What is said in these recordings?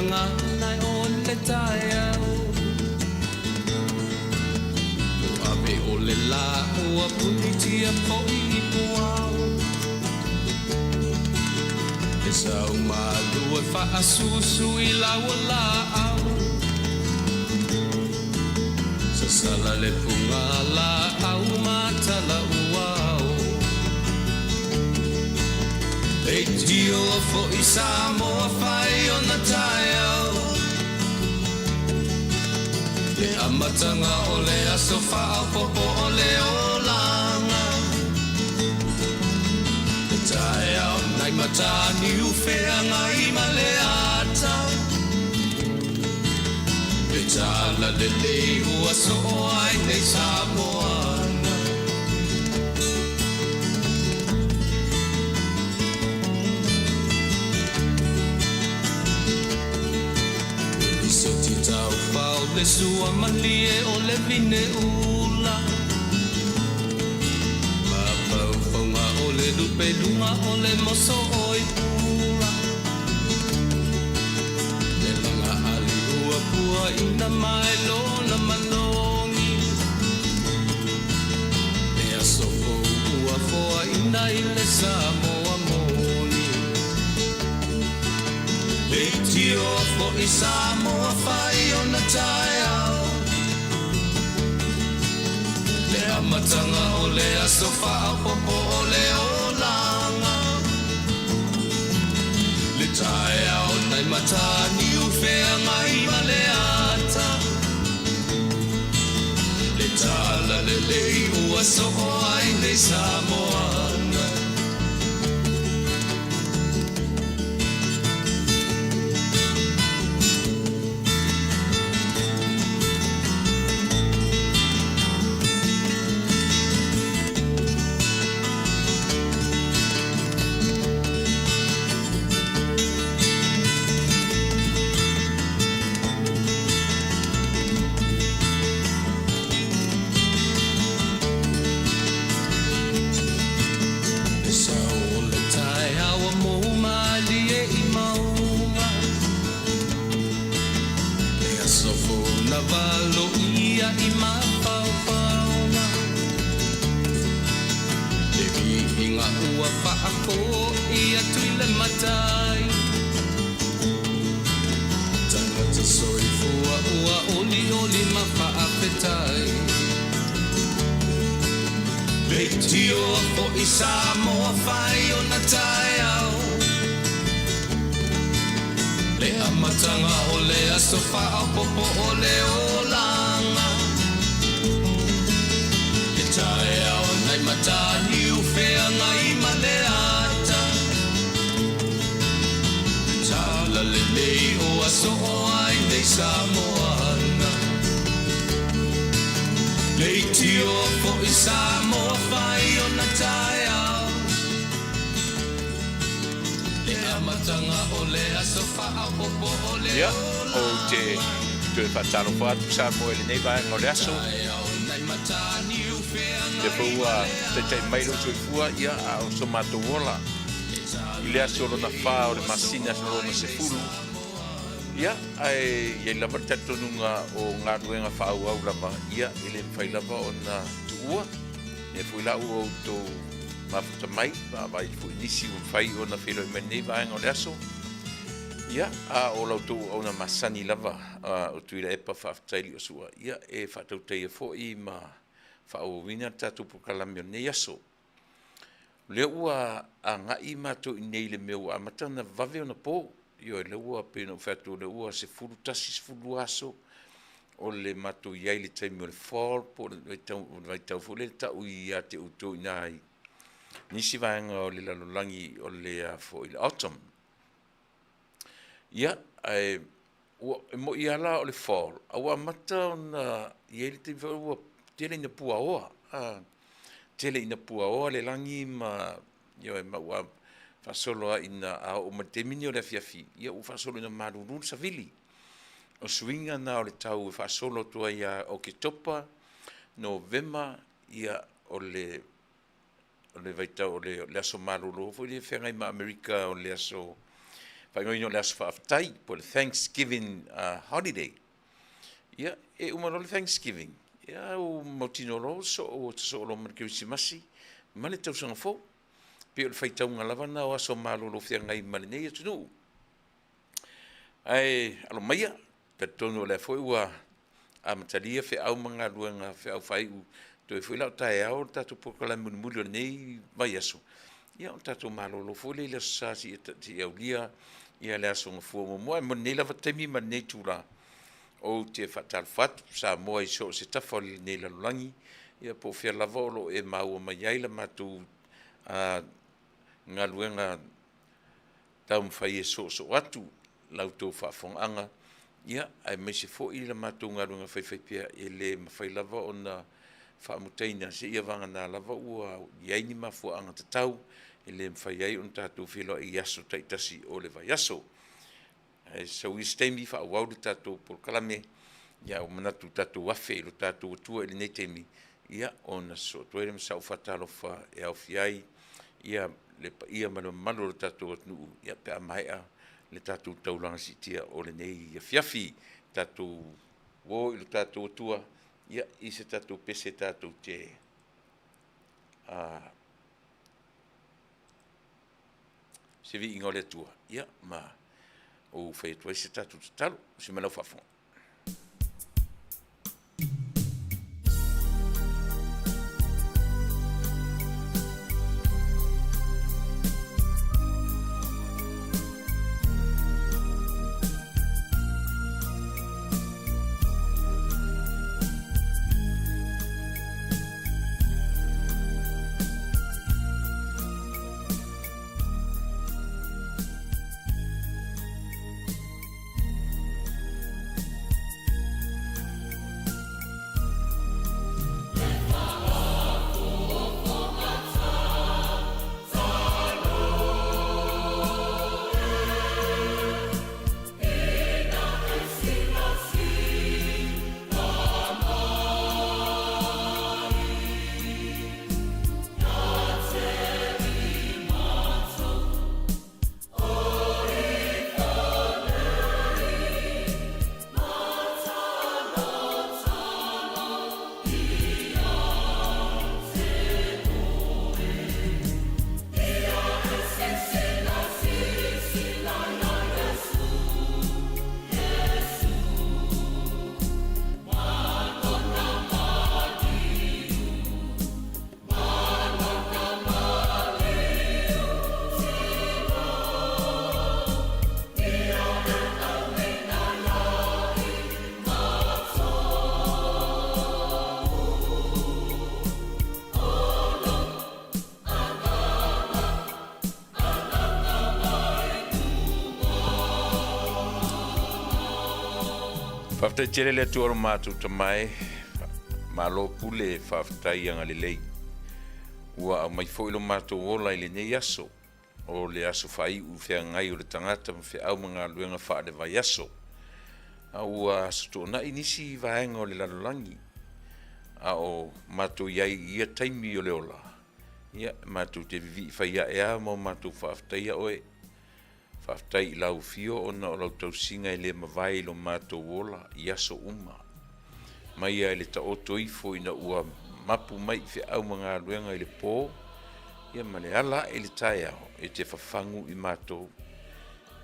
gagana o le taeao Ua ave o le lā ua punitia foi i puao E sau malu e faasusu i lau laau Sasala le puga laau ma tala uao Leitio foi Samoa fai ona taeao Le amataga o le aso faaopoopo o le olaga Le taeao nai Mataniu feagai ma le ata Le tala lelei ua soo ai nei Samoana. Lisiti taufao le sua malie o le vine ula Mafaufauga o le lupe luga o le moso oi pula Le laga ali ua pua ina mai lona manogi Le aso fou ua foaina i le Samoa moni Leitio foi Samoa fai ona taeao Le amataga o le aso faaopoopo o le olaga Le taeao nai Mataniu feagai ma le ata Le tala lelei ua soo ai nei Samoana. Le sao o le taeao ua mou malie i mauga Le aso fou na valoia i mafaufauga Le viiga ua faafoi atu i le matai Tagata soifua ua olioli ma faafetai Leitio foi Samoa fai ona taeao Le amataga o le aso faaopoopo o le olaga Le taeao nai Mataniu feagai ma le ata Le tala lelei ua soo ai nei Samoana Leitio foi Samoa fai ona taeao Le amataga o le aso faaopoopo o le Ia, ou te toe faatalofa atu Samoa i lenei vaega o le aso. Lea foi ua taitai mai lou soifua, ia, a o so matou ola i le aso lona fa o le masina aso lona 10. Ia, ae i ai lava le talitonuga o galuega faaauau lava, ia, e le mafai lava ona tuua. Lea foi la ua outou mafuta mai, vaavaai foi i nisi ua mafai ona feiloai mai i lenei vaega o le aso. Ia, a o la outou auauna masani lava o Tuilaepa, faafetai Liosua, ia, e faatautaia foi ma faaauauina le tatou polokalame o lenei aso. O lea ua agai matou i inei i le mea ua amata ona vave ona po. Ioe, lea ua pei ona ou fai atu o lea ua 11, 12 aso o le matou i ai i le taimi o le fall po o le vaitau foi lea e tau ia te outou i ina i nisi vaega o le lalolagi o le a foi le autumn. Ia, ae ua e moni lava la o le fall, a ua amata ona i ai le taimi foi ua tele ina puaoa, a, tele ina puaoa le lagi ma, ioe, ma ua faasolo lava ina a oo mai i le taimi lenei o le afiafi, ia ua faasolo ina malulu le savili. O suiga na o le tau e faasolo atu ai ia Oketopa, Novema, ia o le o le vaitau o le aso malolo foi lea e feagai ma Amerika o le aso faaigoaina o le Aso Faafetai po o le Thanksgiving Holiday. Ia, e uma loa le Thanksgiving, ia ua mautinoa loa ua sosoo, ua sosoo loa ma le Kerisimasi ma le Tausaga Fou. Pei o le faitauga lava lena o aso malolo feagai ma lenei atunuu. Ae alo maia, talitonu o lea foi ua amatalia feau ma galuega feau faaiu toe foi la o taeao le tatou polokalame mulimuli o lenei vaiaso, ia o le tatou malolo foi lea i le Aso Sa seia aulia ia le Aso Gafua muamua. Ae mo lenei lava taimi ma lenei itula, ou te faatalofa atu Samoa i so o se tafa o lenei lalolagi, ia po o fea lava o lo o e maua mai ai la matou galuega taumafai e soosoo atu la outou faafofogaaga, ia, aemaise foi la matou galuega faifaipea e le mafai lava ona faamutaina seia vagana lava ua i ai ni mafuaaga tatau e le mafai ai ona tatou feiloai i aso taitasi o le vaiaso. Ae sau i se taimi faaauau le tatou polokalame, ia ua manatu tatou afe i lo tatou Atua i lenei taimi, ia ona sosoo atu ai lea ma sau faatalofa e aofia ai ia le paia ma le mamalu o le tatou atunuu ia pe a maea le tatou taulaga siitia o lenei afiafi. Tatou o i lo tatou Atua ia i se tatou pese tatou te se viiga o le Atua ia ma ou fai atu ai se tatou tatalo. Se ma lau faafofoga. Faafetai tele le Atua o lo matou Tama e, malo pule, faafetai agalelei. Ua aumai foi lo matou ola i lenei aso, o le aso faaiu feagai o le tagata ma feau ma galuega faale-vaiaso. A ua aso tuanai nisi vaega o le lalolagi, a o matou i ai i ia taimi o le ola, ia, matou te vivii fai ae lava ma o matou faafetaia oe. Faafetai i lau afio ona o lau tausiga e le mavae i lo matou ola i aso uma. Mai a i le taoto ifo ina ua mapu mai i feau ma galuega i le po, ia ma le ala ae i le taeao e te fafagu i matou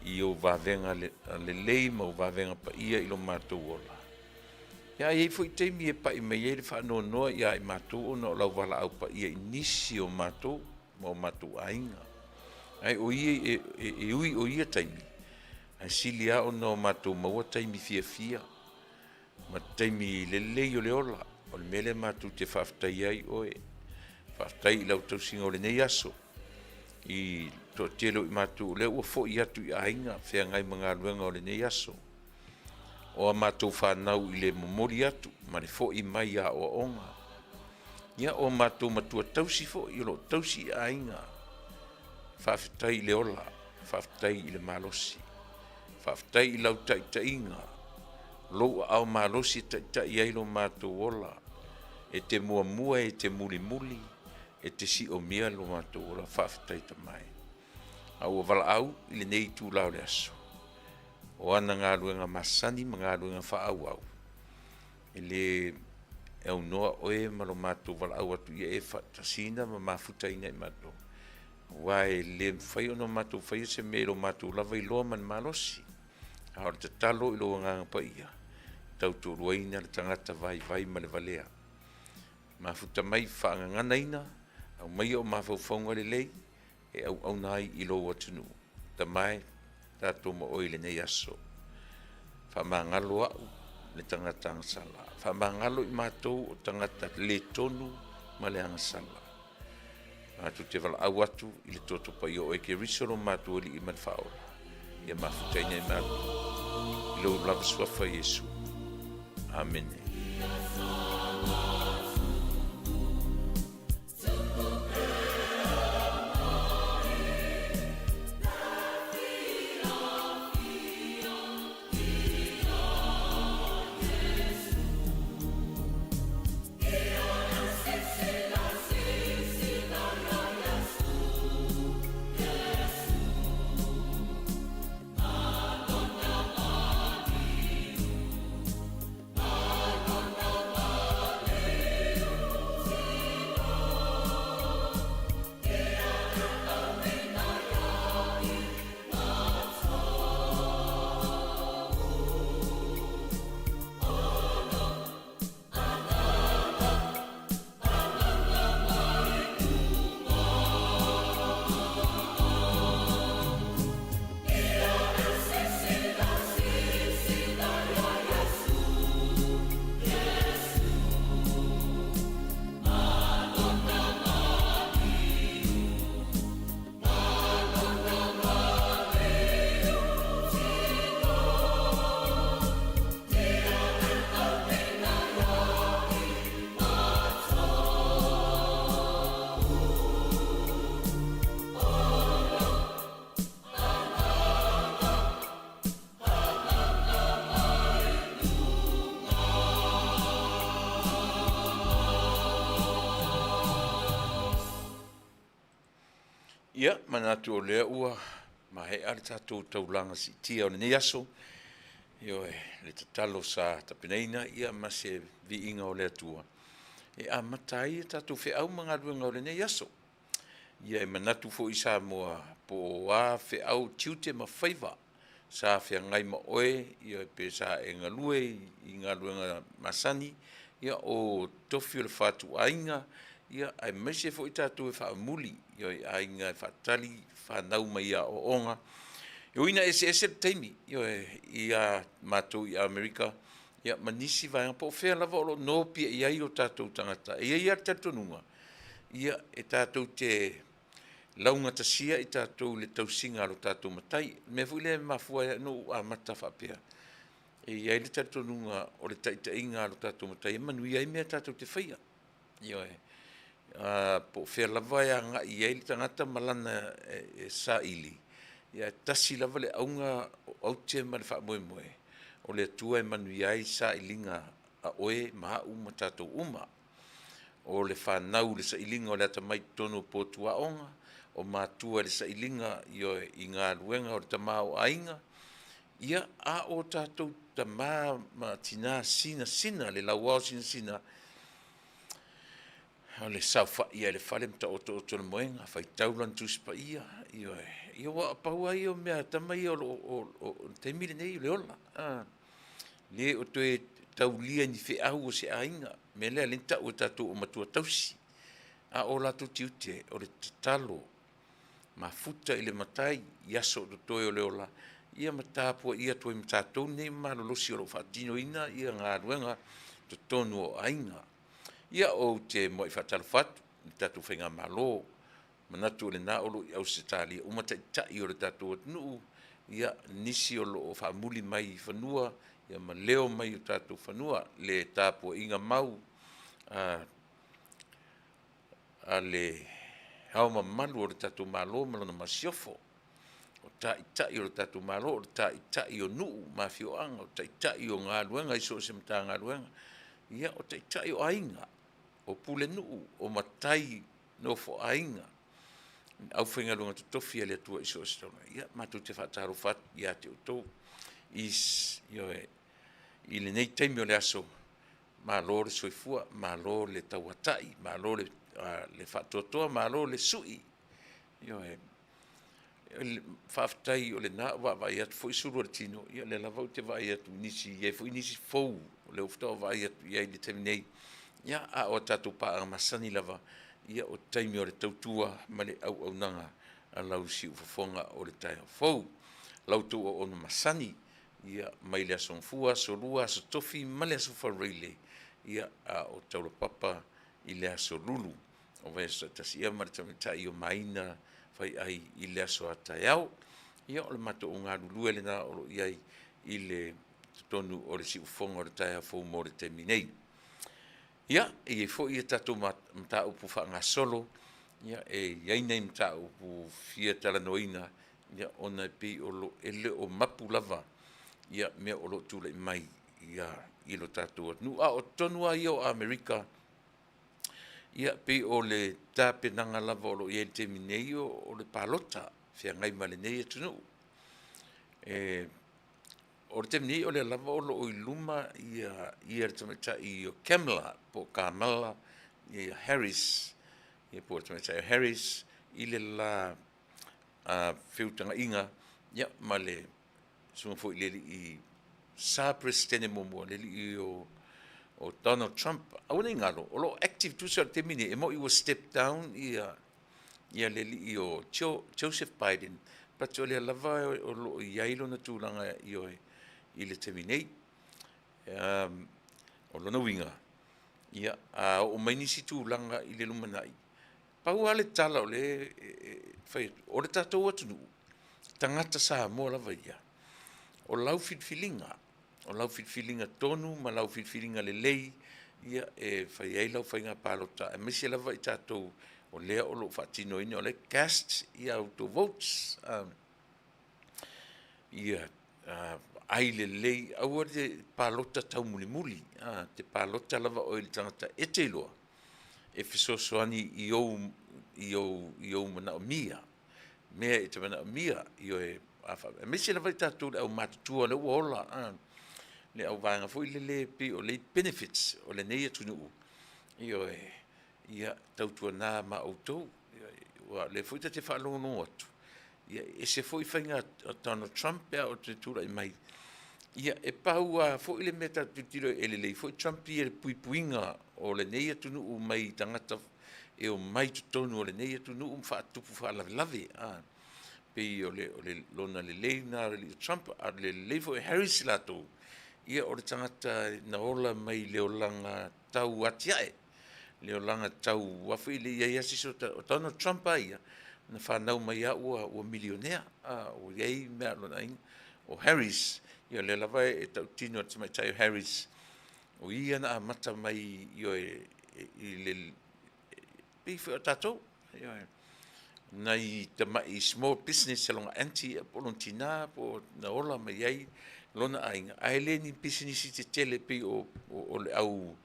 i ou vavega lelei ma ou vavega paia i lo matou ola. Ia a i ai foi taimi e pai mai ai le faanoanoa ia i matou ona o lau valaau paia i nisi o matou ma o matou aiga. Ae o ia, e, e, e ui o ia taimi, ae sili lava ona o matou maua taimi fiafia ma taimi lelei o le ola. O le mea lea matou te faafetai ai oe. Faafetai i lau tausiga o lenei aso i toatele o i matou o lea ua foi atu i aiga feagai ma galuega o lenei aso. O a matou fanau i le momoli atu ma le foi mai i aoaoga. Ia, o matou matua tausi foi o lo o tausi i aiga. Faafetai i le ola, faafetai i le malosi, faafetai i lau taitaiga, lou aao malosi e taitai ai lo matou ola. E te muamua, e te mulimuli, e te siomia lo matou ola. Faafetai Tama e. A ua valaau i lenei itula o le aso, o ana galuega masani ma galuega faaauau, e lē aunoa oe ma lo matou valaau atu ia e faatasiina ma mafutaina i matou, aua e le mafai ona matou faia se mea i lo matou lava iloa ma le malosi. A o le tatalo i lou Agaga Paia, tautoaluaina le tagata vaivai ma le valea. Mafuta mai, faagaganaina, aumaia o mafaufauga lelei e auauna ai i lou atunuu. Tama e, tatou ma oe i lenei aso. Faamagalo au le tagata agasala. Faamagalo i matou o tagata le tonu ma le agasala. Matou te valaau atu i le toto paia o oe Keriso lo matou Alii ma le Faaola, ia mafutaina i matou i lou lava suafa Iesu. Amene. Ia, manatu o lea ua maea le tatou taulaga siitia o lenei aso, ioe, le tatalo sa tapenaina ia ma se viiga o le Atua e amata ai a tatou feau ma galuega o lenei aso. Ia e manatu foi Samoa po o a feau, tiute ma faiva sa feagai ma oe, ia pe sa e galue i galuega masani, ia o tofi o le fatuaiga, ia aemaise foi tatou e faamuli i aiga e faatali fanau mai aoaoga. E ui ina eseese le taimi, ioe, ia matou i Amerika ia ma nisi vaega po o fea lava o lo o nopiai ai o tatou tagata. E i ai lava le talitonuga, ia e tatou te laugatasia i tatou i le tausiga a lo tatou Matai. O le mea foi lea e mafua ai ona ou amata faapea, e i ai le talitonuga o le taitaiga a lo tatou Matai e manuia ai mea tatou te faia. Ioe. Po o fea lava e agai i ai le tagata ma lana saili, ia e tasi lava le auga o aute ma le faamoemoe, o le Atua e manuia ai sailiga a oe ma au ma tatou uma. O le fanau i le sailiga o le atamai i totonu o potu aoga, o matua i le sailiga, ioe, i galuega o le tamaoaiga, ia, a o tatou tama ma tina sinasina, le lauao sinasina, o le saofai lava i le fale ma taotooto i le moega, faitau Lana Tusi Paia, ioe. Ia aua pau lava ia o mea a tama ia o le taimi lenei o le ola, a. Le o toe taulia i ni feau o se aiga, o le mea lea lea na tau e tatou o matua tausi, a o latou tiute o le tatalo, mafuta i le Matai i aso o totoe o le ola, ia ma tapuaia atu ai ma tatou nei malolosi o lo o faatinoina galuega i totonu o aiga. Ia ou te muai faatalofa atu i le tatou faigamalo, manatu o lena o lo o i Ausetalia uma taitai o le tatou atunuu, ia nisi o lo o faamuli mai i fanua ia ma leo mai i o tatou fanua le tapuaiga mau a le Ao Mamalu o le tatou Malo ma lana Masiofo, o Taitai o le tatou Malo, o le Taitai o nuu ma afioaga, o Taitai o galuega i so o se Matagaluega, ia o Taitai o aiga, o Pulenuu, o matai nofo aiga. Aufaigaluega totofi a le Atua i so o se taulaga. Ia, matou te faatalofa atu ia te outou i, ioe, i lenei taimi o le aso, malo le soifua, malo le tauatai, malo le, le faatoatoa, malo le sui. Ioe. Faafetai o lena ua vaavaai atu foi sulu o le tino, ia o lea lava ou te vaai atu i nisi, e i ai foi nisi fou o lea faatoa ou vaai atu i ai i le taimi nei. Ia, a o a tatou paaga masani lava, ia o taimi o le tautua ma le auaunaga a lau siufofoga o le taeao fou. La outou auauna masani, ia, mai le Aso Gafua, Aso Lua, Aso Tofi ma le Aso Faraile, ia, a o taulapapa i le Aso Lulu o vaiaso taitasi, ia ma le tamaitai o Maina Faiai i le aso a taeao. Ia, o le matou au galulue lena o lo o i ai i le totonu o le siufofoga o le taeao fou mo le taimi nei. Ia, e i ai foi a tatou mataupu faagasolo, ia, e i ai nai mataupu fia talanoaina, ia, ona e pei o lo, e le o mapu lava ia mea o lo o tulai mai ia i lo tatou atunuu. A o totonu lava ia o Amerika, ia, pei o le tapenaga lava o lo o i ai i le taimi nei o le palota feagai ma lenei atunuu. E, o le taimi nei o lea lava o lo o i luma ia, ia le tamaitai o Kamala po o Kamala ia Harris, ia po o le tamaitai o Harris i le la feutagaiga ia, ma le susuga foi i le alii sa Peresetene muamua, le alii o Donald Trump. Aua ne i galo, o lo o active tusa i le taimi nei, e moni ua step down ia ia le alii o Joseph Biden, but o lea lava o lo o i ai lona tulaga ioe i le taimi nei. O lona uiga, ia, a oo mai nisi tulaga i le lumanai, pau lava le tala o lea e fai atu, o le tatou atunuu, tagata Samoa lava ia, o lau filifiliga, o lau filifiliga tonu ma lau filifiliga lelei, ia e fai ai lau faiga palota, aemaise lava i tatou o lea o lo o faatinoina, o lea e cast ia outou votes. Ia vaai lelei, aua le palota taumulimuli, te palota lava oe i le tagata e te iloa e fesoasoani i ou, i ou, i ou manaomia, mea e te manaomia, ioe, aemaise lava i tatou le aumatutua o lea ua ola, a, le auvaega foi lele pei o lea e benefits o lenei atunuu, ioe, ia tautuana ma outou, aua o lea foi ta te faalogologo atu, ia e ese foi faiga a Donald Trump pe a oo atu e tulai mai. Ia e pau lava foi le mea tatou te tilotilo e lelei foi Trump ia i le puipuiga o lenei atunuu mai tagata e omai i totonu o lenei atunuu ma faatupu faalavelave. A, pei o le, o le lona lelei lena o le alii o Trump, a o le lelei foi o Harris latou, ia o le tagata na ola mai i le olaga tau atiae, le olaga tau aua foi e le i i ai lava se isi o Donald Trump lava ia, na fanau mai lava ua, ua milionea, a, ua i ai mea a lona aiga. O Harris, ia o lea lava e tautino e le tamaitai o Harris, o ia na amata mai ioe, i le, pei foi o tatou, ioe, nai tamai small business a lona aunty po o lona tina po o na ola mai ai lona aiga, ae le ni pisinisi tetele pei o, o, o le au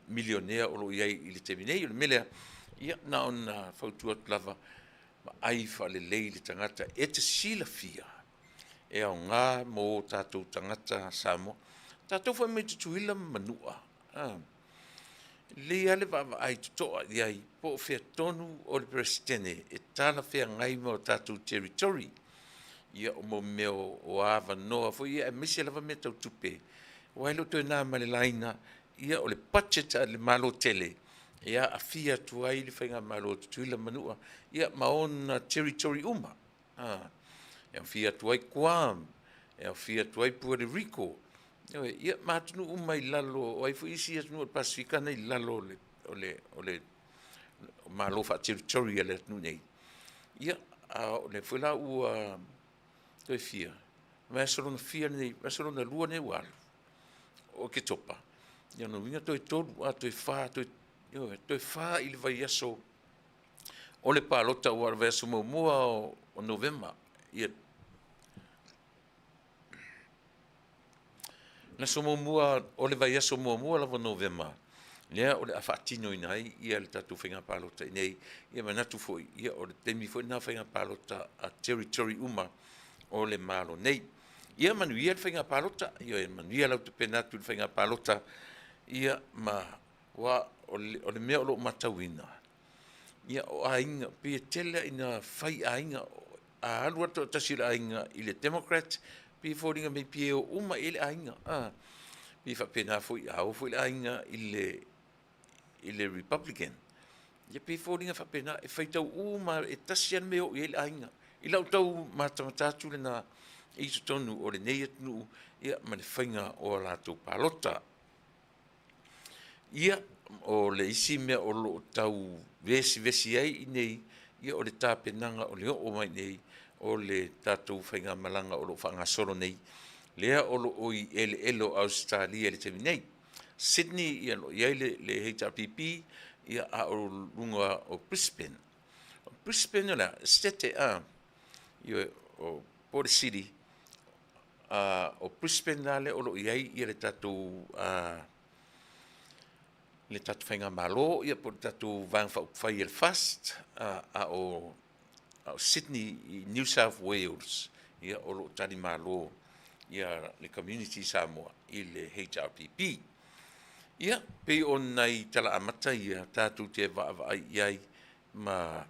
milionea o lo o i ai i le taimi nei. O le mea lea, ia, na ona fautua atu lava, vaai faalelei le tagata e te silafia e aoga mo o tatou tagata Samoa. Tatou foi mai Tutuila ma Manua, a, lelei lava le vaavaai totoa i ai po o fea tonu o le Peresetene e talafeagai ma o tatou territory. Ia, o mea o avanoa foi ia, aemaise lava mea tau tupe, aua e le o toe na ma le laina, ia o le budget a le Malo tele e aafia atu ai le faigamalo a Tutuila ma Manua, ia ma ona territory uma. A, e aofia atu ai Guam, e aofia atu ai Puerto Rico, ioe, ia ma atunuu uma i lalo, o ai foi isi atunuu o le Pasefika na i lalo o le, o le, o le Malo faa-territory a le atunuu nei. Ia, a o lea foi la ua toe fia, vaiaso lona fia lenei, vaiaso lona lua lenei ua alu, o Oketopa, ia lona uiga toe tolu, a toe fa, toe, ioe, toe fa i le vaiaso o le palota aua o le vaiaso muamua o Novema, ia, le aso muamua o le vaiaso muamua lava o Novema. Lea o le a faatinoina ai ia le tatou faiga palota i inei. Ia manatu foi, ia o le taimi foi lena o faiga palota a territory uma o le Malo nei. Ia manuia le faiga palota, ia manuia lau tapena atu i le faiga palota, ia ma aua o le mea o lo o matauina, ia o aiga, pei e tele ina fai aiga, a alu lava le toatasi o le aiga i le Democrat, pei e foliga mai pei e o uma i ai le aiga. Pei e faapena foi, a o foi le aiga i le Republican, ia pei e foliga faapena, e faitau uma lava, e tasi lava le mea e oo i ai le aiga. I lau tau matamata atu lena i totonu o lenei atunuu ma le faiga o a latou palota. Ia, o le isi mea o lo o tau vesivesi ai i inei, ia o le tapenaga o le oo mai i inei o le tatou faigamalaga o lo o faagasolo nei, lea o lo o i eleele o Ausetalia i le taimi nei. Sydney o lo o i ai le HRPP, ia a o luga o Brisbane. O Brisbane o le a? Setete ioe, po o le city o Brisbane la lea o lo o i ai le tatou faigamalo po o le tatou Vaega Faaupufai a le FAST, a o Sydney i New South Wales, ia o lo o talimalo le community Samoa i le HRPP. Ia, pei o nai tala amata ia tatou te vaavaai i ai ma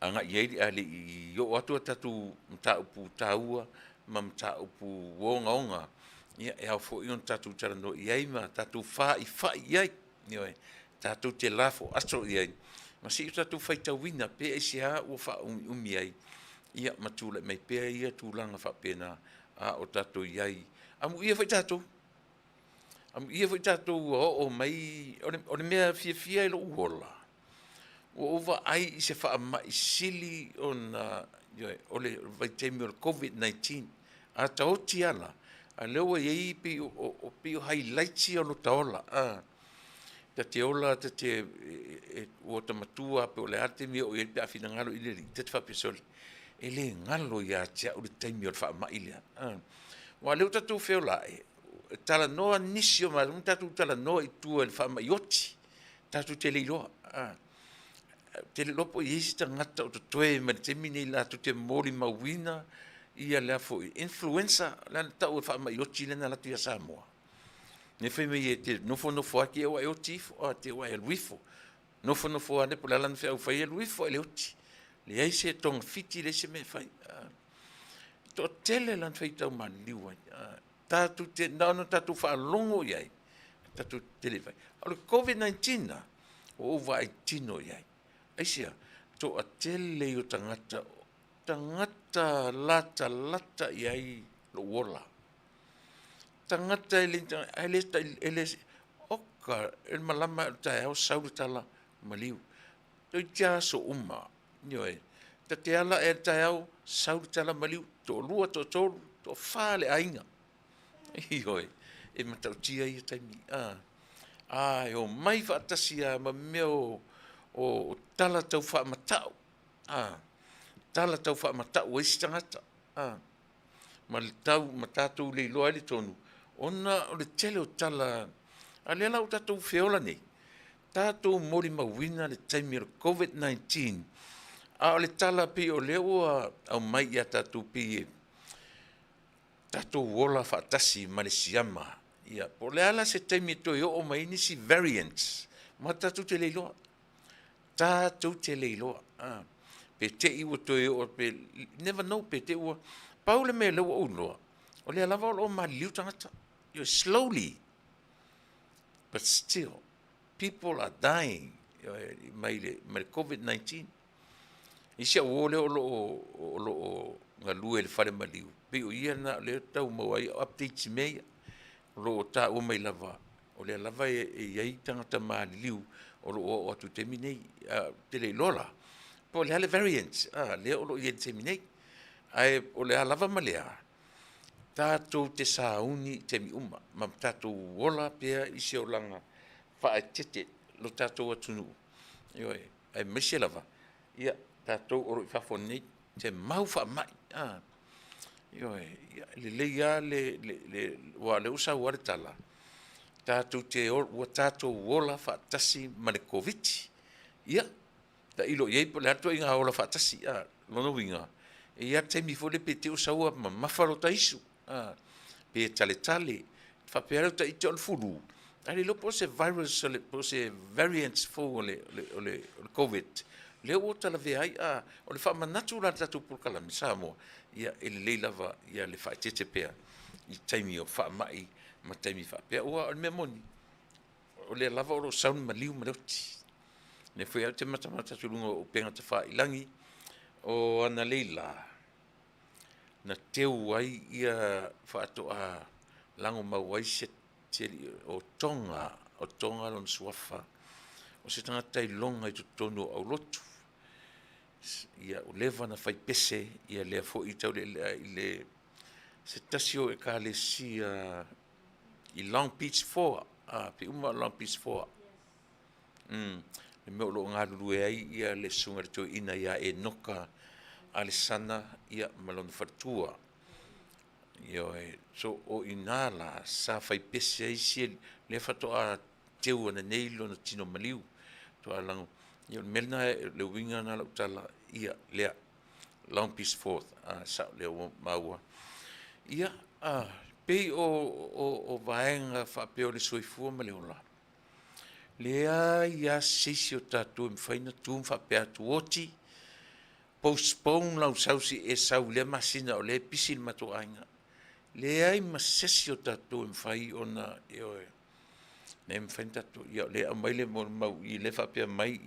agai i ai a o le i oo atu a tatou mataupu taua ma mataupu ogaoga, ia e ao foi ona tatou talanoa i ai ma tatou faifai i ai, ioe, tatou te lafo aso i ai, ma se i o tatou faitauina pe aisea ua faaumiumi ai ma tulai mai pea ia tulaga faapena a o tatou i ai. Amuia foi tatou, amuia foi tatou ua oo mai, o le mea fiafia i lou ola, ua ou vaai i se faamai sili ona, ioe, o le vaitaimi o le COVID-19. A ta oti lava la, a o lea ua i ai pei o highlights ia o lota ola, ta te ola ta te, ua ta matua lava po o le a le taimi e oo i ai pe a finagalo i ai le Alii, ta te faapea, sole, e le galo ia te au le taimi o le faamai lea. Aua o lea ua tatou feola ae, e talanoa nisi o matou ma tatou talanoa i tua i le faamai oti, tatou te le iloa. Ou te le iloa po o i ai se tagata o totoe mai le taimi lenei latou te molimauina ia lea foi influenza, lea na tau o le faamai oti lea na alu atu ia Samoa, lea fai mai e te nofonofo lava te i ua e oti ifo, te i ua e alu ifo. Nofonofo lava po o le a lana feau e fai, alu ifo ae le oti. Leai se togafiti, leai se mea e fai. E toatele lana faitau maliliu ai. Tatou te, na ona tatou faalogo i ai, tatou te le fai. O le COVID-19 la, ua ou vaai tino i ai. Aisea? Toatele ia o tagata, tagata latalata i ai lou ola, tagata e le ni tagata, ae le, oka, e malama ae o le taeao sau le tala, maliu. Toeitiiti lava aso uma, ioe. Ta te ala ea i le taeao, sau le tala maliu, toalua, toatolu, toafa le aiga. Ioe, e matautia ia taimi. A, e omai faatasi lava ma mea o tala tau faamatau, tala tau faamatau ai isi tagata, ma le tau ma tatou le iloa ai le tonu, ona o le tele o tala, a o lea la ua tatou feola nei, tatou molimauina le taimi o le COVID-19, a o le tala pei o lea ua aumai ia tatou pei e tatou ola faatasi ma le siama. Ia, po o le a la se taimi e toe oo mai ai nisi variants, ma tatou te le iloa. Tatou te le iloa. Pe te i ua toe oo, pe, never know, pe te i ua, pau le mea lea ua ou iloa, o lea lava o lo o maliliu tagata. You slowly, but still, people are dying mai le COVID-19. Isi au uo lea o lo o galue i le fale maliu, pei o ia lena o lea e tau maua ai au updates i mea ia. O lo o taua mai lava, o lea lava e i ai tagata maliliu o lo o oo atu i le taimi nei. Ou te le iloa la, po o le a le variant lea o lo o i ai i le taimi nei. Ae o le a lava ma le a, tatou te sauni i taimi uma ma tatou ola pea i se olaga faaeteete lo tatou atunuu, ioe, aemaise lava ia tatou o lo o i fafo nei, se mau faamai. Ioe, e lelei lava le, aua o lea ua sau lava le tala, Tatou te ua tatou ola faatasi ma le Koviti. Ia, tailo i ai po o le a le ituaiga ola faatasi. A, lona uiga, e i ai lava le taimi foi lea pe te i ua sau ua mamafa lota isu, a, pe taletale, faapea lea o ita o le flu, ae le iloa po o se virus po o se variant fou o le Covid lea ua talavea ai. A o le faamanatu la i le tatou polokalame Samoa, ia e lelei lava le faaeteete pea i taimi o faamai ma taimi faapea, aua o le mea moni, o lea lava o lo o sau le maliu ma le oti. O lea foi lava ou te matamata atu i luga o upega tafailagi, o analeila na teu ai faatoa lagomau ai se alii o Toga, o Toga lona suafa, o se tagata iloga i totonu o aulotu. Ia ua leva ona fai pese lea foi taulealea i le se tasi o Ekalesia i Long Beach 4, pei uma o Long Beach 4, le mea o lo o galulue ai le susuga i le toeaina ia Enoka Alesana ma lona faletua. Ioe, so o i ina la sa fai pese ai si alii, lea faatoa teu ananei lona tino maliu. Faatoa lago, ia o le mea lena, o le uiga lena o lau tala, ia lea, Long Beach 4, sao lea ua maua. Ia, pei o vaega faapea o le soifua ma le ola, leai lava se isi o tatou e mafai ona tu ma faapea atu, oti, postpone lau sau se i e sau i lea masina o lea e pisi le matou aiga. Leai ma se isi o tatou e mafai ona, ioe, e mafai ona tatou, ia o lea e aumai le molimau i i lea e faapea mai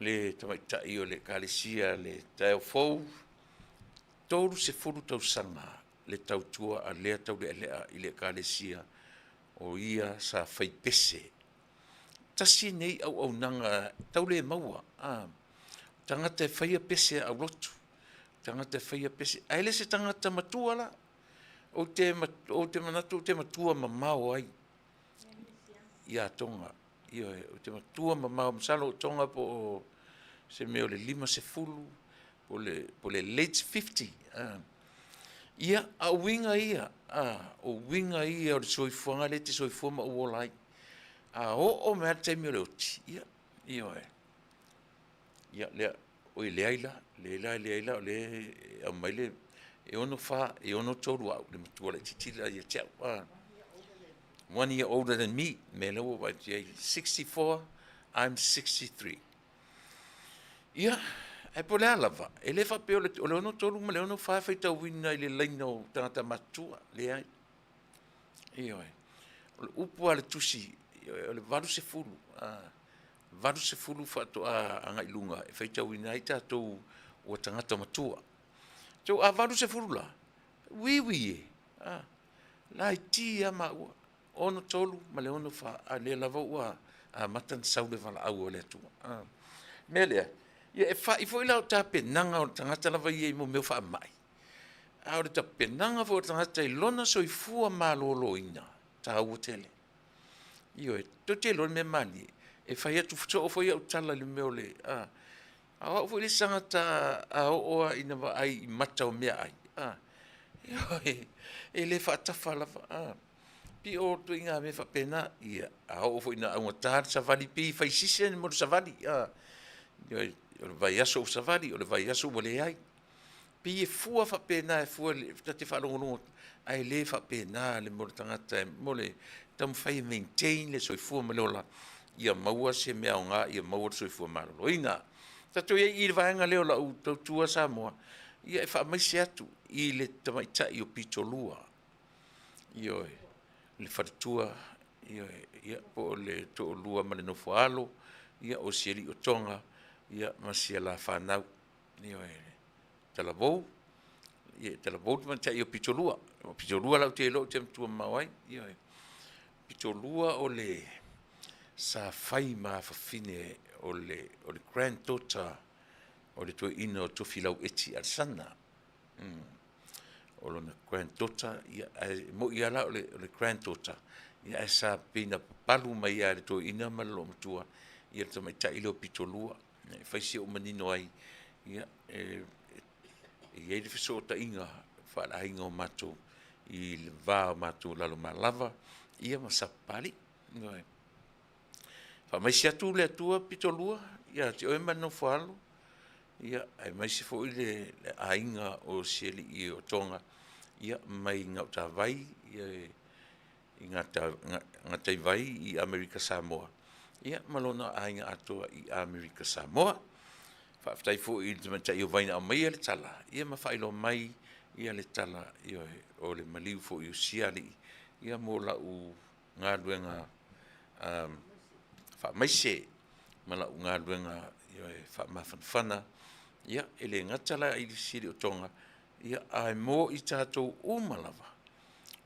le tamaitai o le Ekalesia i le taeao fou, 30 tausaga le tautua a lea taulealea i le Ekalesia, o ia sa fai pese. Tasi lenei auaunaga tau le maua, tagata e faia pese aulotu, tagata e faia pese, ae le se tagata matua la. Ou te manatu ou te matua mamao ai ia Toga. Ioe, ou te matua mamao, masalo o Toga po o se mea o le 50 po o le late 50. Ia, a o uiga ia, o uiga ia o le soifuaga lea e te soifua ma ou ola ai. A oo mai lava le taimi o le oti, ia, ioe, ia lea, oi leai la, leai la, leai la, o lea e aumai le, e 64, e 63 au, le matua laitiiti la ia te au. One year older than me, mea lea ua ou vaai atu i ai, 64, I'm 63. Ia, ae po o le a lava, e le faapea o le 63 ma le 64 e faitauina i le laina o tagata matutua, leai. Ioe. O le upu a le tusi, o le 80, 80 faatoa agai i luga e faitauina ai tatou ua tagata matua. So a 80 la, uiui e, laiti lava maua, 63 ma le 64, a o lea lava ua amata ona sau le valaau a le Atua. O le mea lea, ia e fai foi la o tapenaga o le tagata lava ia i mea o faamai, a o le tapenaga foi o le tagata i lona soifua maloloina, e taua tele. Ioe, tou te iloa le mea malie, e fai atu soo foi au tala i le mea o le, a o au foi le isi tagata a oo lava ina vaai i mata o meaai, a, ioe, e le faatafa lava, a. Pei o ituaiga mea faapena. Ia, a oo foi ina augata le savali, pei e fai sisi le mea o le savali, a, ioe, o le vaiaso ua savali, o le vaiaso ua leai. Pei e fua faapena e fua ta te faalogologo atu, ae le faapena le mea o le tagata mo le taumafai e maintain le soifua ma le ola ia maua se mea aoga ia maua le soifua maloloina. Tatou i ai i le vaega lea o lau tautua Samoa, ia e faamaise atu i le tamaitai o Pitolua, ioe, le faletua, ioe, ia po o le toalua ma le nofo a alo, ia o si alii o Toga ma si a la fanau. Ioe, Talavou, ia Talavou le tamaitai o Pitolua. O Pitolua la ou te iloa ou te matua mamao ai. Ioe. Pitolua o le sa fai ma afafine o le grand daughter o le toeaina o Tofilau Eti Alesana. O lona grand daughter, ia, ae moni lava la o le grand daughter, ia ae sa pei na papalu mai lava e le toeaina ma le loomatua le tamaitai lea o Pitolua. E fai si ou manino ai, ia, e i ai le fesootaiga faaleaiga o matou i le va o matou i Lalomalava. ia ma Sapapalii. Ioe. Faamaise atu le Atua pitolua ia te oe ma le nofoalo, ia aemaise foi le aiga o si alii o Toga, ia mai Gautavai ia i Gataivai i Amerika Samoa, ia ma lona aiga atoa i Amerika Samoa. Faafetai foi i le tamaitai o Vai na aumaia le tala, ia ma faailoa mai ia le tala, ioe, o le maliu foi o sia alii, ia mo lau galuega faamaise ma lau galuega, ioe, faamafanafana, ia e le gata la i si alii o Toga, ia ae mo i tatou uma lava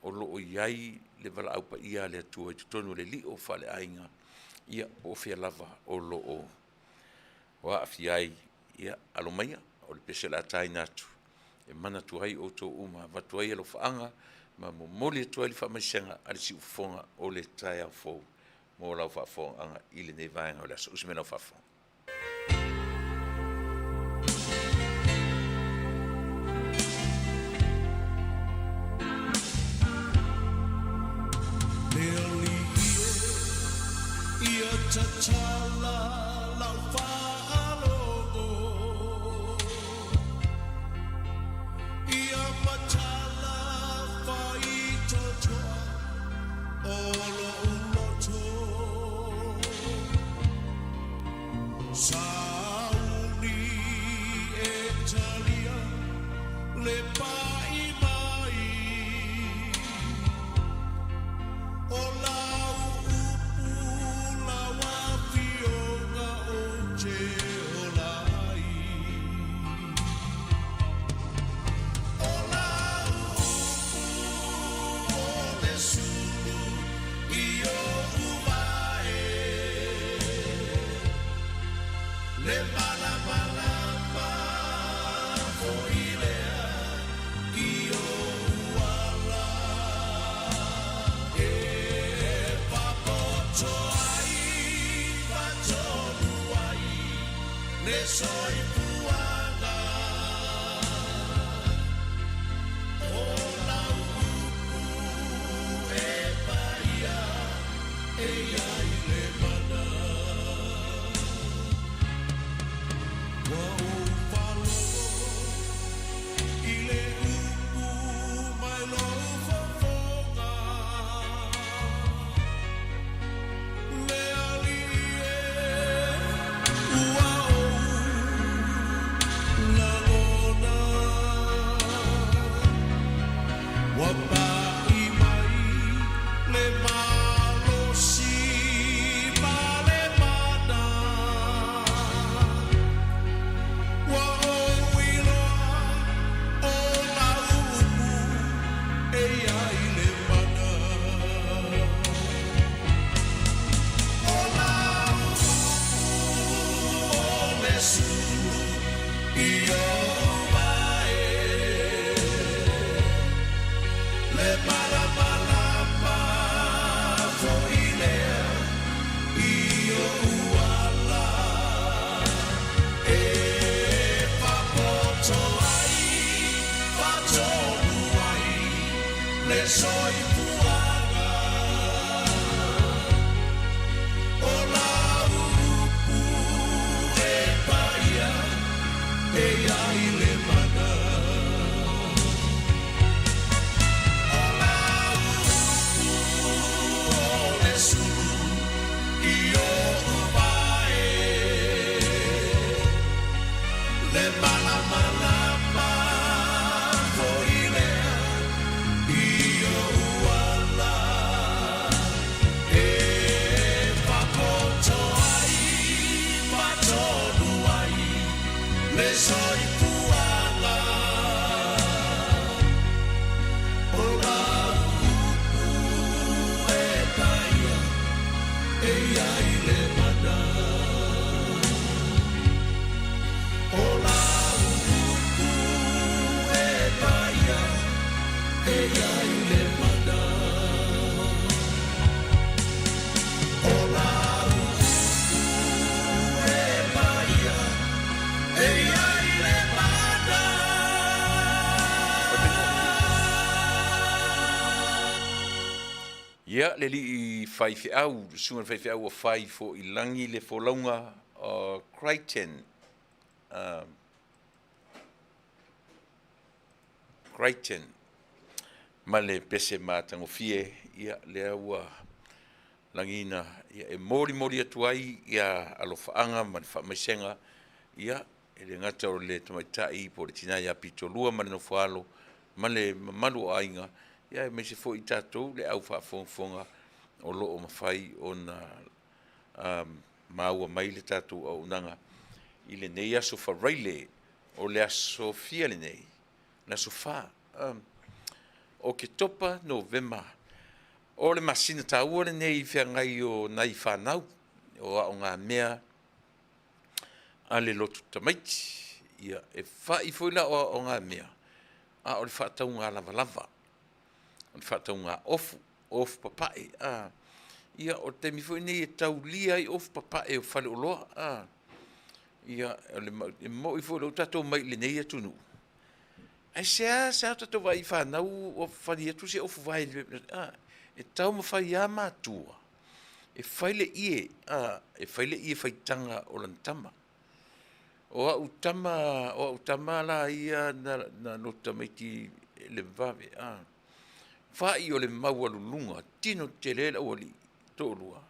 o lo o i ai le valaau paia a le Atua i totonu o le lio faaleaiga, ia po o fea lava o lo o aafia ai, ia alo maia, o le pese o le a taina atu e manatua ai outou uma, avatu ai alofaaga ma momoli atu ai le faamaisega a le siufofoga o le taeao fou mo lau faafofogaaga i lenei vaega o le aso. Usi mai lau faafofoga. Le alii e ia tatala lau faalogo, ia matala faitotoa o lo'u loto. Sauni e talia le pai mai o lau upu lau afioga ou te ola ai. O lau upu o le sulu i o'u vae, le malamalama foi lea i o'u ala e fapoto ai faatonu ai le soifuaga. O lau upu e paia e i ai le mana. Ua ou faalogo i le upu mai lou fofoga, le alii e ua ou lagona. Ua pai mai le malosi ma le mana. Ua ou iloa o lau upu e i ai le mana. O lau upu o le sulu i o'u vae, le malamalama foi lea i o'u ala e fapoto ai faatonu ai le soifuaga. O lau upu e paia e i ai le mana. O lau upu o le sulu i o'u vae, le malamalama foi lea i o'u ala e fapoto ai faatonu ai le soifuaga. O lau upu e paia Ia, le alii faifeau, le susuga i le faifeau ua fai foi i lagi le folauga o Crichton, Crichton, ma le pese matagofie, ia, lea ua lagiina, ia, e molimoli atu ai ia alofaaga ma le faamaisega, ia, e le gata o le tamaitai po o le tina ia Pitolua ma le nofoaalo ma le mamalu o aiga, ia aemaise foi tatou le au faafogafoga o lo o mafai ona maua mai le tatou auaunaga i lenei aso Faraile, o le aso fia lenei? O le aso 4 Oketopa, Novema. O le masina taua lenei i feagai o nai fanau o aogamea a le lotu tamaiti. Ia, e fai foi la o aogamea, a o le faatauga lavalava, o le faatauga ofu, ofu papae. A, ia, o le taimi foi lenei e taulia ai ofu papae o faleoloa. A, ia, e moni foi o lea ua tatou omai i lenei atunuu, ae seasea tatou vaai i fanau ua fali atu se ofu vae, a, e taumafai lava matua e fai le ie, a, e fai le ie faitaga o lana tama. O au tama, o au tama la ia na lotu tamaiti i le vave, a, fa'i o le maualuluga, tino tetele le aualii, toalua,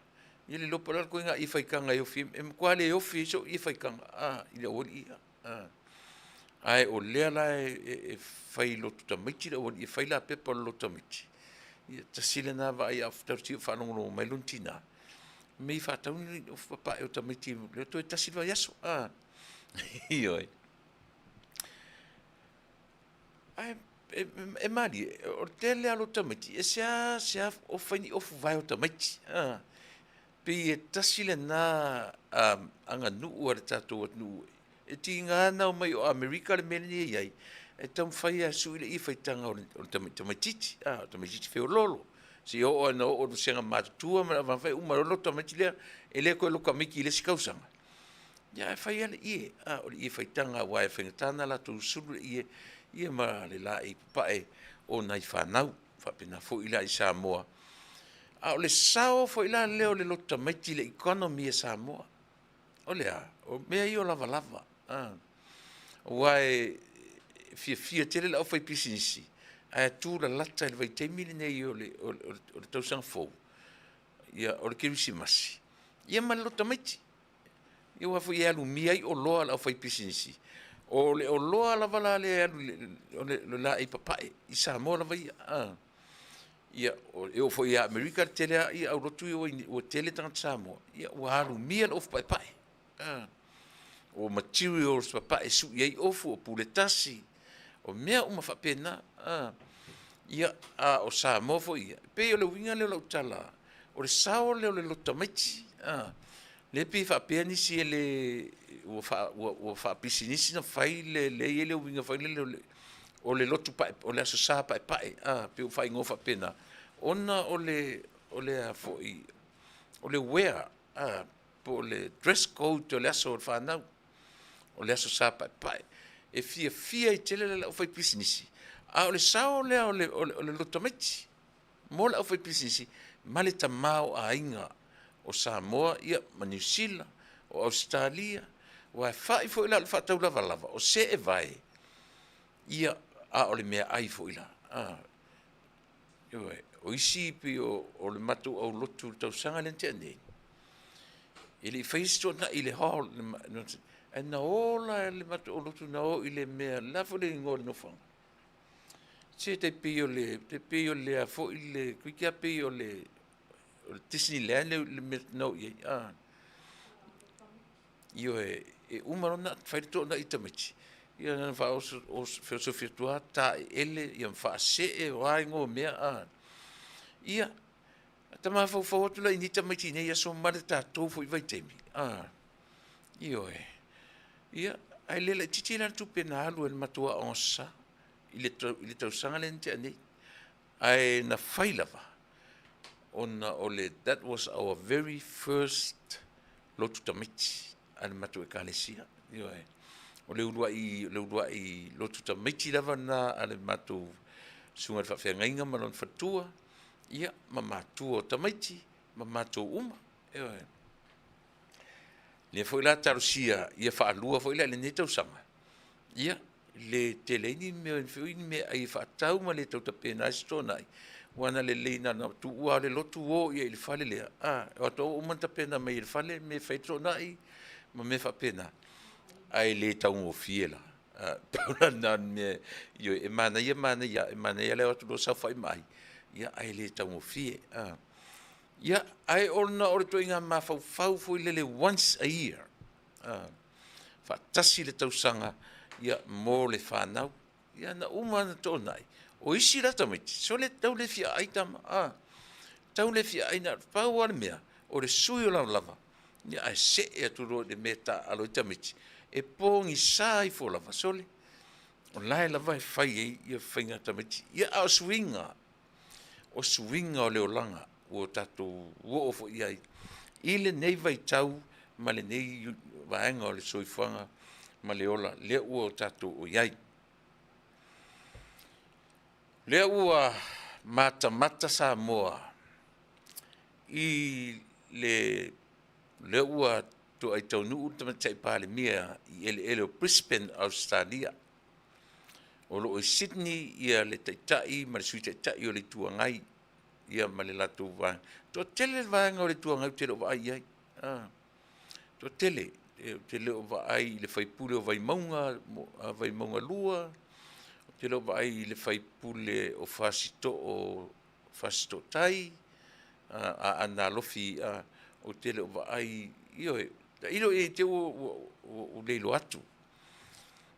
ia le iloa po o le a le ituaiga ie faitaga e ofi ai, e matua le ofi ai sou ie faitaga, a, i le aualii ia, a. Ae o lea la e fai lotu tamaiti le aualii e fai lapepa o le lotu tamaiti, ia tasi lena vaai tatou te faalogologo mai lona tina, mei faatau ni ofu papae o tamaiti lea toe tasi le vaiaso, a. Ioe. Ae e malie, o le tele lava o lotu tamaiti, e seasea o fai ni ofu vae o tamaiti, a. Pei e tasi lena aganuu a le tatou atunuu, e tiga ona omai o Amerika le mea lenei e i ai, e taumafai lava e sui le ie faitaga o le tamaitiiti, a, o le tamaitiiti feoloolo, seia oo lava ina oo i le vasega matutua ma le au vaega, uma loa le lotu tamaiti lea, e le toe lotu tamaiti i le isi tausaga, ae fai lava le ie, a, o le ie faitaga aua e faigata ona latou sulu le ie, ia ma le laei papae o nai fanau. E faapena foi la i Samoa. A o le sao foi la lea o le lotu tamaiti i le economy a Samoa, o le a? O mea ia o lavalava, aua e fiafia tele le aufaipisinisi ae tulalata i le vaitaimi lenei o le tausaga fou, ia o le kerisimasi, ia ma le lotu tamaiti. Ia aua foi e alumia ai oloa a le aufaipisinisi. O le oloa lava la lea e alu o le laei papae i Samoa lava ia. Ia, e oo foi ia Amerika le tele lava ia aulotu ia ua tele tagata Samoa, ia ua alumia le ofu paepae. O materials papae e sui ai ofu, o puletasi, o mea uma faapena. Ia, a o Samoa foi ia, e pei o le uiga lea o lau tala, o le sao lea o le lotu tamaiti, lea e pei e faapea nisi e le ua faapisinisi ona fai le lea e i ai le uiga foi lele o le lotu o le Aso Sa paepae, pei ua faaigoa faapena, ona o le a foi, o le wear, po o le dress code o le aso o le fanau, o le Aso Sa paepae. E fiafia ai tele le aufaipisinisi, a o le sao lea o le lotu tamaiti mo le aufaipisinisi ma le tamaoaiga o Samoa ia ma Niu Sila, o Ausetalia, aua e fa'i foi la o le faatau lavalava, o seevae, ia, a o le meaai foi la. Ioe. O isi pei o le matou aulotu i le tausaga lea na tea nei, e le i faia se tuanai i le hall, ae na o la le matou aulotu na o i le mea, o le a foi le igoa o le nofoaga? Se tai pei o le, tai pei o le a foi le, toeitiiti lava pei o le Disneyland le mea na o i ai, a. Ioe, e uma loa ona fai le toonai a tamaiti, ia na ona feosofi atu lava taeele ma faasee, o a igoa o mea, a. Ia, ta mafaufau atu la i nei tamaiti i nei aso ma le tatou foi vaitaimi, a, ioe. Ia, ae le laitiiti la le tupe na alu e le matou Aoga Aso Sa i le tausaga lea na tea nei, ae na fai lava ona o le that was our very first lotu tamaiti a le matou Ekalesia. Ioe. O le uluai lotu tamaiti lava lena a le matou susuga i le faafeagaiga ma lona faletua. ia, ma matua o tamaiti ma matou uma. Ioe. Lea foi la talosia ia faalua foi la i lenei tausaga, ia, le tele ai ni mea foi ni meaai e faatau ma le tau tapena ai se toonai, aua na lelei na ona tuua lava o le lotu o i ai i le fale lea, a, o atu lava ua uma ona tapena mai e le fale mea e fai ai le toonai ma mea faapena, ae le taugofie la. Pau la lena o le mea, ioe, e manaia manaia, e manaia le o atu loa saofai ma ai, ae le taugofie. Ia, ae ona o le ituaiga mafaufau foi lele once a year, faatasi le tausaga mo le fanau. Ia na uma ona toonai, o isi la tamaiti, sole tau le fia ai tama, a, tau le fia ai, na o le pau lava le mea, o le sui o lavalava, ia ae see atu loa i le mea e taaalo ai tamaiti, e pogisa ifo lava, sole, o la e lava e fai ai ia faiga a tamaiti. Ia a o suiga, o suiga o le olaga ua tatou oo foi i ai i lenei vaitau ma lenei vaega o le soifuaga ma le ola lea ua tatou i ai. O lea ua matamata Samoa i le lea ua toai taunuu le Tamaitai Palemia i eleele o Brisbane, Ausetalia. O lo o i Sydney le Taitai ma le Sui Taitai o le Itu Agai ma le latou vaega. E toatele le vaega o le Itu Agai ou te le o vaai i ai, toatele. Ou te le o vaai i le sui usufono o Vaimauga, Vaimauga 2, ou te le o vaai i le sui usufono o Fasitoo, Fasitoo tai, Aana Alofi, ou te le o vaai, ioe, tailo i ai i te i ua ou le iloa atu.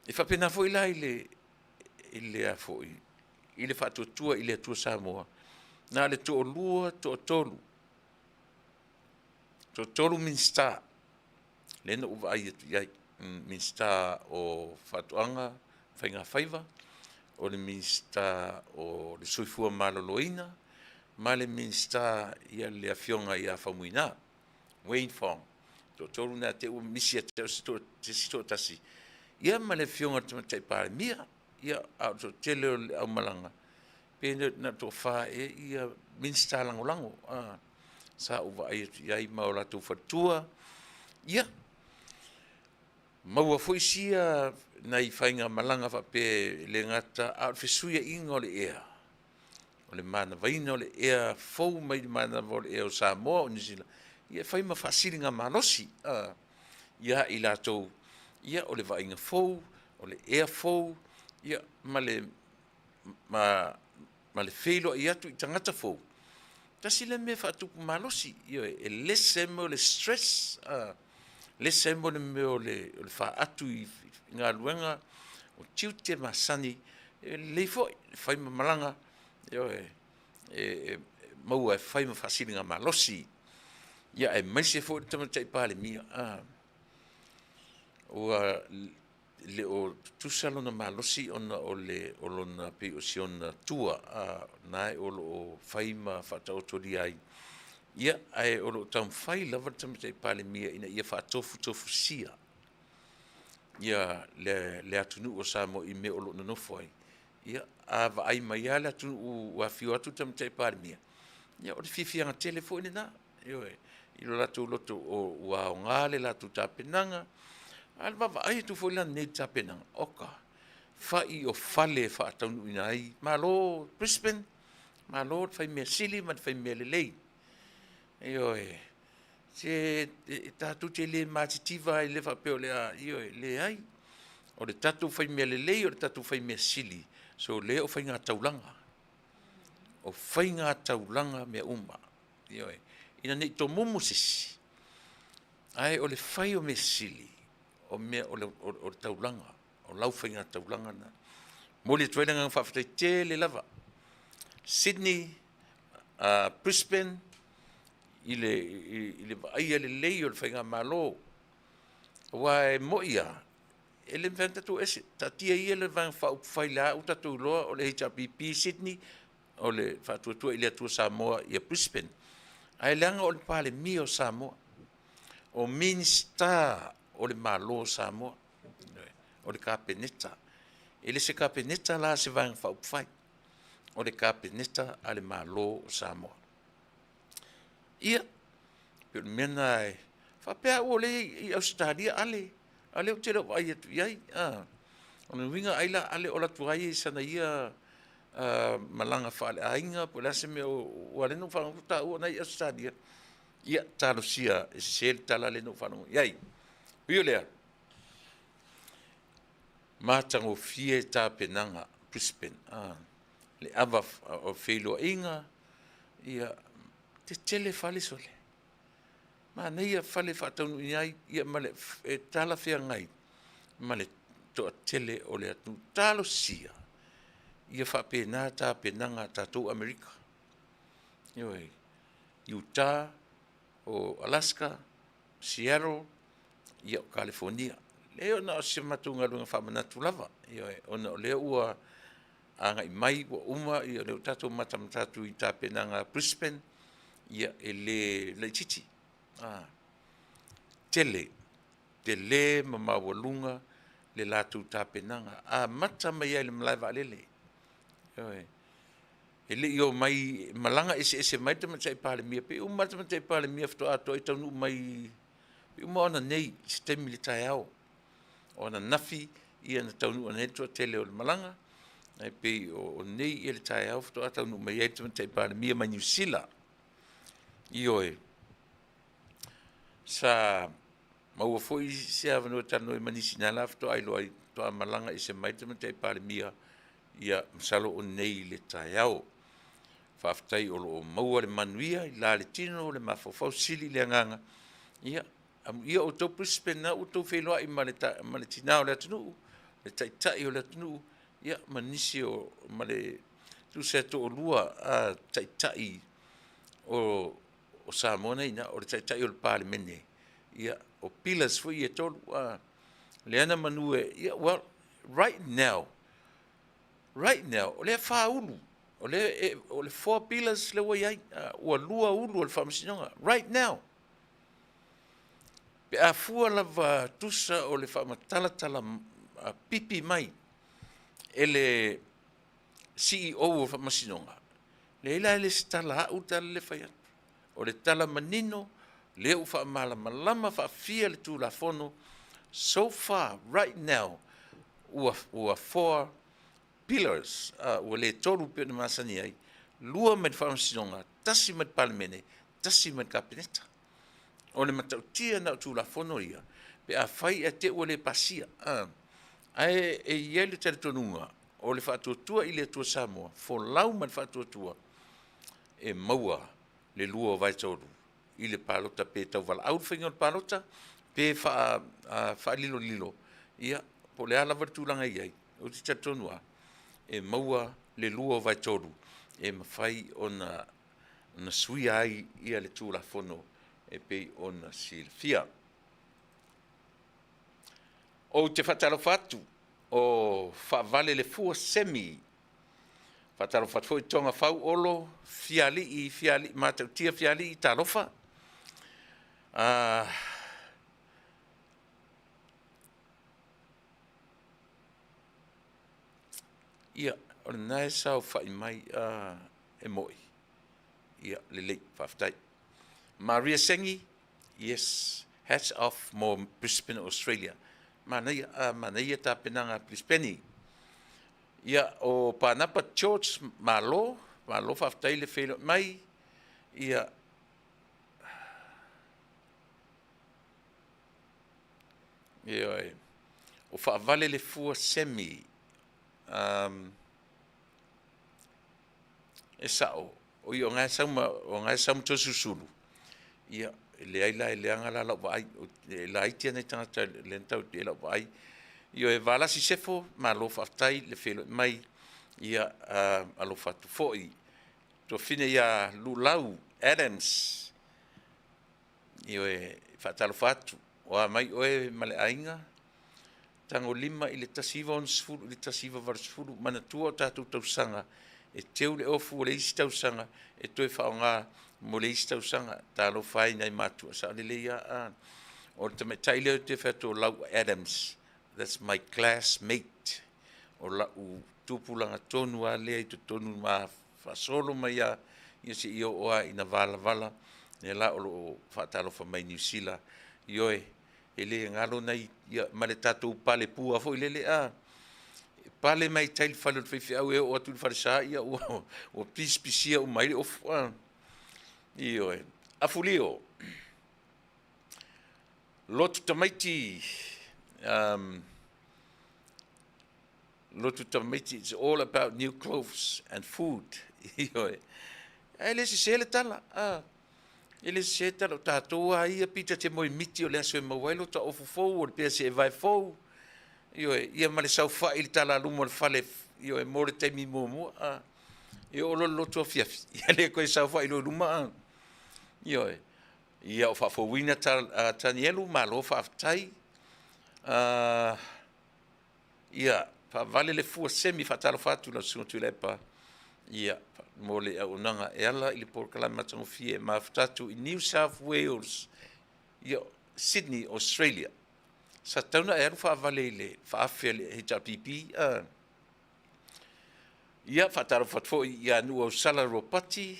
E faapena foi la i le Faatuatua i le Atua Samoa, na o le toalua, toatolu, toatolu Minisita lea na ou vaai atu i ai, Minisita o Faatoaga ma Faigafaiva, o le Minisita o le Soifua Maloloina ma le Minisita, le Afioga ia Faumuina Wayne Fong. E toatolu na te i ua misi ia te au se isi toatasi, ia ma le Afioga i le Tamaitai Palemia. Ia, a o le toatele o le aumalaga, pe na o le toafa ea Minisita Lagolago sa ou vaai atu i ai ma o latou faletua. Ia, maua foi sia nai faigamalaga faapea e le gata a o le fesuiaiga o le ea, o le manavaina o le ea fou mai le manava o le ea o Samoa, o Niu Sila, ia e fai ma faasiligamalosi ia i latou, ia o le vaaiga fou, o le ea fou, ia ma le feiloai atu i tagata fou. Tasi lea mea e faatupu malosi, ioe, e lese ai le mea o le stress, lese ai le mea o le faatu i galuega, o tiute masani, e lelei foi le fai ma malaga, ioe, e maua e fai ma faasiligamalosi, aemaise foi le Tamaitai Palemia, ua le o tutusa lona malosi ona o lona, pei o si ona tua lena o lo o fai ma faataotolia ai, ae o lo o taumafai lava le Tamaitai Palemia ina ia faatofutofusia le atunuu o Samoa i mea o lo o nonofo ai. Ia, a vaai mai lava le atunuu ua afio atu le Tamaitai Palemia, ia o le fiafiaga tele foi lena, ioe, i lo latou loto ua aoga le latou tapenaga. A o le vaavaai atu foi la i lenei tapenaga, oka, fai o fale e faataunuuina ai. Malo Brisbane, malo le fai mea sili ma le fai mea lelei. Ioe, se tatou te le matitiva ai le faapea o le a, ioe, leai. O le tatou fai mea lelei, o le tatou fai mea sili, sole o faigataulaga. O faigataulaga mea uma, ioe, ina ne i tomumu se isi, ae o le fai o mea sili, o mea o le taulaga, o lau faigataulaga lena. E momoli atu ai le agaga faafetai tele lava, Sydney, Brisbane, i le vaaia lelei o le faigamalo, aua e moni lava, e le mafai ona tatou o ese. Taatia ia le Vaega Faaupufai o la ua tatou iloa o le HRPP Sydney, o le Faatuatua i le Atua Samoa ia Brisbane, ae leaga o le Palemia o Samoa, o Minisita o le Malo o Samoa, o le Kapeneta. E le se Kapeneta la a se Vaega Faaupufai. o le Kapeneta a le Malo o Samoa. Ia, pei o le mea lena e faapea au o lea e i Ausetalia Ale, a o lea ou te le o vaai atu i ai. O lona uiga ai la Ale o alu atu lava ia i sana ia malaga faaleaiga po o le a se mea, aua o lea na ou faalogo atu o taua o la e i Ausetalia. Ia, talosia e sese le tala lea na ou faalogo i ai. Ui o lea, matagofie tapenaga a Brisbane, le ava o feiloaiga, ia, tetele fale sole, manaia fale e faataunuuina ai, ia ma le e talafeagai ma le toatele o le atunuu. Talosia ia faapena tapenaga a tatou Amerika, ioe, Utah, o Alaska, Seattle, ia o Kalifonia. Leai na o si a matou galuega faamanatu lava, ioe, ona o lea ua agai mai ua uma o lea ua tatou matamata atu i tapenaga a Brisbane, ia e le laitiiti. Tele, tele ma maualuga le latou tapenaga, amata mai lava i le malae vaalele. Ioe. E le i omai, malaga eseese mai le Tamaitai Palemia, pei uma lava le Tamaitai Palemia faatoa atoa taunuu mai, pei uma o ananei i se taimi i le taeao. O ananafi na taunuu nei le toatele o le malaga, ae pei o nei i le taeao faatoa taunuu mai ai le Tamaitai Palemia mai Niu Sila. Ioe. Sa maua foi se avanoa e talanoa ai ma nisi na la faatoa iloa ai, faatoa malaga ese mai le Tamaitai Palemia, ia masalo o nei i le taeao. Faafetai o lo o maua le manuia i le tino le mafaufau, sili le agaga, ia amuia outou Brisbane na ua outou feiloai ma le tina o le atunuu, le taitai o le atunuu, ia ma nisi o, ma le tusa e toalua taitai o Samoa na e i ina, o le taitai o le Palemene, ia, o pillars foi ia e tolu, lea na manu e, ia, well, right now, right now, o lea e 4 ulu, o le four pillars lea ua i ai, ua lua ulu o le faamasinoga, right now. Pe a fua lava tusa o le faamatalatala pipi mai e le CEO o Faamasinoga, leai la e le o se tala a au le tala lea e fai atu. O le tala manino, lea ua faamalamalama faafia le Tulafono, so far right now, ua four pillars, ua le tolu pei ona masani ai, lua mai le Faamasinoga, tasi mai le Palemene, tasi mai le Kapeneta. O le matautia lena o Tulafono ia, pe afai ae te i ua le pasia, ae e i ai le talitonuga o le faatuatua i le Atua Samoa, folau ma le faatuatua e maua le 2/3 i le palota, pe tauvalaau le faiga o le palota, pe faalilolilo, ia po o le a lava le tulaga e i ai, ou te talitonu lava e maua le 2/3 e mafai ona suia ai le Tulafono e pei ona silafia. Ou te faatalofa atu o faavale le fua semi. Faatalofa atu foi Togafau Olo Fialii Fialii Matautia Fialii talofa. Ia, o lena e saofai mai e moi. Ia, lelei, faafetai. Maria Sengi, yes, hats off mo Brisbane, Australia. Manaia, manaia tapenaga a Brisbane. Ia, o Panapa George, malo, malo faafetai le feiloai mai. Ia, ioe, o faavale le fua semi. E sao, o ia o lena e sau ma, o lena e sau ma Toeolesulusulu, ia, e leai la e leaga la lau vaai, e laiti lava nai tagata lea na tau i lau vaai. Ioe, Valasi Sefo, malo faafetai le feiloai mai, ia alofa atu foi. Tuafafine ia Lulau Adams, ioe, e faatalofa atu, o a mai oe ma le aiga? Tagolima i le 1960 i le 1980, manatua o tatou tausaga e teu le ofu o le isi tausaga e toe faaaoga mo le isi tausaga. Talofa e i nai matua, sao lelei lava. O le tamaitai lea ou te fai atu o Lau Adams, that's my classmate, o lau tupulaga tonu lava lea i totonu ma faasolo mai lava ia seia oo lava ina valavala, lea la o lo o faatalofa mai Niu Sila. Ioe, e le galo nai, ia ma le tatou palepua foi lele a, e pale mai tai i le fale o le faifeau e oo atu i le falesa ua pisipisia uma ai le ofu a. Ioe. Afulio, lotu tamaiti, lotu tamaiti, it's all about new clothes and food. Ioe. Ae le sese le tala, a. E le sese le tala, o tatou lava ia pita te moemiti o le aso e maua ai lota ofu fou o le pea seevae fou, ioe, ia ma le saofai i le talaluma o le fale, ioe, mo le taimi muamua, a. E oo loa i le lotu afiafi, ia le toe saofai loa i luma, a. Ioe. Ia o faafouina Tanielu, malo faafetai. Ia, faavale le fua semi, faatalofa atu i lau Susuga Tuilaepa, ia, mo le auaunaga e ala i le polokalame matagofie e mafuta atu i New South Wales, ia, Sydney, Australia. Sa tatau ona e alu faavale i le faaafe a le HRPP. Ia, faatalofa atu foi ia Nuuausala Ropati,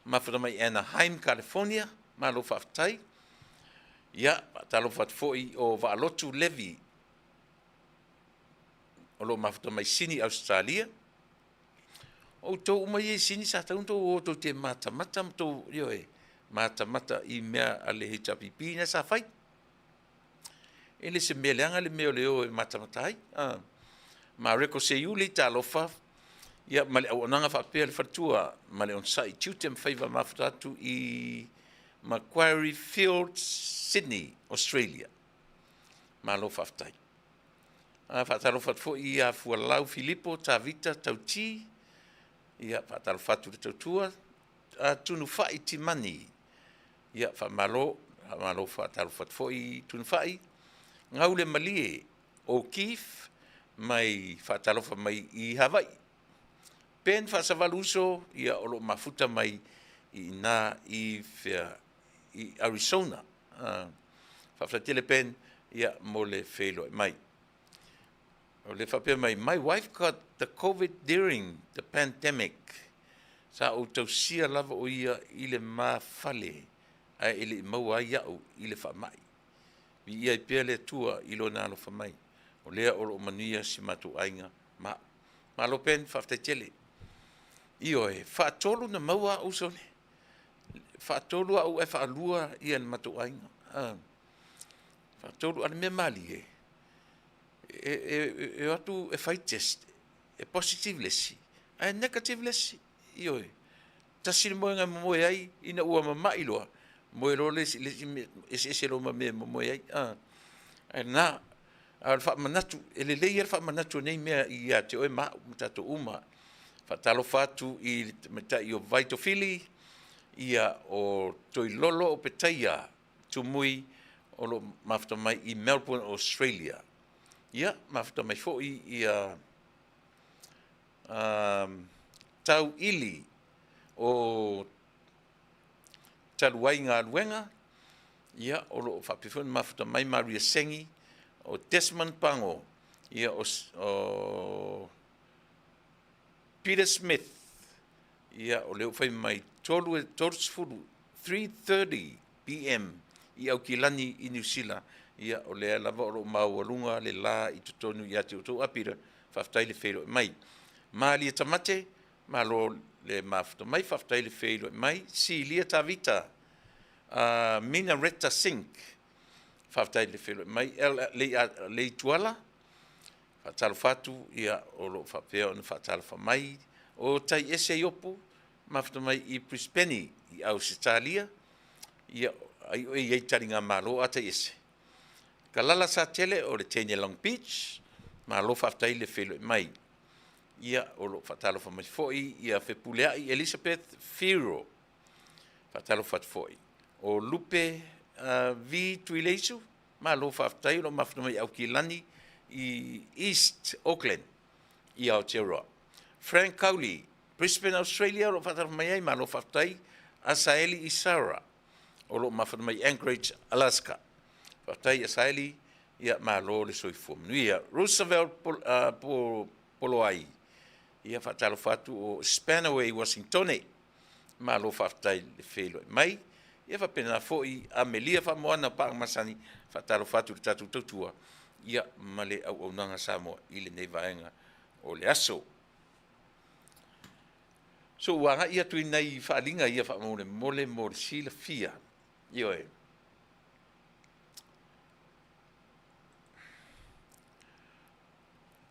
mafuta mai Anaheim, California, malo faafetai. Ia, faatalofa atu foi o Vaalotu Levi, o lo o mafuta mai Sini, Ausetalia. O outou uma ia i Sini sa tatau ona outou o tou te matamata ma tou, ioe, matamata i mea a le HRPP na sa fai. E le se mea leaga le mea o le o e matamata ai. Mareko Seiuli, talofa, ia ma le auaunaga faapea le faletua ma le onosai tiute ma faiva mafuta atu i Macquarie Fields, Sydney, Australia. Malo faafetai. Faatalofa atu foi ia Fualau Filipo Tavita Tauti, ia faatalofa atu i le tautua, Tunufai Timani, ia faamalo, faamalo faatalofa atu foi Tunufai, Gaulemalie O'Keefe mai faatalofa mai i Hawaii. Ben Faasavalu Uso, ia o lo o mafuta mai i ina i fea i Arizona. Faafetai tele Ben ia mo le feiloai mai. O le faapea mai, my wife got the COVID during the pandemic. Sa ou tausia lava o ia i le mafale ae e le i maua ai au i le faamai. Viia ai pea le Atua i lona alofa mai. O lea o lo o manuia si matou aiga ma au. Malo Ben, faafetai tele. Ioe, faatolu na maua au sole. Faatolu au ae faalua ia le matou aiga. Faatolu, a o le mea malie, e o atu e fai test, e positive le isi, ae negative le isi. Ioe, tasi le moega e momoe ai ina ua mamai loa, moe loa le isi mea, eseese loa ma mea e momoe ai. Ae lena, a o le faamanatu, e lelei lava le faamanatu o nei mea ia te oe ma au ma tatou uma. Faatalofa atu i le tamaitai o Vaitofili, ia o Toilolo Opetaia Tumui o lo o mafuta mai i Melbourne, Australia. Ia, mafuta mai foi ia Tauili o talu ai galuega, ia, o lo o faapea foi ona mafuta mai Maria Sengi, o Desmond Pango, ia, o Peter Smith, ia, o lea ua fai mai 3:30, 3:30 PM i Aukilani i Niu Sila, ia, o lea lava o lo o maualuga le la i totonu ia te outou. A Peter, faafetai le feiloai mai. Malie Tamate, malo le mafuta mai, faafetai le feiloai mai. Silia Tavita, Mina Retta Sink, faafetai le feiloai mai. Leituala, faatalofa atu, ia, o lo o faapea ona faatalofa mai. O Taiese Iopu, mafuta mai i Brisbane i Ausetalia, ia, ai o e i ai taligamalo a Taiese. Kalala Satele o le teine Long Beach, malo faafetai le feiloai mai. Ia, o lo o faatalofa mai foi ia Fepuleai Elizabeth Whiro, faatalofa atu foi. O Lupe V Tuileisu, malo faafetai, o lo o mafuta mai i Aukilani i East Auckland i Aotearoa. Frank Cowley, Brisbane, Australia, o lo o faatalofa mai ai, malo faafetai. Asaeli Isara, o lo o mafuta mai i Anchorage, Alaska. Faafetai Asaeli, ia malo le soifua manuia. Roosevelt Poloai, Ia faatalofa atu o Spanaway, Uasintone. Malo faafetai i le feiloai mai. Ia faapena foi Amelia Faamoana Paaga Masani, faatalofa atu i le tatou tautua ia ma le auaunaga Samoa i lenei vaega o le aso. So ua agai atu i nai faaaliga ia faamolemole mo le silafia. Ioe.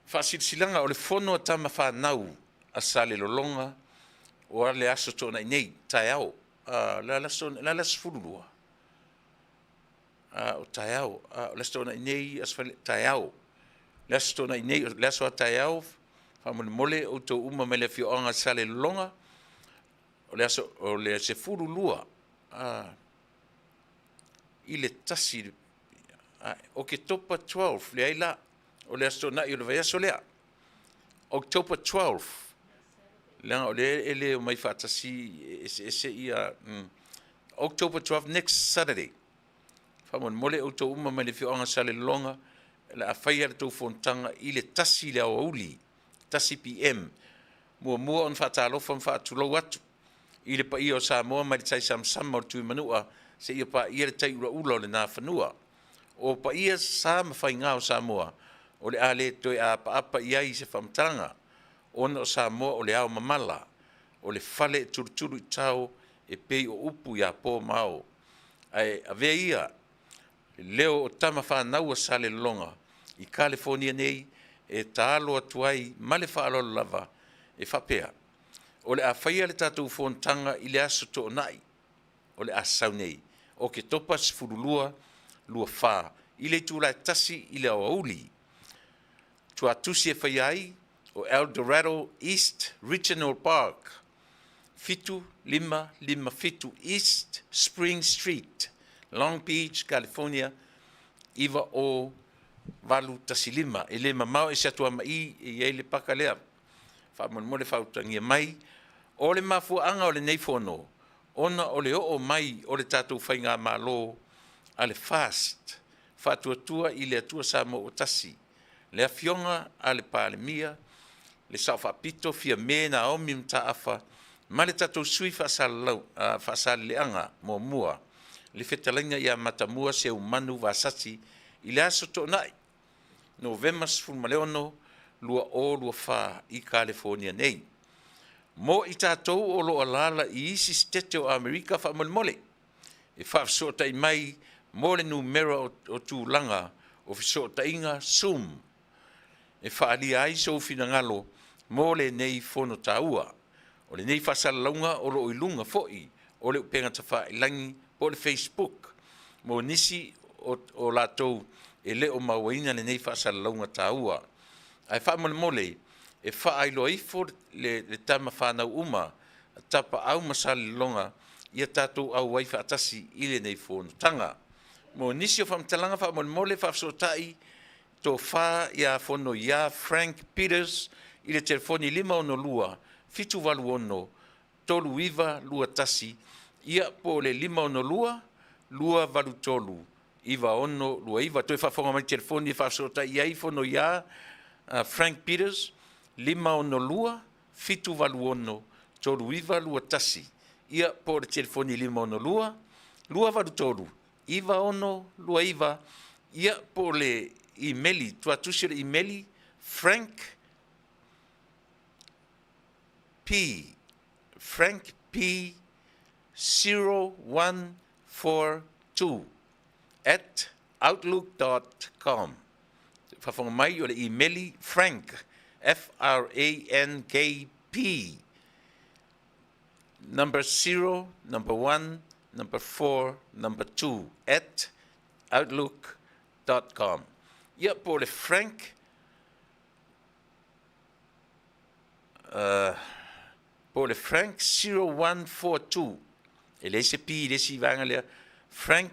Faasilasilaga o le Fono a Tama Fanau a Salelologa o le Aso Toonai nei, taeao, le a le aso, le a le aso 12? O taeao, o le Aso Toonai nei, Aso Faraile, taeao. Le Aso Toonai nei, o le aso a taeao, faamolemole outou uma mai le afioaga o Salelologa, o le aso o le 12 i le 1 Oketopa 12, leai la, o le Aso Toonai o le vaiaso lea, October 12, leaga o lea e le omai faatasi, e eseese ia, October 12, next Saturday. Faamolemole outou uma mai le afioaga o Salelologa, o le a faia le tou fonotaga i le 1 i le aoauli, 1 PM. Muamua ona faatalofa ma faatulou atu i le paia o Samoa mai le taisamasama o le Tuimanua seia paia le tai ulaula o le Nafanua. O paia sa ma faiga o Samoa o le a le toe apaapa i ai se faamatalaga, ona o Samoa o le ao mamala, o le fale e tulutulu i tao e pei o upu ia po ma ao. Ae avea ia le leo o tama fanau a Salelologa i Kalifonia nei e taalo atu ai ma le faaaloalo lava e faapea, o le a faia le tatou fonotaga i le Aso Toonai o le a sau nei, Oketopa 12, 24 i le itula e 1 i le aoauli. Tuatusi e faia ai o El Dorado East Regional Park, 7557 East Spring Street, Long Beach, California 90815. E le mamao ese atu lava ma i e i ai le paka lea. Faamolemole faautagia mai. O le mafuaaga o lenei fono, ona o le oo mai o le tatou faigamalo a le FAST, Faatuatua i le Atua Samoa ua Tasi, le Afioga a le Palemia, le Sao Faapito Fiame Naomi Mataafa ma le tatou sui Faasaleleaga muamua, le fetalaiga ia Matamua Seumanu Vasasi i le Aso Toonai, Novema 16, 2024 i Kalifonia nei. Mo i tatou o lo o alaala i isi sitete o Amerika faamolemole, e faafesootai mai mo le numera o tulaga o fesootaiga Zoom e faaalia ai sou finagalo mo lenei fono taua. O lenei faasalalauga o lo o i luga foi o le upega tafailagi po o le Facebook mo nisi o latou e le o mauaina lenei faasalalauga taua. Ae faamolemole e faailoa ifo le tama fanau uma a Tapaau ma Salelologa ia tatou auai faatasi i lenei fonotaga. Mo nisi o faamatalaga faamolemole faafesootai tofa ia Fonoia Frank Peters i le telefoni 562 786 3921, ia po o le 562 283 9629. Toe faafofoga mai i le telefoni e faafesootai i ai Fonoia Frank Peters 562 786 3921, ia po o le telefoni 562 283 9629, ia po o le imeli, tuatusi o le imeli Frank P Frank P 0142 at outlook.com. Faafofoga mai o le imeli Frank F R A N K P number 0 number 1 number 4 number 2 at outlook.com. Ia po o le Frank po o le Frank 0142, e leai se P i le isi vaega lea, Frank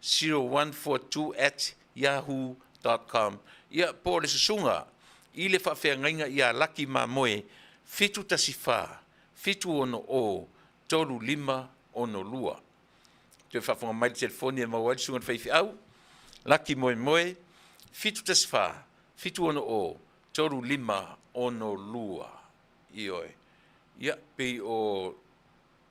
0142 at yahoo dot com. Ia, po o le susuga i le faafeagaiga ia Laki Mamoe 714 760 3562. Toe faafofoga mai le telefoni e maua ai le susuga i le faifeau, Laki Moemoe 714 760 3562. Ioe. Ia, pei o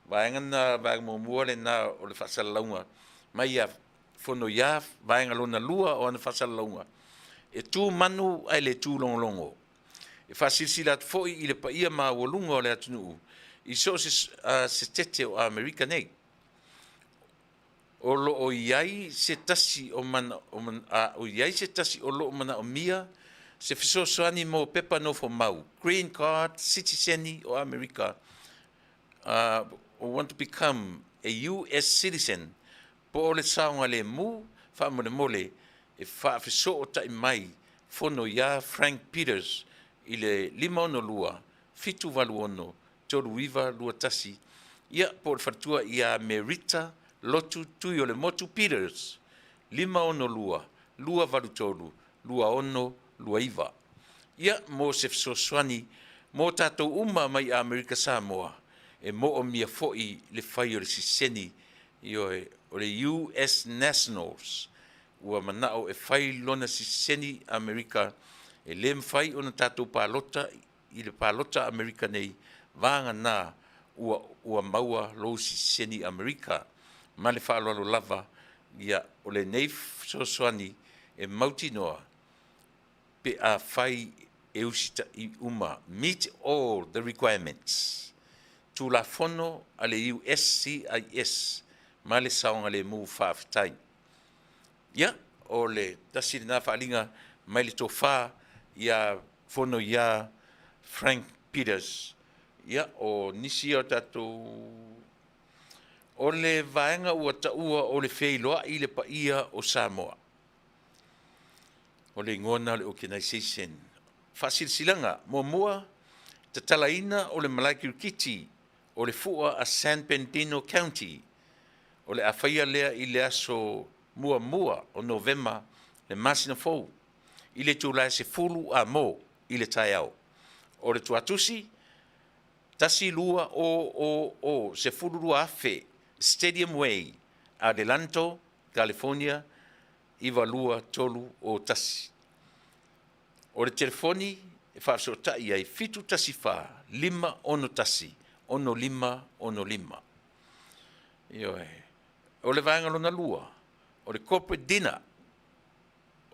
vaega na, vaega muamua lena o le faasalalauga mai ia Fonoia, vaega lona lua o ana faasalalauga, e tu manu ae le tu logologo. E faasilasila atu foi i le paia maualuga o le atunuu i so o se setete o Amerika nei, o lo o i ai se tasi o mana, o, a, o i ai se tasi o lo o manaomia se fesoasoani mo pepa nofomau, green card, sitiseni o Amerika, want to become a US citizen, po o le saogalemu, faamolemole e faafesootai mai fono iā Frank Peters i le 562 786 3921, ia po o le faletua ia Merita Lotu Tuiolemotu Peters, 562 283 2629. Ia mo se fesoasoani mo tatou uma mai Amerika Samoa, e moomia foi le fai o le siseni, ioe, o le US Nationals ua manao e fai lona siseni Amerika, e le mafai ona tatou palota i le palota Amerika nei, vagana ua maua lou sitiseni Amerika. Ma le faaaloalo lava, ia, o lenei fesoasoani e mautinoa pe afai e usita'i uma, meet all the requirements, Tulafono a le USCIS ma le saogalemu. Faafetai. Ia, o le tasi lena faaaliga mai le tofa ia Fono ia Frank Peters. Ia, o nisi ia o tatou o le vaega ua taua o le feiloai le paia o Samoa. O le igoa lena o le organization. Faasilasilaga muamua, tatalaina o le malae kirikiti o le fua a San Bernardino County. O le a faia lea i le aso muamua o Novema le masina fou i le itula e 10 amo i le taeao. O le tuatusi 1200 12,000 Stadium Way, Adelanto, California 92301. O le telefoni e faafesootai ai 714 561 6565. Ioe. O le vaega lona lua, o le corporate dinner.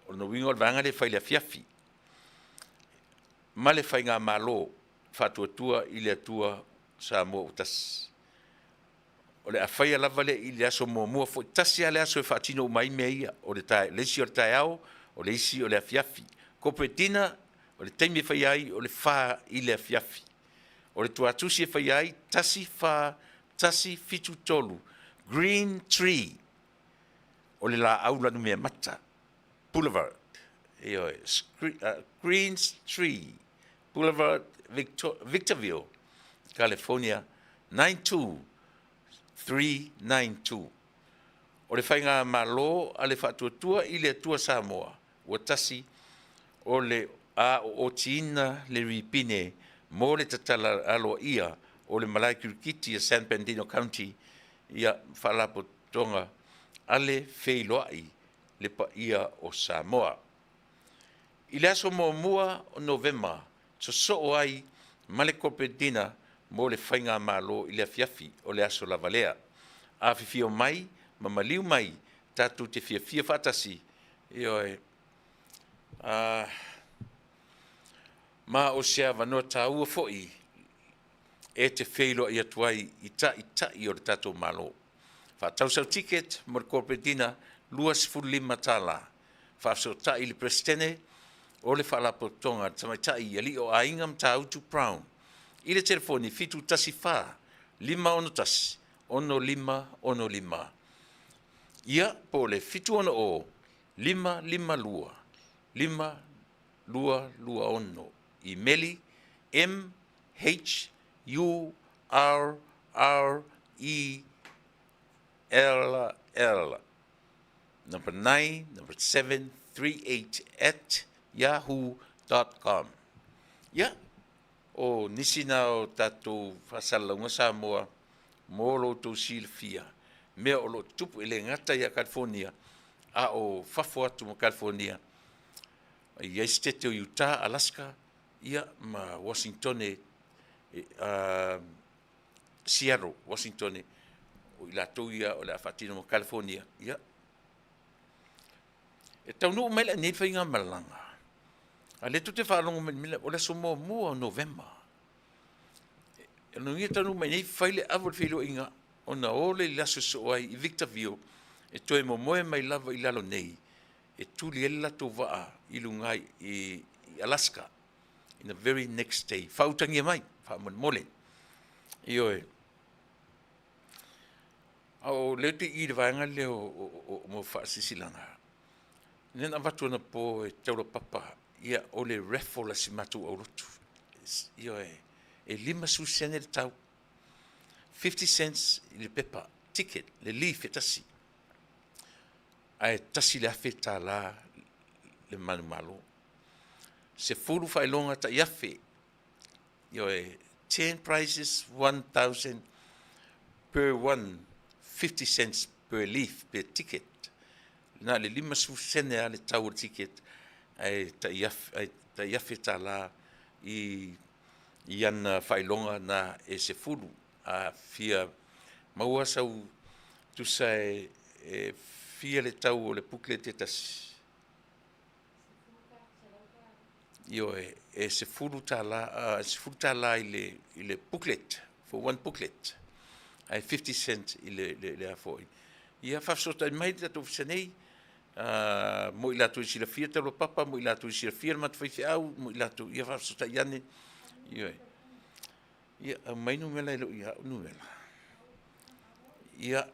O lona uiga o le vaega lea e fai i le afiafi ma le faigamalo Faatuatua i le Atua Samoa ua tasi. O le a faia lava lea i le aso muamua foi, tasi lava le aso e faatino uma ai mea ia, o le, tae, le isi o le taeao, o le isi o le afiafi. Corporate dinner, o le taimi e faia ai o le 4 i le afiafi. O le tuatusi e faia ai 1 4 1 7 3 Green Tree, o le laau lanumeamata, Boulevard, ioe, Green Tree Boulevard, Victorville, California 92392. O le faigamalo a le Faatuatua i le Atua Samoa ua tasi, o le a ootiina le ripine mo le tatala aloaia o le malae kirikiti a San Bernardino County ia Faalapotopotoga a le Feiloai le Paia o Samoa. I le aso muamua o Novema, sosoo ai ma le corporate dinner mo le faigamalo i le afiafi o le aso lava lea. Afifio mai ma maliu mai tatou te fiafia faatasi, ioe, a, ma o se avanoa taua foi e te feiloai atu ai i taitai o le tatou Malo. Faatau sau ticket mo le corporate dinner $25. Faafesootai i le Peresetene o le Faalapotopotoga a le Tamaitai Alii o Aiga Matautu Brown i le telefoni 714 561 6565 ia po o le 760 552 5226. Imeli M H U R R E L L number 9 number 7 3 8 at yahoo.com. Ia, o nisi na o tatou faasalalauga Samoa mo lo outou silafia, mea o lo o tutupu e le gata ia California, a o fafo atu ma California, e i ai setete o Utah, Alaska, ia ma Washingtone. Seattle, Washington, o i latou ia o le a faatino ma California, ia. E taunuu mai la i nei faigamalaga, a lea tou te faalogo mai i le mea lea, o le aso muamua o Novema. E lona uiga e taunuu mai i nei fai le ava o le feiloaiga ona o lea i le aso e sosoo ai i Victorville e toe momoe mai lava i lalo nei e tuli ai le latou vaa i luga i Alaska in the very next day. Faautagia mai faamolemole. Ioe. A o lea ou te i i le vaega lea o mo faasilasilaga, lea na avatu anapo e Taulapapa, ia o le raffle a si matou aulotu. Ioe, e 50 sene le tau, 50 cents i le pepa, ticket, le leaf e tasi, ae $1,000 le manumalo. 10 faailoga tai afe, ioe, 10 prizes, 1,000 per one, 50 cents per leaf, per ticket. Na o le 50 sene lava le tau o le ticket ae tai $1,000 i ana faailoga na e 10. A fia maua sau tusa e fia le tau o le booklet e tasi? Ioe, e $10, $10 i le booklet, for one booklet, ae 50 cents i le a foi. Ia faafesootai mai le tatou ofisa nei, mo i latou e silafia Taulapapa, mo i latou e silafia le matou faifeau, mo i latou, ia faafesootai ane. Ioe. Ia, aumai numera e le o ia au numera. Ia,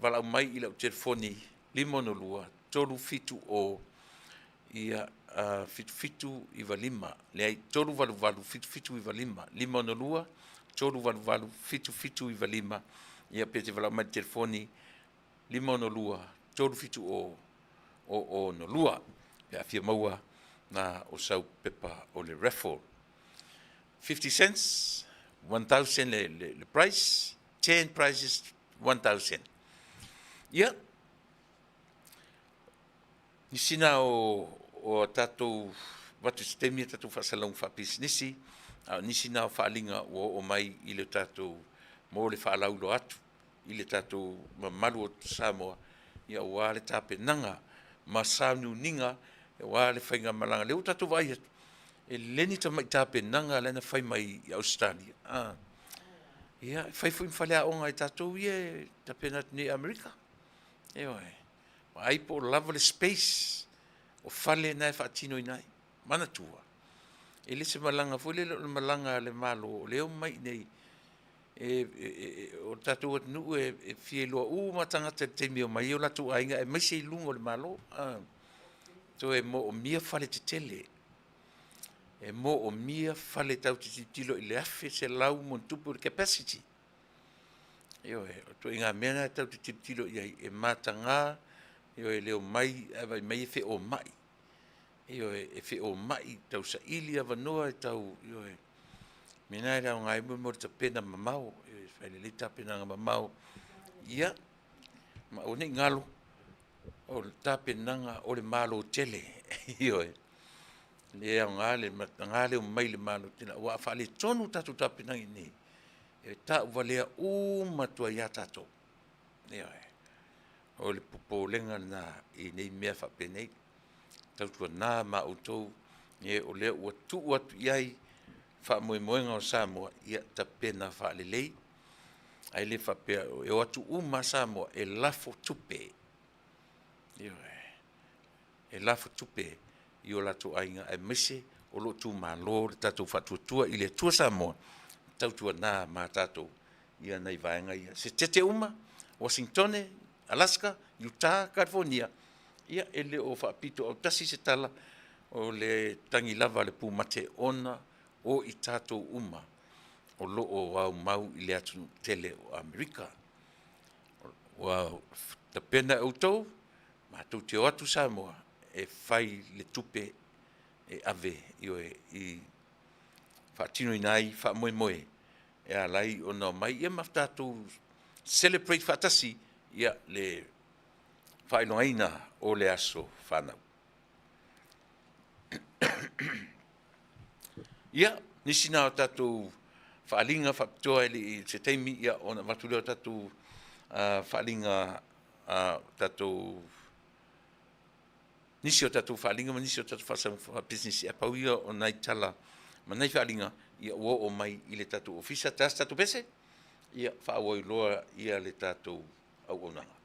valaau mai i lau telefoni 562 370 ia, 7795, leai, 388 7795, 562 388 7795, ia pe te valaau mai i le telefoni 562 370 062 pe a fia maua na o sau pepa o le raffle. 50 cents, 1,000 le price, 10 prizes, 1,000. Ia, nisi na o a tatou avatu i se taimi a tatou faasalalauga faapisinisi, a o nisi na o faaaliga ua oo mai i le tatou mo le faalauiloa atu i le tatou mamalu o Samoa, ia aua le tapenaga ma sauniuniga aua le faigamalaga. Lea ua tatou vaai atu, e le ni tamai tapenaga lea na fai mai i Ausetalia, ia, e fai foi ma faleaoga a tatou ia e tapena atu nei i Amerika. Ioe. Vaai po o lava le space o fale na e faatinoina ai. Manatua, e le se malaga foi lele o le malaga a le Malo o lea e omai i inei, o le tatou atunuu e fia iloa uma tagata i le taimi e omai ai o latou aiga aemaise i luga o le Malo. Toe moomia fale tetele, e moomia fale tatou te tilotilo i le 1,100+ le capacity. Ioe, o ituaiga mea na tatou te tilotilo i ai, e mataga, ioe, le omai ae vaai mai e feomai. Ioe, e feomai, tausaili avanoa e tau, ioe. O le mea lena e aoga ai mo le tapena mamao, e fai lelei tapenaga mamao. Ia, ma aua ne i galo, o le tapenaga o le Malo tele, ioe, le aoga le mataga le omai i le Malo tele, aua a faaletonu tatou tapenaga i inei, e tauvalea uma atu ai lava tatou. Ioe. O le popolega lena i nei mea faapenei. Tautuana ma outou, e o lea ua tuu atu i ai faamoemoega o Samoa, ia tapena faalelei, ae le faapea e o atu uma lava Samoa e lafo tupe. Ioe. E lafo tupe i o latou aiga aemaise o lo o itumalo le tatou faatuatua i le Atua Samoa, tautuana ma tatou ia nai vaega ia. Se tete uma, Uasinitone, Alaska, Utah, Kalifonia, ia e le o faapito autasi se tala, o le tagi lava a le pumate ona o i tatou uma o lo o aumau i le atunuu tele o Amerika. Ua tapena e outou, matou te o atu Samoa e fai le tupe e ave, ioe, i faatinoina ai faamoemoe e ala ai ona omai ia ma tatou celebrate faatasi ia le faailogaina o le aso fanau. Ia, nisi na o tatou faaaliga faapitoa e le i se taimi, ia, ona avatu lea o tatou faaaliga, tatou nisi o tatou faaaliga ma nisi o tatou faasaga faapisinisi. Ae pau ia o nai tala ma nai faaaliga ia ua oo mai i le tatou ofisa. Taas tatou pese, ia faaauau loa ia le tatou auaunaga.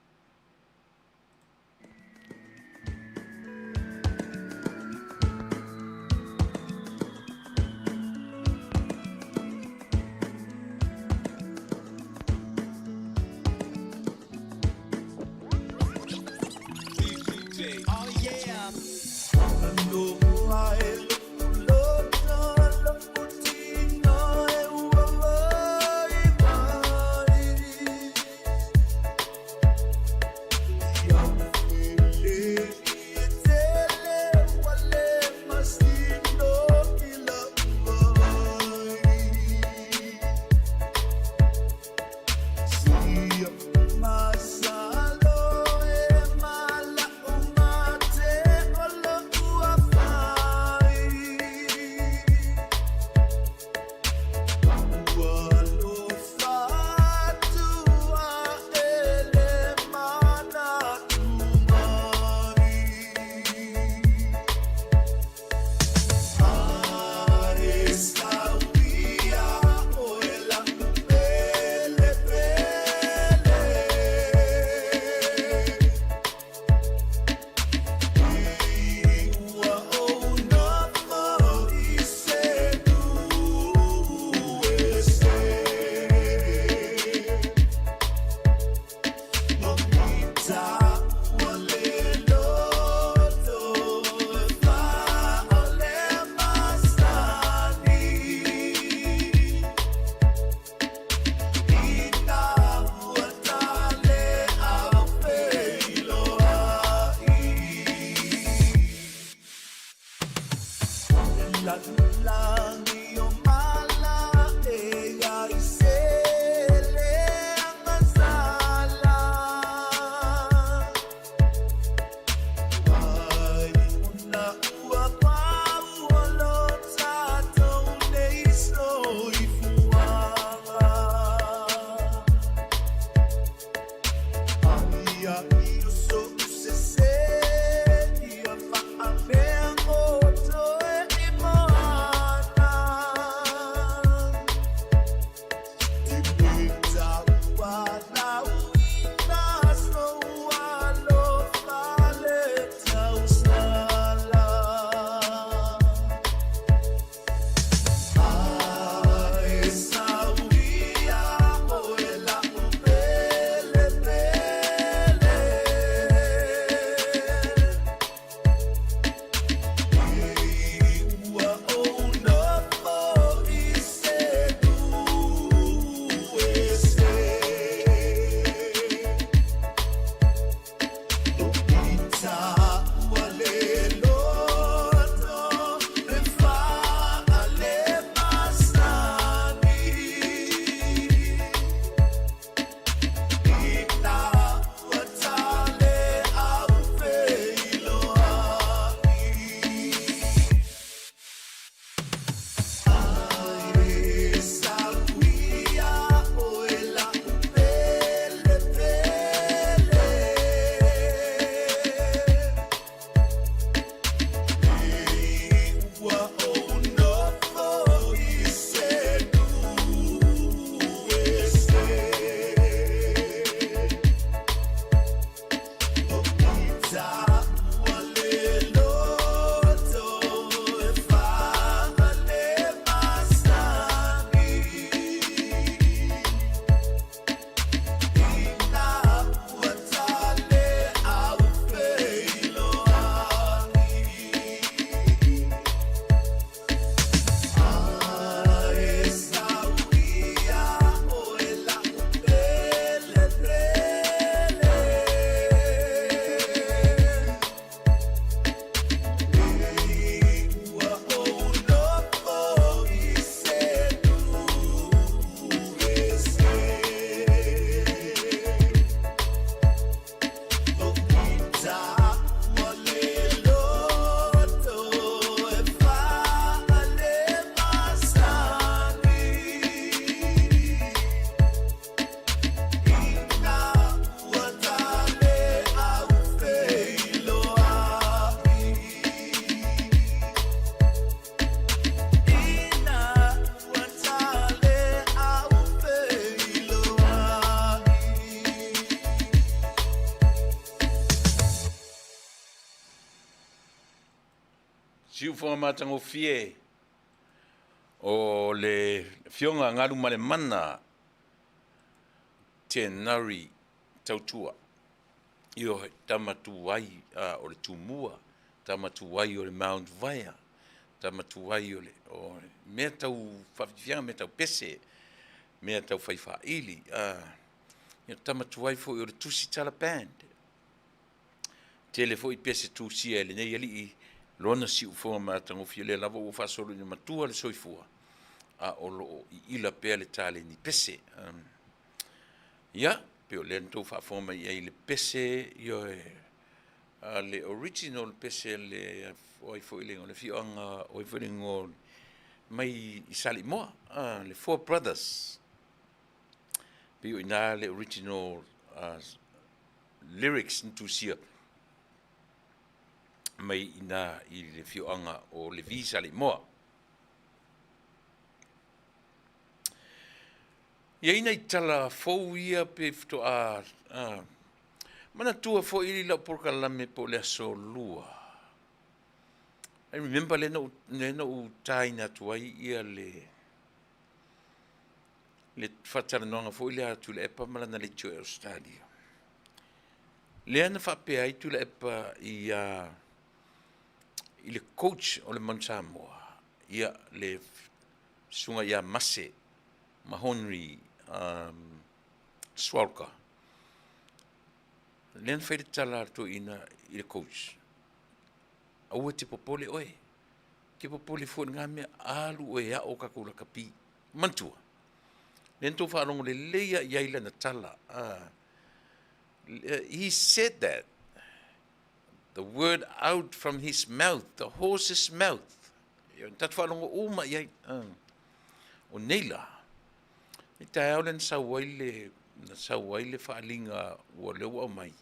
Siufoga matagofie o le Afioga Galumalemana Tenari Tautua. Ioe, tama tuai o le Tumua, tama tuai o le Mount Vaea, tama tuai o le o mea tau faafiafiaga, mea tau pese, mea tau fai faaili, ia tama tuai foi o le Tusitala Band. Tele foi pese tusia e lenei alii lona siufofoga matagofie, lea lava ua faasolo ina matua le soifua, a o lo o iila pea le taleni pese. Ia, pei o lea na tou faafofoga mai i ai i le pese, ioe, a le original pese a le, o ai foi le igoa o le afioaga, o ai foi le igoa mai i Saleimoa, le Four Brothers. Pei o i ina le original lyrics na tusia mai i ina i le afioaga o Levi Saleimoa. E i ai nai tala fou ia pe faatoa manatua foi lau polokalame po o le aso Lua. I remember lea na ou, lea na ou taina atu ai ia le le faatalanoaga foi lea a Tuilaepa ma lana leitio i Ausetalia. Lea na faapea ai Tuilaepa i, i le coach o le Manu Samoa, ia le susuga ia Mase Mahonri Swalka. Lea na fai le tala a le toeaina i le coach, aua e te popole oe, te popole fua i lena mea, alu oe e ao tatou lakapi. Manatua, lea na tou faalogo lelei lava i ai i lana tala. He said that, the word out from his mouth, the horse's mouth. Na tatou faalogo uma i ai. O nei la, i taeao lea na sau ai le, na sau ai le faaaliga ua lea ua aumai,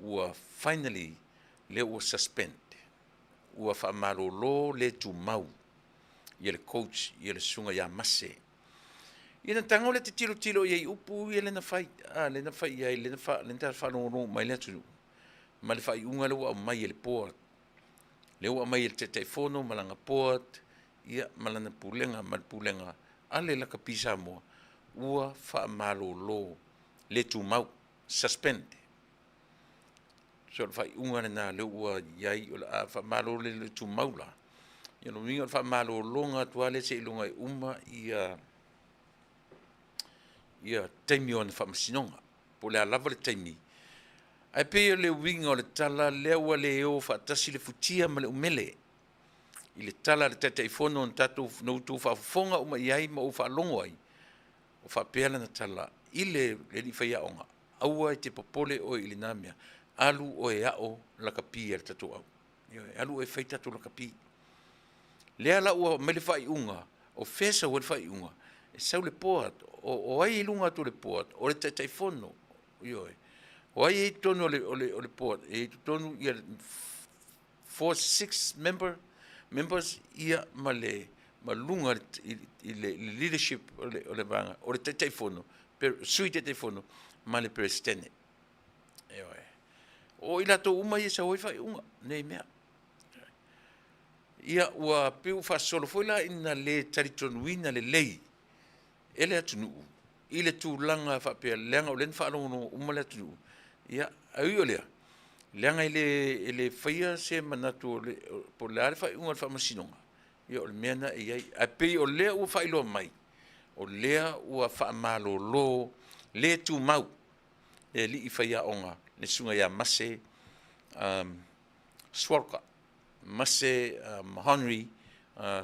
ua finally lea ua suspend, ua faamalolo le tumau ia le coach ia le susuga ia Mase. Ia na tago lea te tilotilo i ai i upu ia lea na fai, a, lea na fai i ai, lea na fa, lea na faalogologo mai le atunuu ma le faaiuga lea ua aumai e le board. Lea ua aumai e le Taitaifono ma lana board, ia ma lana pulega ma le pulega a le Lakapi Samoa, ua faamalolo le tumau, suspend. So o le faaiuga lena lea ua i ai, o le a faamalolo le tumau la. Ia lona uiga o le faamalologa atu lava lea seiloga e uma ia ia taimi o ana faamasinoga, po o le a lava le taimi. Ae pei o le uiga o le tala lea ua le o faatasi le futia ma le umele i le tala a le Taitaifono na tatou na outou faafofoga uma i ai ma ou faalogo ai, o faapea lana tala i le alii faiaoga, aua e te popole oe i lena mea, alu oe e ao lakapi a le tatou au. Ioe, alu oe e fai tatou lakapi. Lea la ua aumai le faaiuga, o fea e sau ai le faaiuga? E sau le board, o ai e i luga atu o le board? O le Taitaifono. Ioe. O ai e i totonu o le board? E i totonu ia 4, 6 members ia ma le ma luga i le leadership o le vaega, o le Taitaifono, Sui Taitaifono ma le Peresetene. Ioe. O i latou uma ia e sau ai faaiuga nei mea. Ia ua pei ua faasolo foi la ina le talitonuina lelei e le atunuu i le tulaga faapea, leaga o lea na faalogologo uma le atunuu. Ia, ae ui o lea, leaga e le faia se manatu o le, po o le a le faaiuga o le faamasinoga, ia o le mea lena e i ai. Ae pei o lea ua faailoa mai, o lea ua faamalolo le tumau le alii faiaoga, le susuga ia Mase Swarka, Mase Mahonri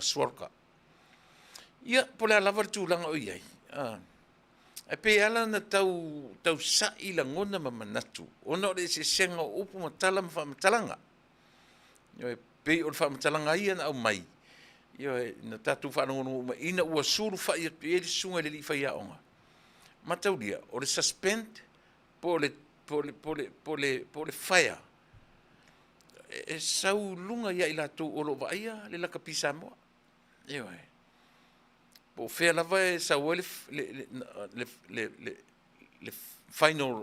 Swarka. Ia, po o le a lava le tulaga o i ai, ae pei e ala ona tau tausa'i lagona ma manatu ona o le eseesega o upu ma tala ma faamatalaga. Ioe, pei o le faamatalaga ia na aumai, ioe, na tatou faalogologo uma ina ua sulufai atu i ai le susuga i le alii faiaoga. Mataulia, o le suspend po o le, po o le, po o le, po o le, po o le fire, e sau i luga ia i latou o lo o vaaia le lakapi Samoa. Ioe. Po o fea lava e sau ai le final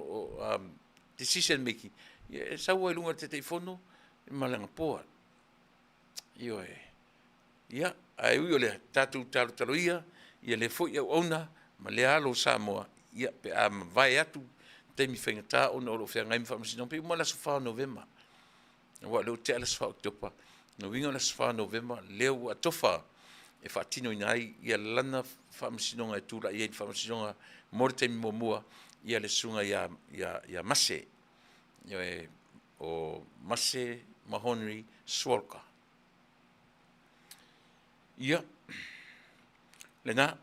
decision making, e sau ai i luga o le Taitaifono ma lana board. Ioe. Ia, ae ui o lea, tatou talotalo ia, ia lea foi auauna ma lea alo o Samoa, ia pe a mavae atu taimi faigata ona o lo o feagai ma faamasinoga, pei uma le aso 4 o Novema, aua o lea ua tea le aso 4 o Oketopa, lona uiga o le aso 4 o Novema lea ua atofa e faatinoina ai ia lana faamasinoga e tulai ai i le faamasinoga mo le taimi muamua ia le susuga ia, ia, ia Mase, ioe, o Mase Mahonri Sualka. Ia, lena,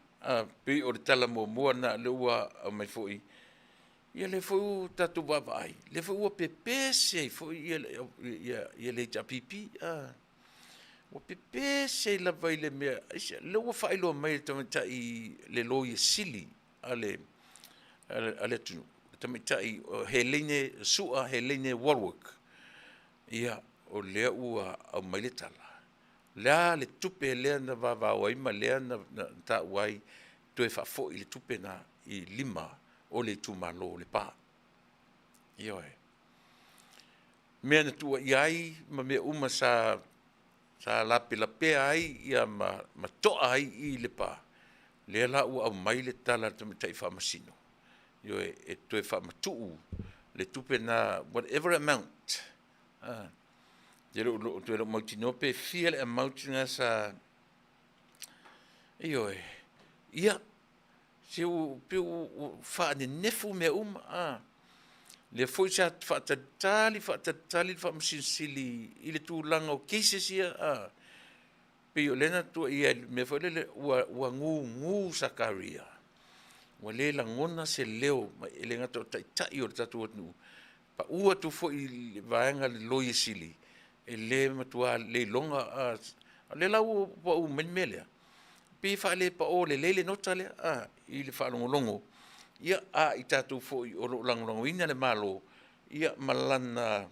pei o le tala muamua lena lea ua aumai foi, ia lea foi ua tatou vaavaai, lea foi ua pepese ai foi ia le HRPP, a, ua pepese lava i le mea, aisea? Lea ua faailoa mai e le tamaitai le Loia Sili a le atunuu, le tamaitai o Hellene Sua Hellene Wallwork, ia, o lea ua aumai le tala, o le a le tupe lea na vavao ai ma lea na taua ai, toe faafoi le tupe lena i lima o le itumalo o Lepa. Ioe. Mea na tuuaia ai ma mea uma sa lapelapea ai ia ma toa ai i Lepa, lea la ua aumai le tala a le tamaitai faamasino, ioe, e toe faamatuu le tupe lena, whatever amount, ou te le o mautinoa pe fia le amount lena sa, ioe, ia, se ua pei ua faanenefu mea uma, a. Lea foi sa faatalitali faatalitali le Faamasino Sili i le tulaga o cases ia, a, pei o lea na tuuaia i le mea foi lele ua gugu Sakaria, ua le lagona se leo, e le gata o le Taitai o le tatou atunuu, pau atu foi i le vaega a le Loia Sili, e le matua le iloga, a o lea la ua pau mai le mea lea, pei e faale pao lelei le nota lea i le faalogologo a i tatou foi o lo o lagolagoina le Malo ma lana,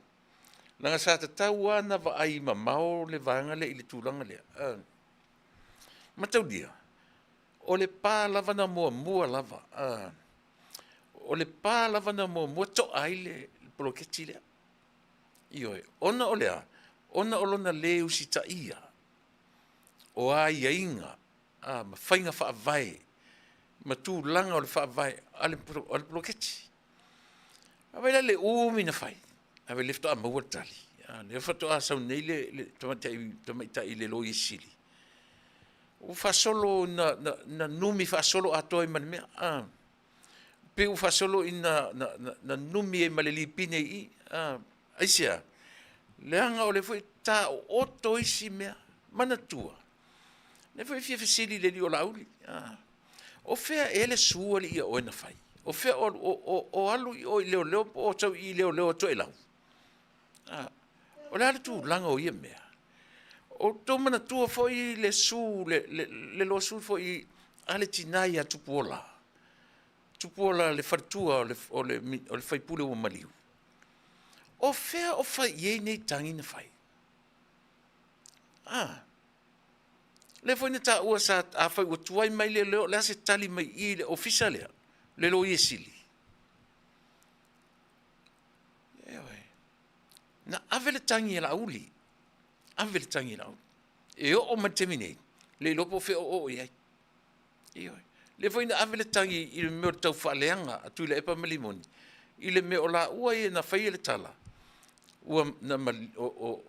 leaga sa tatau lava ona vaai mamao le vaega lea i le tulaga lea. Mataulia, o le pa lava na muamua lava, o le pa lava na muamua toa ai le poloketi lea. Ioe, ona o le a? Ona o lona le usitaia o aiaiga ma faiga faavae ma tulaga o le faavae a le poloketi. Vaai la i le umi na fai, ae vaai o lea faatoa maua le tali. O lea faatoa sau nei le tamaitai le Loia Sili, ua faasolo ina numi faasoloatoa ai ma le mea, a. Pei ua faasolo ina numi ai ma le lipine i i. Aisea? Leaga o lea foi e taooto isi mea. Manatua, o lea foi e fia fesili i le alii o Laauli, o fea ea le su alii a oe na fai? O fea o alu, o alu i o i leoleo po o sau i i leoleo a Toelau? O le a le tulaga o ia mea? O outou manatua foi le su, le loa foi a le tina ia Tupuola, Tupuola le faletua o le sui usufono ua maliu. O fea o fai i ai nei tagi na fai? A, lea foi na taua sa, afai ua tuai mai leoleo, o le a se tali mai i i le ofisa lea, le Loia Sili? Ioe. Na ave le tagi a Laauli, ave le tagi a Laauli. E oo mai le taimi nei, le iloa po o fea o oo i ai. Ioe. Lea foi na ave le tagi i le mea o le taufaaleaga a Tuilaepa ma Limoni, i le mea o laua ia na faia le tala, ua, na, o, o,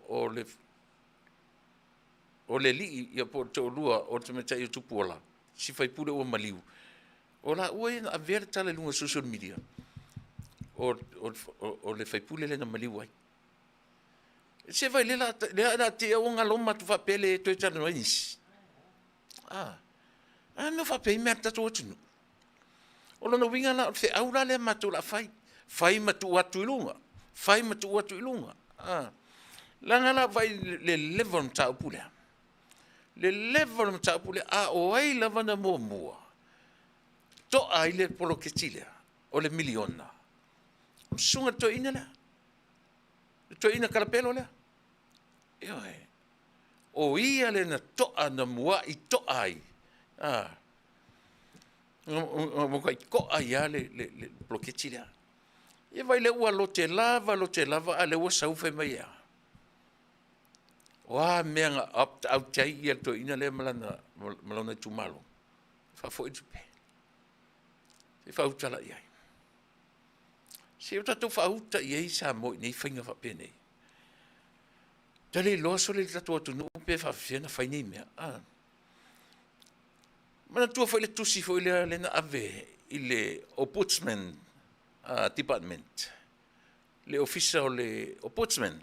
o le alii ia po o le toalua o le tamaitai o Tupuola, si faipule ua maliu, o laua ia na avea le tala i luga o social media, o le faipule lea na maliu ai. Se vaai lea lea la te ua galoma atu faapea le toe talanoa ai nisi. A, a mea faapea i mea a le tatou atunuu. O lona uiga la o le feau la lea matou la fai, fai ma tuu atu i luga, fai ma tuu atu i luga. A, leaga la vaai le level o le mataupu lea, le level o le mataupu lea, a o ai lava na muamua toa ai le poloketi lea o le miliona, o le susuga i le toeaina lea, le toeaina kalapelo lea. Ioe. O ia lea na toa, na muai toa ai, a, na matuai toa ai lava le poloketi lea. Ia vaai o lea ua lote lava, lote lava, a o lea ua sau fai mai e a? O a mea na opt out ai ia le toeaina lea ma lana ma lona itumalo, faafoi le tupe. Se i faautala i ai. Se o tatou faauta i ai Samoa i nei faiga faapenei. Ta le iloa sole le tatou atunuu pe faapefea ona fai nei mea. Ah. Manatua foi le tusi foi lea lea na ave i le Ombudsman Department, le Ofisa o le Ombudsman,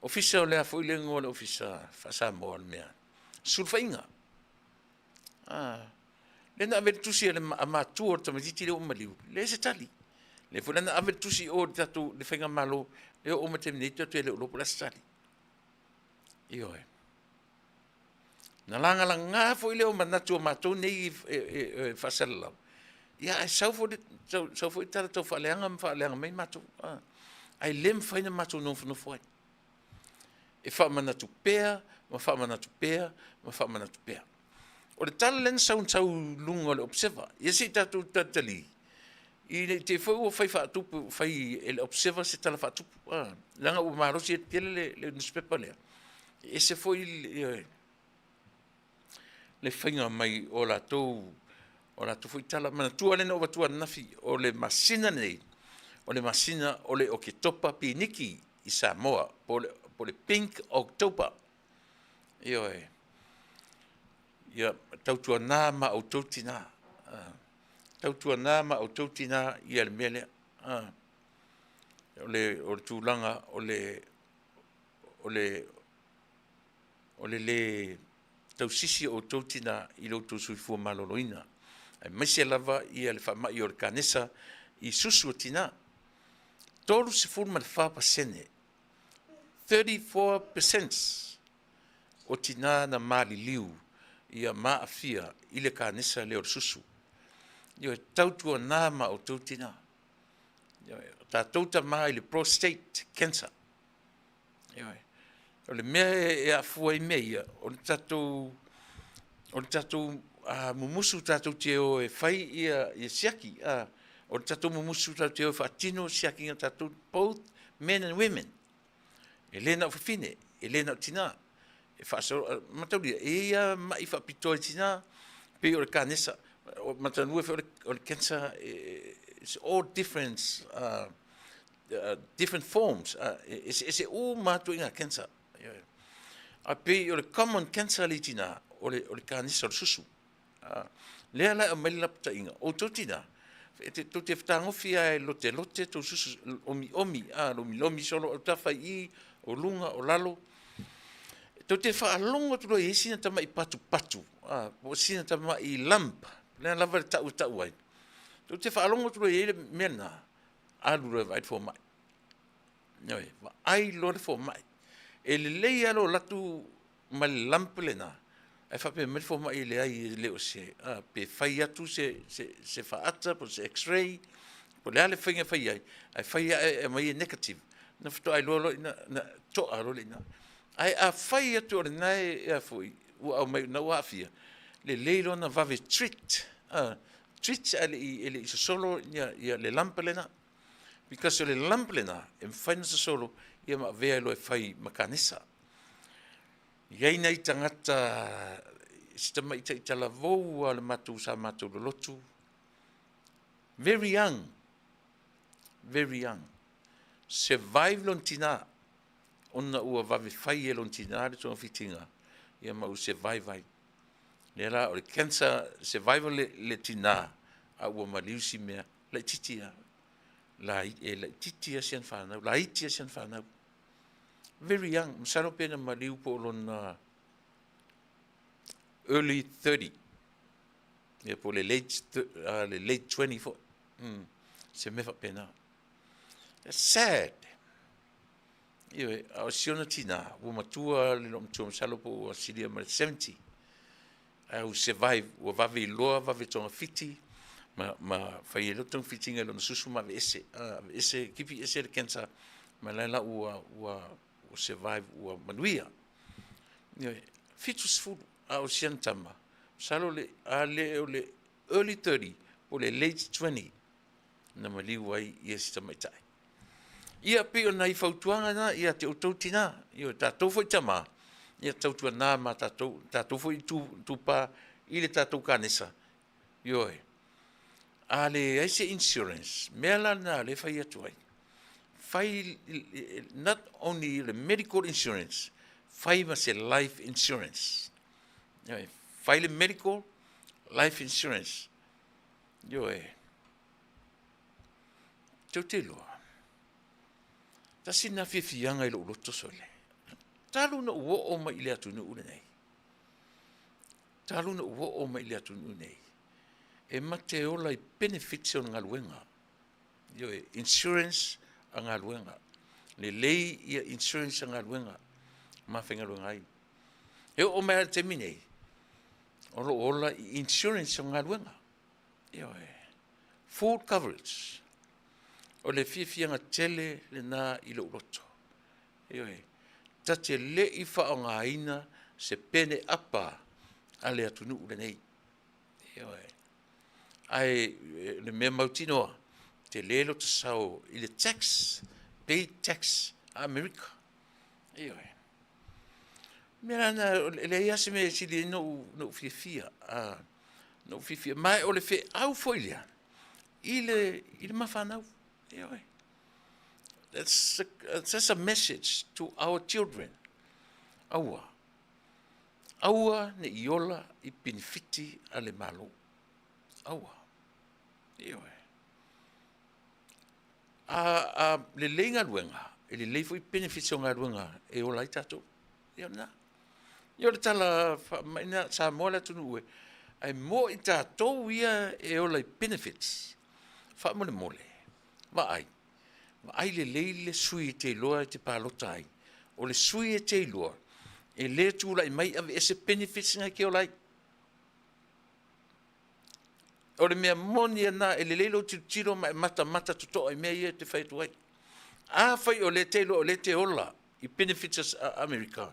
Ofisa o le a foi le igoa o le Ofisa faa-Samoa o le mea, sulufaiga. Ah, lea na ave le tusi a le a matua o le tamaitiiti lea ua maliu, leai se tali. Lea foi la na ave le tusi i o i le tatou le faigamalo, e oo mai le taimi nei tatou te le o iloa po o le a se tali. Ioe. Na lagalaga foi lea o manatu o matou nei e faasalalau, ia ae sau foi sau foi tala tau faaleaga ma faaleaga mai matou, ae le mafai ona matou nofonofo ai. E faamanatu pea ma faamanatu pea ma faamanatu pea. O le tala lea na sau na sau i luga o le Observer, ia se i tatou talitali ina ne i te i foi ua fai faatupu, fai e le Observer se tala faatupu, leaga ua malosi tele le nusipepa lea. E ese foi le faiga mai o latou foi tala. Manatua lea na ou avatua ananafi, o le masina lenei, o le masina o le Oketopa Piniki i Samoa, po o le Pink October. Ioe. Ia tautuana ma outou tina, tautuana ma outou tina ia le mea lea. O le tulaga o le o le lē tausisi o outou tina i lo outou soifua maloloina, aemaise lava le faamai o le kanesa i susu o tina. 34%, 34% o tina na maliliu ma aafia i le kanesa lea o le susu. Ioe, tautuana ma outou tina. Ioe, o tatou tama i le prostate cancer. Ioe. O le mea e afua ai mea ia, o le tatou mumusu tatou te o e fai siaki, o le tatou mumusu tatou te o e faatino siakiina a tatou, both men and women. E le na o fafine, e le na o tina. E mataulia, e i ai lava mai faapitoa i tina, pei o le kanesa. Manatua foi o le cancer, it's all different, different forms, e eseese uma lava ituaiga cancer. Ae pei o le common cancer lea i tina, o le kanesa o le susu. Lea la e aumai le lapataiga, o outou tina, tou te fetagofi lava e lotelote tou susu, omiomi, lomilomi solo autafa i i, o luga, o lalo. Tou te faalogo atu loa e i ai sina tamai patupatu, po o sina tamai lump, lea lava le tau e tau ai. Tou te faalogo atu loa e i ai le mea lena, alu loa e vaai le fomai. Ioe, vaai loa le fomai. E lelei lava lou alu atu ma le lump lena, ae faapea mai le fomai, e leai e le o se, pe fai atu se faata po o se x-ray, po o le a le faiga e fai ai, ae fai lava e aumai e negative, ona faatoa iloa loa i ina, na to'a loa i ina. Ae a fai atu o lena e ua aumai o lena ua aafia, lelei loa ona vave treat, treat ae le i sosolo le lump lena. Because o le lump lena, e mafai ona sosolo ma avea loa e fai ma kanesa. E i ai nai tagata, si tamaitai talavou lava o le matou sa matou lolotu, very young, very young, survive lona tina, ona ua vave fai e lona tina le togafitiga, ia ma ua survive ai. Lea la o le cancer, survival le tina, a ua maliu si mea laitiiti lava, e laitiiti lava si ana fanau, laiti lava si ana fanau. Very young, masalo pe na maliu po o lona early 30, ia po o le late 20 foi, se mea faapena. Sad. Ioe, a o si ona tina, ua matua le loomatua, masalo po ua silia ma le 70, ae ua survive, ua vave iloa, vave togafiti, ma fai ai loa togafitiga i lona susu ma aveese, aveese, kipi ese le cancer, ma la ua survive, ua manuia. Ioe, 70, a o si ana tama, masalo a le o le early 30, po o le late 20, na maliu ai ia si tamaitai. Ia pei o nai fautuaga na ia te outou tina, ia o tatou foi tama. Ia tautuana ma tatou, tatou foi itupa i le tatou kanesa, ioe. A leai se insurance, mea la lena o lea e fai atu ai, fai not only le medical insurance, fai ma se life insurance. Ioe, fai le medical, life insurance. Ioe. Tou te iloa, tasi lena fiafiaga i lou loto sole, talu ona ou oo mai i le atunuu lenei, talu ona ou oo mai i le atunuu lenei, e ma te ola i benefits o le galuega. Ioe, insurance a galuega. Lelei ia insurance a galuega ma faigaluega ai. E oo mai lava i le taimi nei, o lo o ola i insurance o galuega. Ioe. Full coverage. O le fiafiaga tele lena i lou loto. Ioe. Ta te le i faaaogaina se pene apa a le atunuu lenei. Ioe. Ae le mea mautinoa, tele lota sao i le tax, pay tax a Amerika. Ioe. O le mea la lena, e leai lava se mea e sili ai ona ou fiafia, na ou fiafia. Ma o le feau foi lea i le ma fanau. Ioe. That's a message to our children. Aua, aua ne i ola i penefiti a le Malo. Aua. Ioe. A lelei galuega, e lelei foi benefits o galuega e ola ai tatou. Ia o lena. Ia o le tala faamai lena, Samoa le atunuu e, ae mo i tatou ia e ola i benefits, faamolemole, vaai, vaai lelei le sui e te iloa e te palota ai. O le sui e te iloa, e le tulai mai aveese benefits na e te ola ai. O le mea moni lena, e lelei lou tilotilo ma e matamata totoa i mea ia e te fai atu ai. Afai o lea e te iloa o lea e te ola i benefits a Amerika,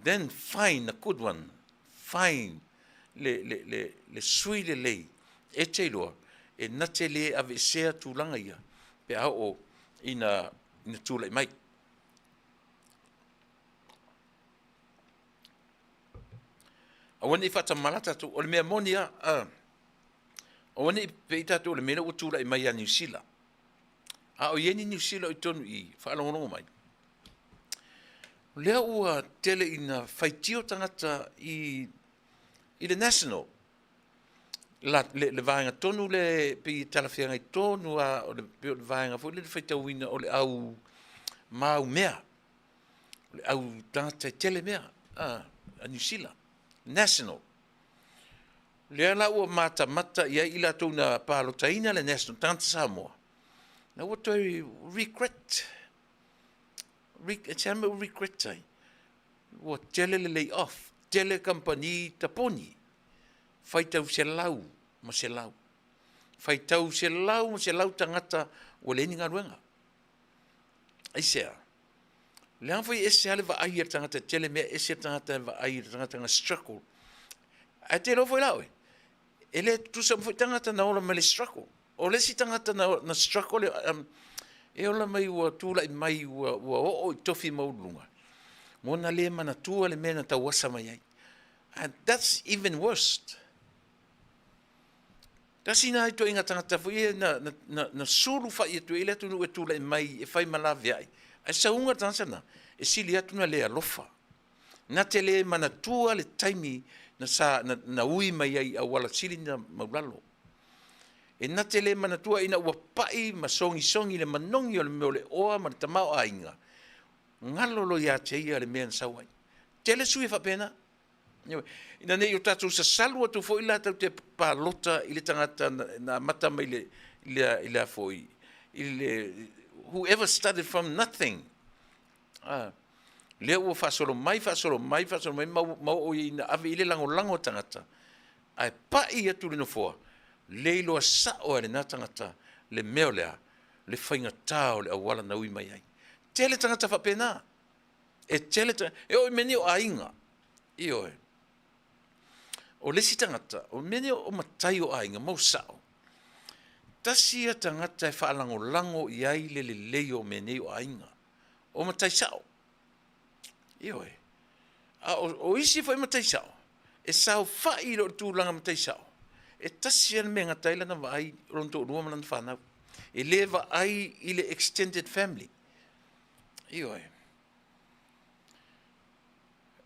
then find a good one, find le sui lelei e te iloa e na te le aveesea tulaga ia pe a oo ina tulai mai. Aua ne i faatamala tatou, o le mea moni lava, aua ne i pei tatou o le mea lea ua tulai mai ia Niu Sila. A o i ai ni Niu Sila o i totonu i i, faalogologo mai, o lea ua tele ina faitio tagata i le National, le vaega tonu lea e pei e talafeagai tonu lava, o le pei o le vaega foi lea e faitauina o le au maumea, o le au tagata e tele mea a Niu Sila, National. Lea la ua matamata i ai i latou na palotaina le National, tagata Samoa, na ua toe regret, e se a mea ua regret ai? Ua tele le lay off, tele kamupani tapuni, faitau selau ma selau, faitau selau ma selau tagata ua leai ni galuega. Aisea? Leaga foi e ese lava le vaai a le tagata e tele mea, ese le tagata e vaai i le tagata na struggle. Ae te iloa foi la oe, e le tutusa uma foi tagata na ola mai le struggle. O le isi tagata na struggle, e ola mai ua tulai mai ua oo i tofi maualuluga, ua na le manatua le mea na tauasa mai ai. And that's even worst. Tasi na ituaiga tagata foi ia na sulufai atu ai le atunuu e tulai mai e fai ma laveai, ae sauga le tagata na, e sili atu na le alofa. Na te le manatua le taimi na, sa, na, na ui mai ai i auala sili na maulalo. E na te le manatua ina ua pai ma sogisogi le manogi o le mea o le oa ma le tamaoaiga, galo loa ia te ia le mea na sau ai. Tele sui e faapena. Ina ne i o tatou sasalu atu foi la tatou te palota i le tagata na amata mai le i le foi i le whoever started from nothing. Lea ua faasolo mai, faasolo mai, faasolo mai, ma oo ina ave i le lagolago a tagata, ae pai atu le nofoa, le iloa sao e lena tagata le mea o le a, le faigata o le auala na ui mai ai. Tele tagata faapena. E tele, e oo i mea nei o aiga. Ioe. O le isi tagata, o mea nei o matai o aiga, mau sao. Tasi ia tagata e faalagolago i ai le lelei o mea nei o aiga. O matai sao. Ioe. A o, o isi foi matai sao, e saofai i loo tulaga matai sao, e tasi lava le mea e gata ai lana vaai, o lona toalua ma lana fanau. E le vaai i le extended family. Ioe.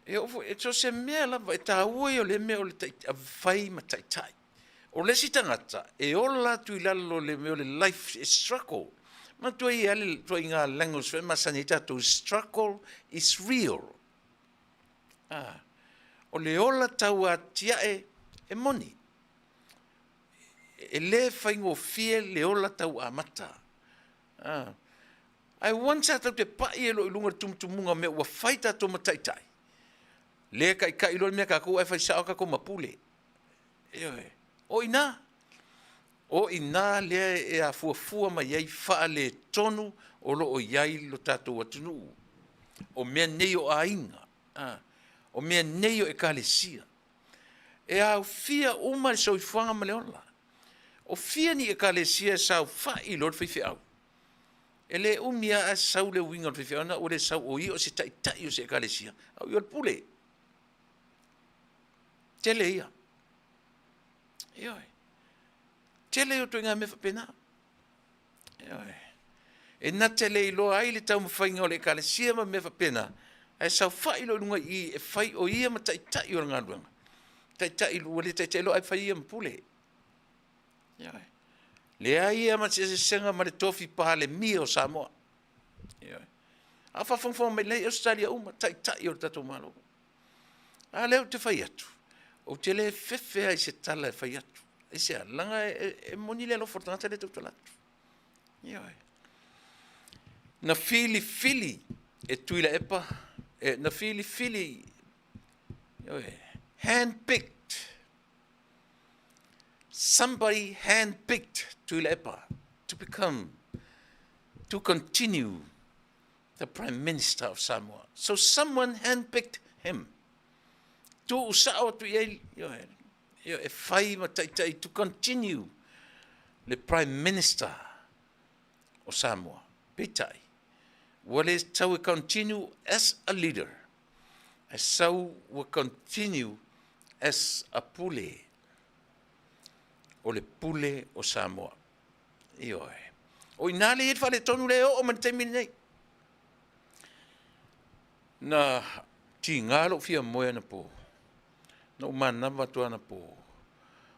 E oo foi, so o se mea lava, e taua ia o lea mea o le fai ma taitai. O le isi tagata, e ola atu i lalo o le mea o le life struggle. Manatua e i ai lava le ituaiga language foi lea e masani ai tatou, struggle is real. Ah, o le ola tauatiae e moni. E le faigofie le ola tau amata. Ah. Ae once lava tatou te pai ai loa i luga o le tumutumuga o mea ua fai tatou ma taitai, le taitai loa le mea a tatou ae fai sao lava tatou ma pule. Ioe. O i ina, o i ina lea e afuafua mai ai faaletonu o lo o i ai lo tatou atunuu. O mea nei o aiga, o mea nei o ekalesia. E aofia uma le soifuaga ma le ola. O fia ni ekalesia e saofai loa le faifeau, e le umi lava ae sau le uiga o le faifeau lena ua le sau o ia o se taitai o se ekalesia, a o ia o le pule. Tele ia. Ioe. Tele ia o ituaiga mea faapena. Ioe. E na te le iloa ai le taumafaiga o le ekalesia ma mea faapena, ae saofai loa i luga i i e fai o ia ma taitai o le galuega. Taitai ua le taitai loa ae fai ia ma pule. Ioe. Leai lava ma se eseesega ma le tofi Palemia o Samoa. Ioe. A o faafogafoga mai lelei Ausetalia uma, taitai o le tatou Malo. A lea ou te fai atu, ou te le fefe lava i se tala e fai atu. Aisea? Leaga e moni le alofa o le tagata lea e tautala atu. Ioe. Na filifili e Tuilaepa, na filifili, ioe, handpicked. Somebody handpicked Tuilaepa to become, to continue the Prime Minister of Samoa. So someone handpicked him. Tuusao atu i ai, ioe, ioe, e fai ma taitai to continue le Prime Minister o Samoa. Peitai, ua le tau e continue as a leader, ae sau ua continue as a pule. O le pule o Samoa. Ioe. O i ina lea e i ai le faaletonu lea e oo mai i le taimi lenei. Na tiga lou fia moe anapo, na ou manava atu anapo,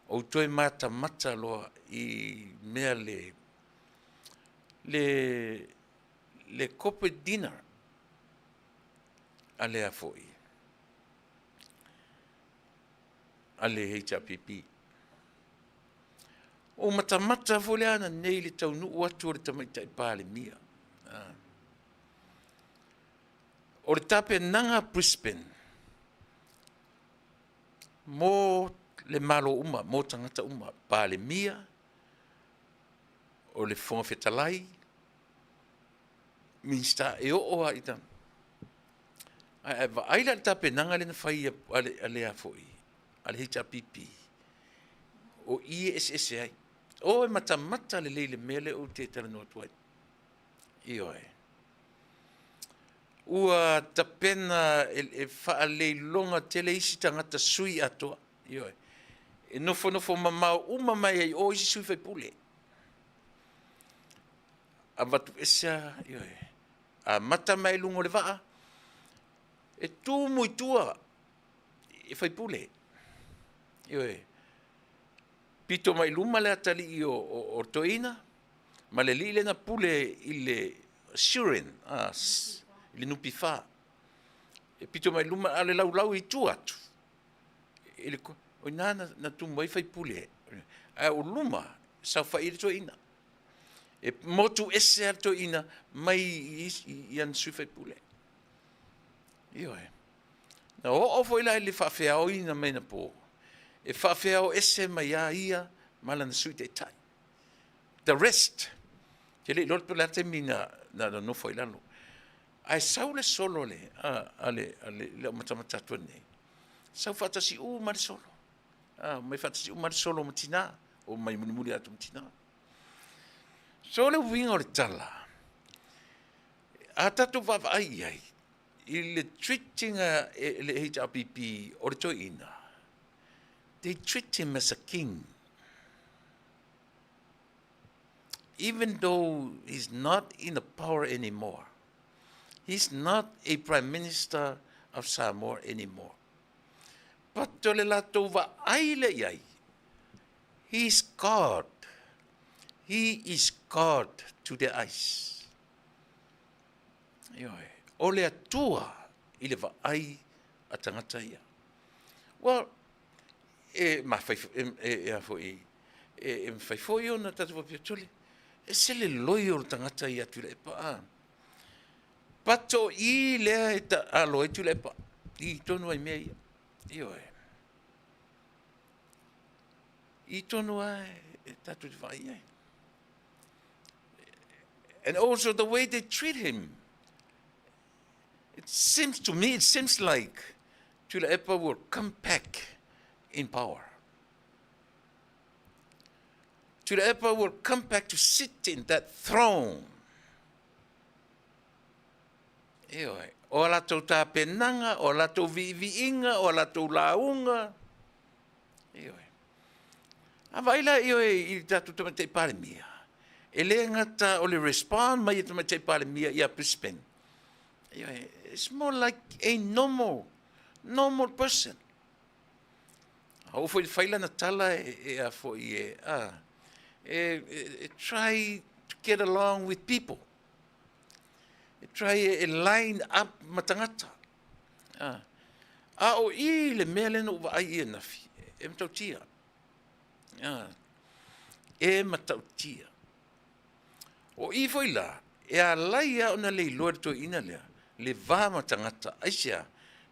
ou toe matamata loa i mea le corporate dinner a le a foi, a le HRPP. Ua matamata foi le ananei i le taunuu atu o le Tamaitai Palemia. O le tapenaga a Brisbane mo le Malo uma, mo tagata uma, Palemia, o le Fofoga Fetalai, Minisita, e oo lava i Ae a vaai la i le tapenaga lea na fai a le a foi, a le HRPP, o i e eseese ai. O e matamata lelei i le mea lea ou te talanoa atu ai. Ioe. Ua tapena e faaleiloga tele isi tagata sui atoa. Ioe. E nofonofo mamao uma mai ai i o isi sui faipule. Avatu ese lava, ioe. Amata mai luga o le vaa, e tumu i tua i faipule. Ioe. Pito mai luma le atalii o toeaina ma le alii lea na pule i le Surin, i le NPF. E pito mai luma, a o le laulau i tua atu, i le, o i ina na tumu ai faipule. Ae o luma, saofai ai le toeaina. E motu ese lava le toeaina mai i ana sui faipule. Ioe. Na oo foi la i le faafeaoina mai anapo, e faafeao ese mai a ia ma lana Sui Taitai. The rest, te le i iloa po o le a le taimi na nofo ai i lalo. Ae sau le solo a le au matamata atu nei, sau faatasi uma le solo. Omai faatasi uma le solo ma tina, omai mulimuli atu ma tina. So o le uiga o le tala, a tatou vaavaai i ai, i le treat ina e le HRPP o le toeaina, they treat him as a king. Even though he's not in the power anymore, he's not a prime minister of Samoa anymore. But o le latou vaai lea i ai, he is God. He is God to their eyes. Ioe, o le Atua i le vaai a tagata ia. Well, e mafai, e, e, e a foi, e, e mafai foi ona tatou faapea, tole, e se le loi o le tagata ia Tuilaepa, a. But o i lea e ta, alo ai Tuilaepa, i tonu ai mea ia. Ioe. I tonu ai e tatou te vaai ai. And also the way they treat him. It seems to me, it seems like Tuilaepa will come back in power. Tuilaepa will come back to sit in that throne. Ioe, o a latou tapenaga, o a latou viiviiga, o a latou lauga. Ioe. A vaai la ioe i le tatou Tamaitai Palemia, e le gata o le respond mai e Tamaitai Palemia ia Brisbane. Ioe, it's more like a normal, normal person. A oo foi i le fai lana tala e, e a foi e, a, e, e, e try to get along with people. E try e, e line up ma tagata. A, a o i le mea lea na ou vaai i anafi, e matautia. A, e matautia. O i foi la, e alai a ona le iloa le toeaina lea, le va ma tagata, aisea,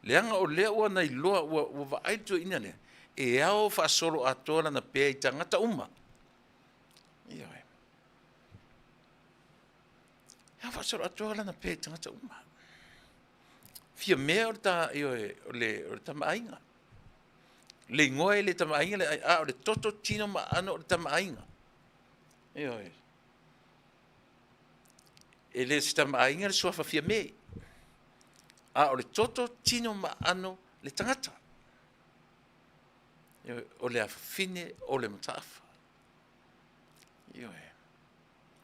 leaga o lea ua na iloa, ua, ua vaai le toeaina lea, e ao faasolo atoa lana pea i tagata uma. Ioe. E ao faasolo atoa lana pea i tagata uma. Fia mea o le ta, ioe, o le, o le tamaaiga. Le igoa e le tamaaiga, le, a o le toto tino ma ano o le tamaaiga. Ioe. E le se tamaaiga le suafa Fiame. A o le toto tino ma ano le tagata. Ioe, o le afafine o le mataafa. Ioe.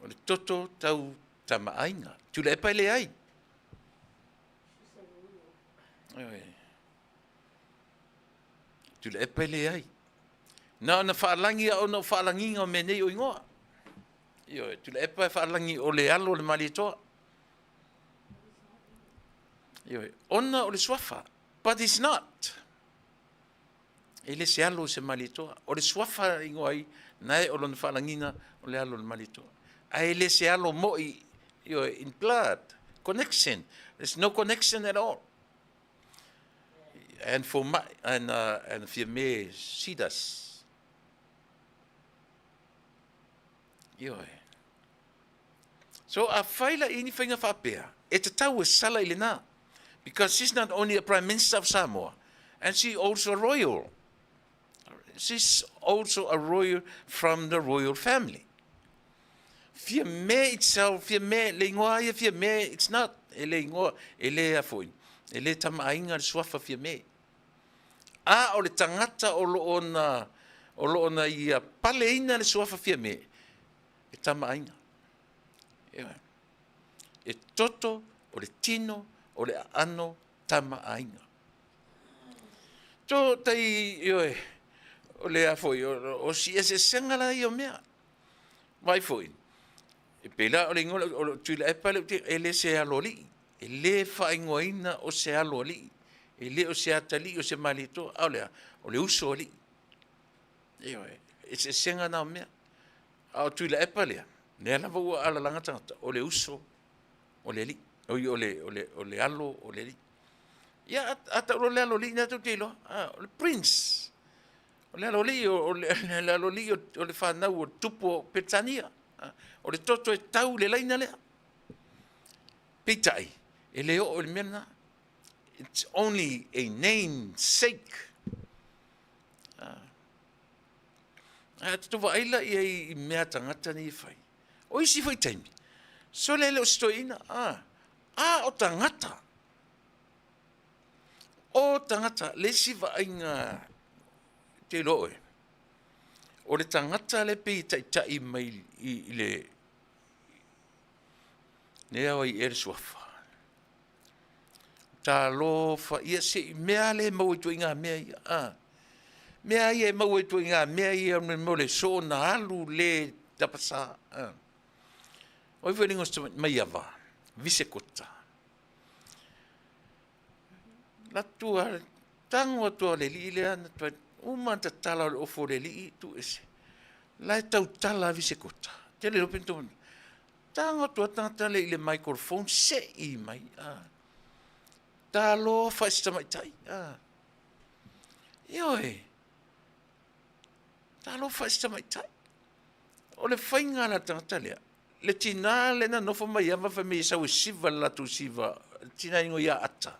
O le toto tau tamaaiga. Tuilaepa e leai. Ioe. Tuilaepa e leai. Na ona faalagi a ona o faalagiga o mea nei o igoa. Ioe, Tuilaepa e faalagi o le alo o le Malietoa. Ioe, ona o le suafa. But it's not. E le se alo o se Malietoa. O le suafa igoa ai, nae o lona faalagiga o le alo o le Malietoa. Ae le se alo moi, ioe, in blood, connection. There's no connection at all. And for my, and, and Fiame Sidas. Ioe. So a fai la i ni faiga faapea, e tatau e sala i lena. Because she's not only a Prime Minister of Samoa, and she also a royal. She's also a royal from the royal family. Fiame itself, Fiame, le ingoa ia Fiame, it's not, e le ingoa, e le a foi, e le tamaaiga le suafa Fiame. A o le tagata o lo o na, o lo o na ia paleina le suafa Fiame, e tamaaiga. Ioe. E toto o le tino o le aano tamaaiga. To tai, ioe, o le a foi, o, o si eseesega la ia o mea. Vaai foi, e pei la o le igoa o le Tuilaepa le e le se aloalii, e le faaigoaina o se aloalii, e le o se atalii o se Malietoa, a o le a? O le uso alii. Ioe, eseesega na o mea. A o Tuilaepa lea, lea lava ua alalaga tagata, o le uso o le alii, oi o le, o le, o le alo o le alii. Ia, a, a tau loa le alo alii, na tou te iloa, a, o le prince. O le aloalii o le aloalii o le fanau o le tupu o Peretania. O le toto e tau i le laina lea. Peitai, e le oo i le mea lena. It's only a name sake. A tatou vaai la i ai i mea tagata nei e fai. O isi foi taimi, sole le o se toeaina, a o tagata. O tagata, le isi vaaiga te iloa oe, o le tagata le pei e taitai mai i le lea o ai ea le suafa. Talofa, ia se i mea lea e maua i ituaiga mea ia, a. Mea ia e maua i ituaiga mea ia mo le soona alu le tapasa, a. O ai foi le igoa o si Maiava, Visekota. Alu atu lava, tago atu lava o le alii lea, uma ona tatala o le ofu a le alii tuu ese, o la e tautala lava Visekota. Ou te le iloa pe na tou Tago atu lava le tagata lea i le microphone sei mai, a. Talofa i si tamaitai, a. Ioe, talofa i si tamaitai. O le faiga la a le tagata lea, le tina lea na nofo Maiava fai mai e sau e siva i le latou siva, le tina e igoa ia Ata,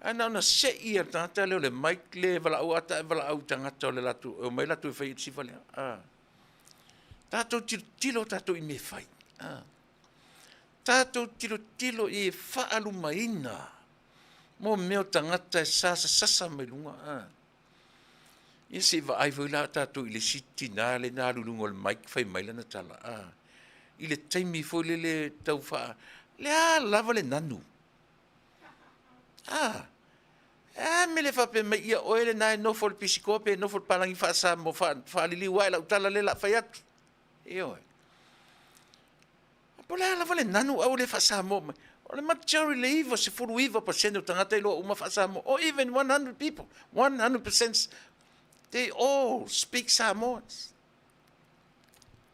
ae na ona sei lava e le tagata lea o le mic le valaau Ata ae valaau i tagata o le latou, e omai latou e fai le siva lea. A. Tatou tilotilo tatou i mea e fai. A. Tatou tilotilo i e faaalumaina mo mea o tagata e sasasasa mai luga. A. Ia se i vaai foi la tatou i le isi tina lea na alu i luga o le mic fai mai lana tala, a, i le taimi foi lele tau faa... Le a lava le nanu? A, e a le mea e le faapea mai, ia oe lena e nofo i le pisikoa pe nofo i le palagi faa-Samoa, faaliliu ae lau tala lea o le a fai atu. Ioe. Po o le a lava le nanu ae ua le faa-Samoa mai. O le majority, le 99% o tagata e iloa uma faa-Samoa, or even 100 people, 100%, they all speak Samoans.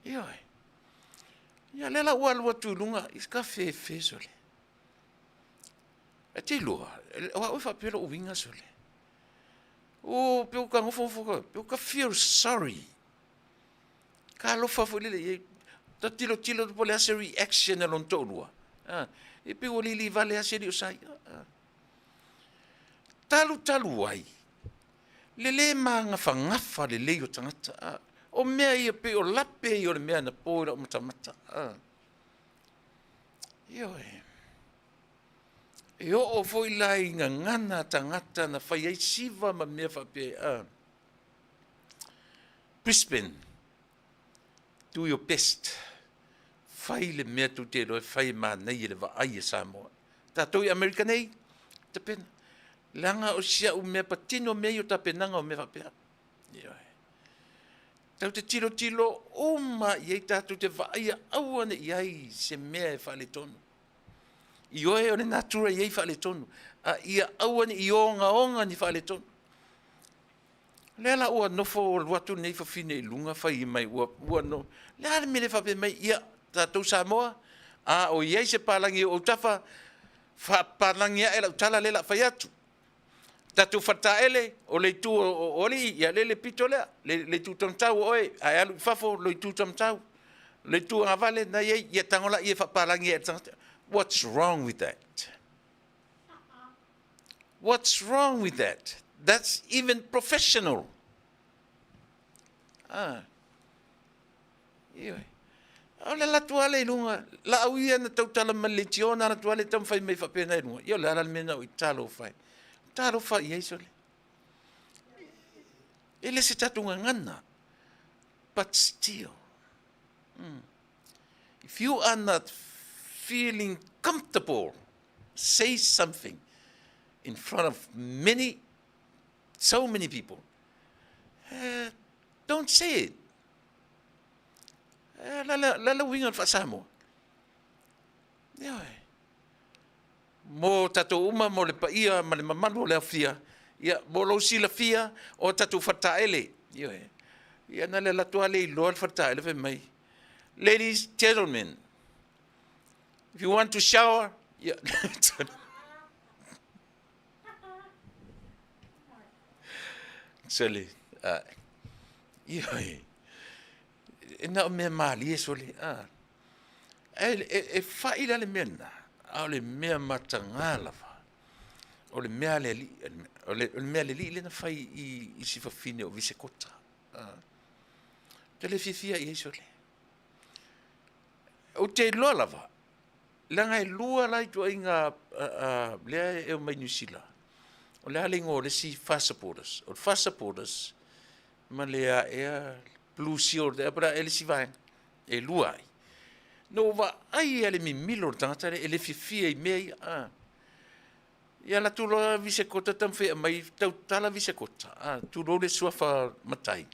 Ioe. Ia lea la ua alu atu i luga, i ka fefe sole. E te iloa, o au e faapea lou uiga sole. O, pe u ka nofonofo, pe u ka feel sorry. Ka alofa foi lele i ai. Ta tilotilo po o le a se reaction a lona toalua. A, e pei ua lili vale lava si alii o Saia. A. Talu talu ai, le le magafagafa lelei o tagata. A. O mea ia pei o lape ia o le mea na po i lau matamata. A. Ioe. E oo foi la i gagana a tagata na fai ai siva ma mea faapea. A. Brisbane, do your best. Fai le mea tou te iloa e fai e manaia i le vaai a Samoa. Tatou i Amerika nei, tapena. Leaga o si au mea patino mea ia o tapenaga o mea faapea. Ioe. Tatou te tilotilo uma i ai, tatou te vaaia aua ne i ai se mea e faaletonu. Ioe, o le natura e i ai faaletonu, a ia aua ne i ogaoga ni faaletonu. O lea la ua nofo alu atu lenei fafine i luga fai mai ua, ua no, le a le mea le faapea mai, ia, tatou Samoa, a o i ai se palagi o autafa, faapalagi ae lau tala lea o le a fai atu. Tatou faletaele, o le itu o alii, ia lea le pito lea, le itu taumatau o oe, ae alu i fafo le itu taumatau. Le itu agavale na i ai, ia tago laia e faapalagi ae le tagata. What's wrong with that? What's wrong with that? That's even professional. Ah. Ioe. O le alu atu lava lea i luga, laau ia na tautala ma le leitiona, alu atu lava lea taumafai mai faapena i luga. Ia o le a la le mea na ou talofa ai. Talofa i ai sole. E le se tatou gagana. But still, if you are not feeling comfortable, say something in front of many, so many people, don't say it. La la la uiga o le faa-Samoa. Ioe. Mo tatou uma, mo le paia ma le mamalu o le aofia, ia, mo lou silafia o tatou faletaele. Ioe. Ia na le alu atu lava le iloa le faletaele fai mai, ladies, gentlemen, if you want to shower, ia. Sole, a, ioe, e na o mea malie sole, a. E fai la le mea lena, a o le mea mataga lava, o le mea a le alii, o le mea a le alii lea na fai i si fafine o Visekota. Ou te le fiafia i ai sole. Ou te iloa lava, leaga e lua la ituaiga lea e omai Niu Sila. O le a le igoa o le isi Far Supporters? O le Far Supporters ma le a ea Blue Seal ea po o le a ea le isi vaega e lua ai. Na ou vaai lava i le mimilo o le tagata lea e le fiafia i mea ia. A. Ia alu atu loa Visekota taumafai e aumai, tautala Visekota, a, tulou le suafa matai.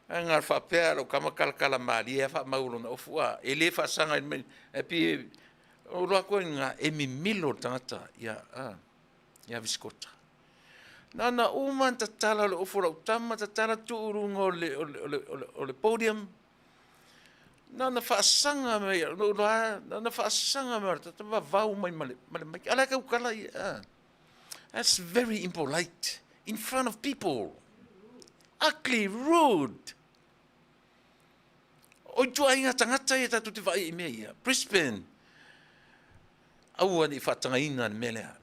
Ae na faapea lou tama talatala malie lava faamau i lona ofu, a, e le faasaga i le mea, ae pei e ou iloa atu ai i ina, e mimilo le tagata ia Visekota. Na ona uma ona tatala o le ofu o lau tama tatala tuu i luga o le podium, na ona faasaga mai, na ou iloa lava, na ona faasaga mai lava o le tagata vavau mai ma le maiki, a o la e tautala ia, a. That's very impolite in front of people. Ugly, rude. O ituaiga tagata ia tatou te vaai i mea ia. Brisbane, aua ne i faatagaina le mea lea.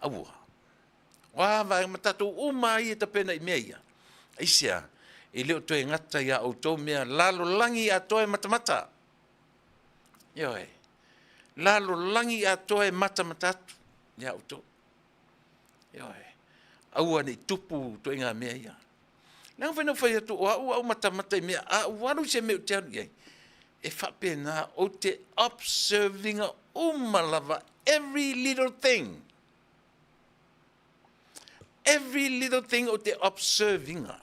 Aua. O a vaega ma tatou uma lava ia e tapena i mea ia. Aisea? E le o toe gata ia outou mea lalolagi atoa e matamata. Ioe. Lalolagi atoa e matamata atu ia outou. Ioe. Aua ne i tupu ituaiga mea ia. Leaga foi na ou fai atu, o au a ou matamata i mea, a ou alu i se mea ou te alu i ai, e faapena, ou te observe ina uma lava every little thing. Every little thing ou te observe ina.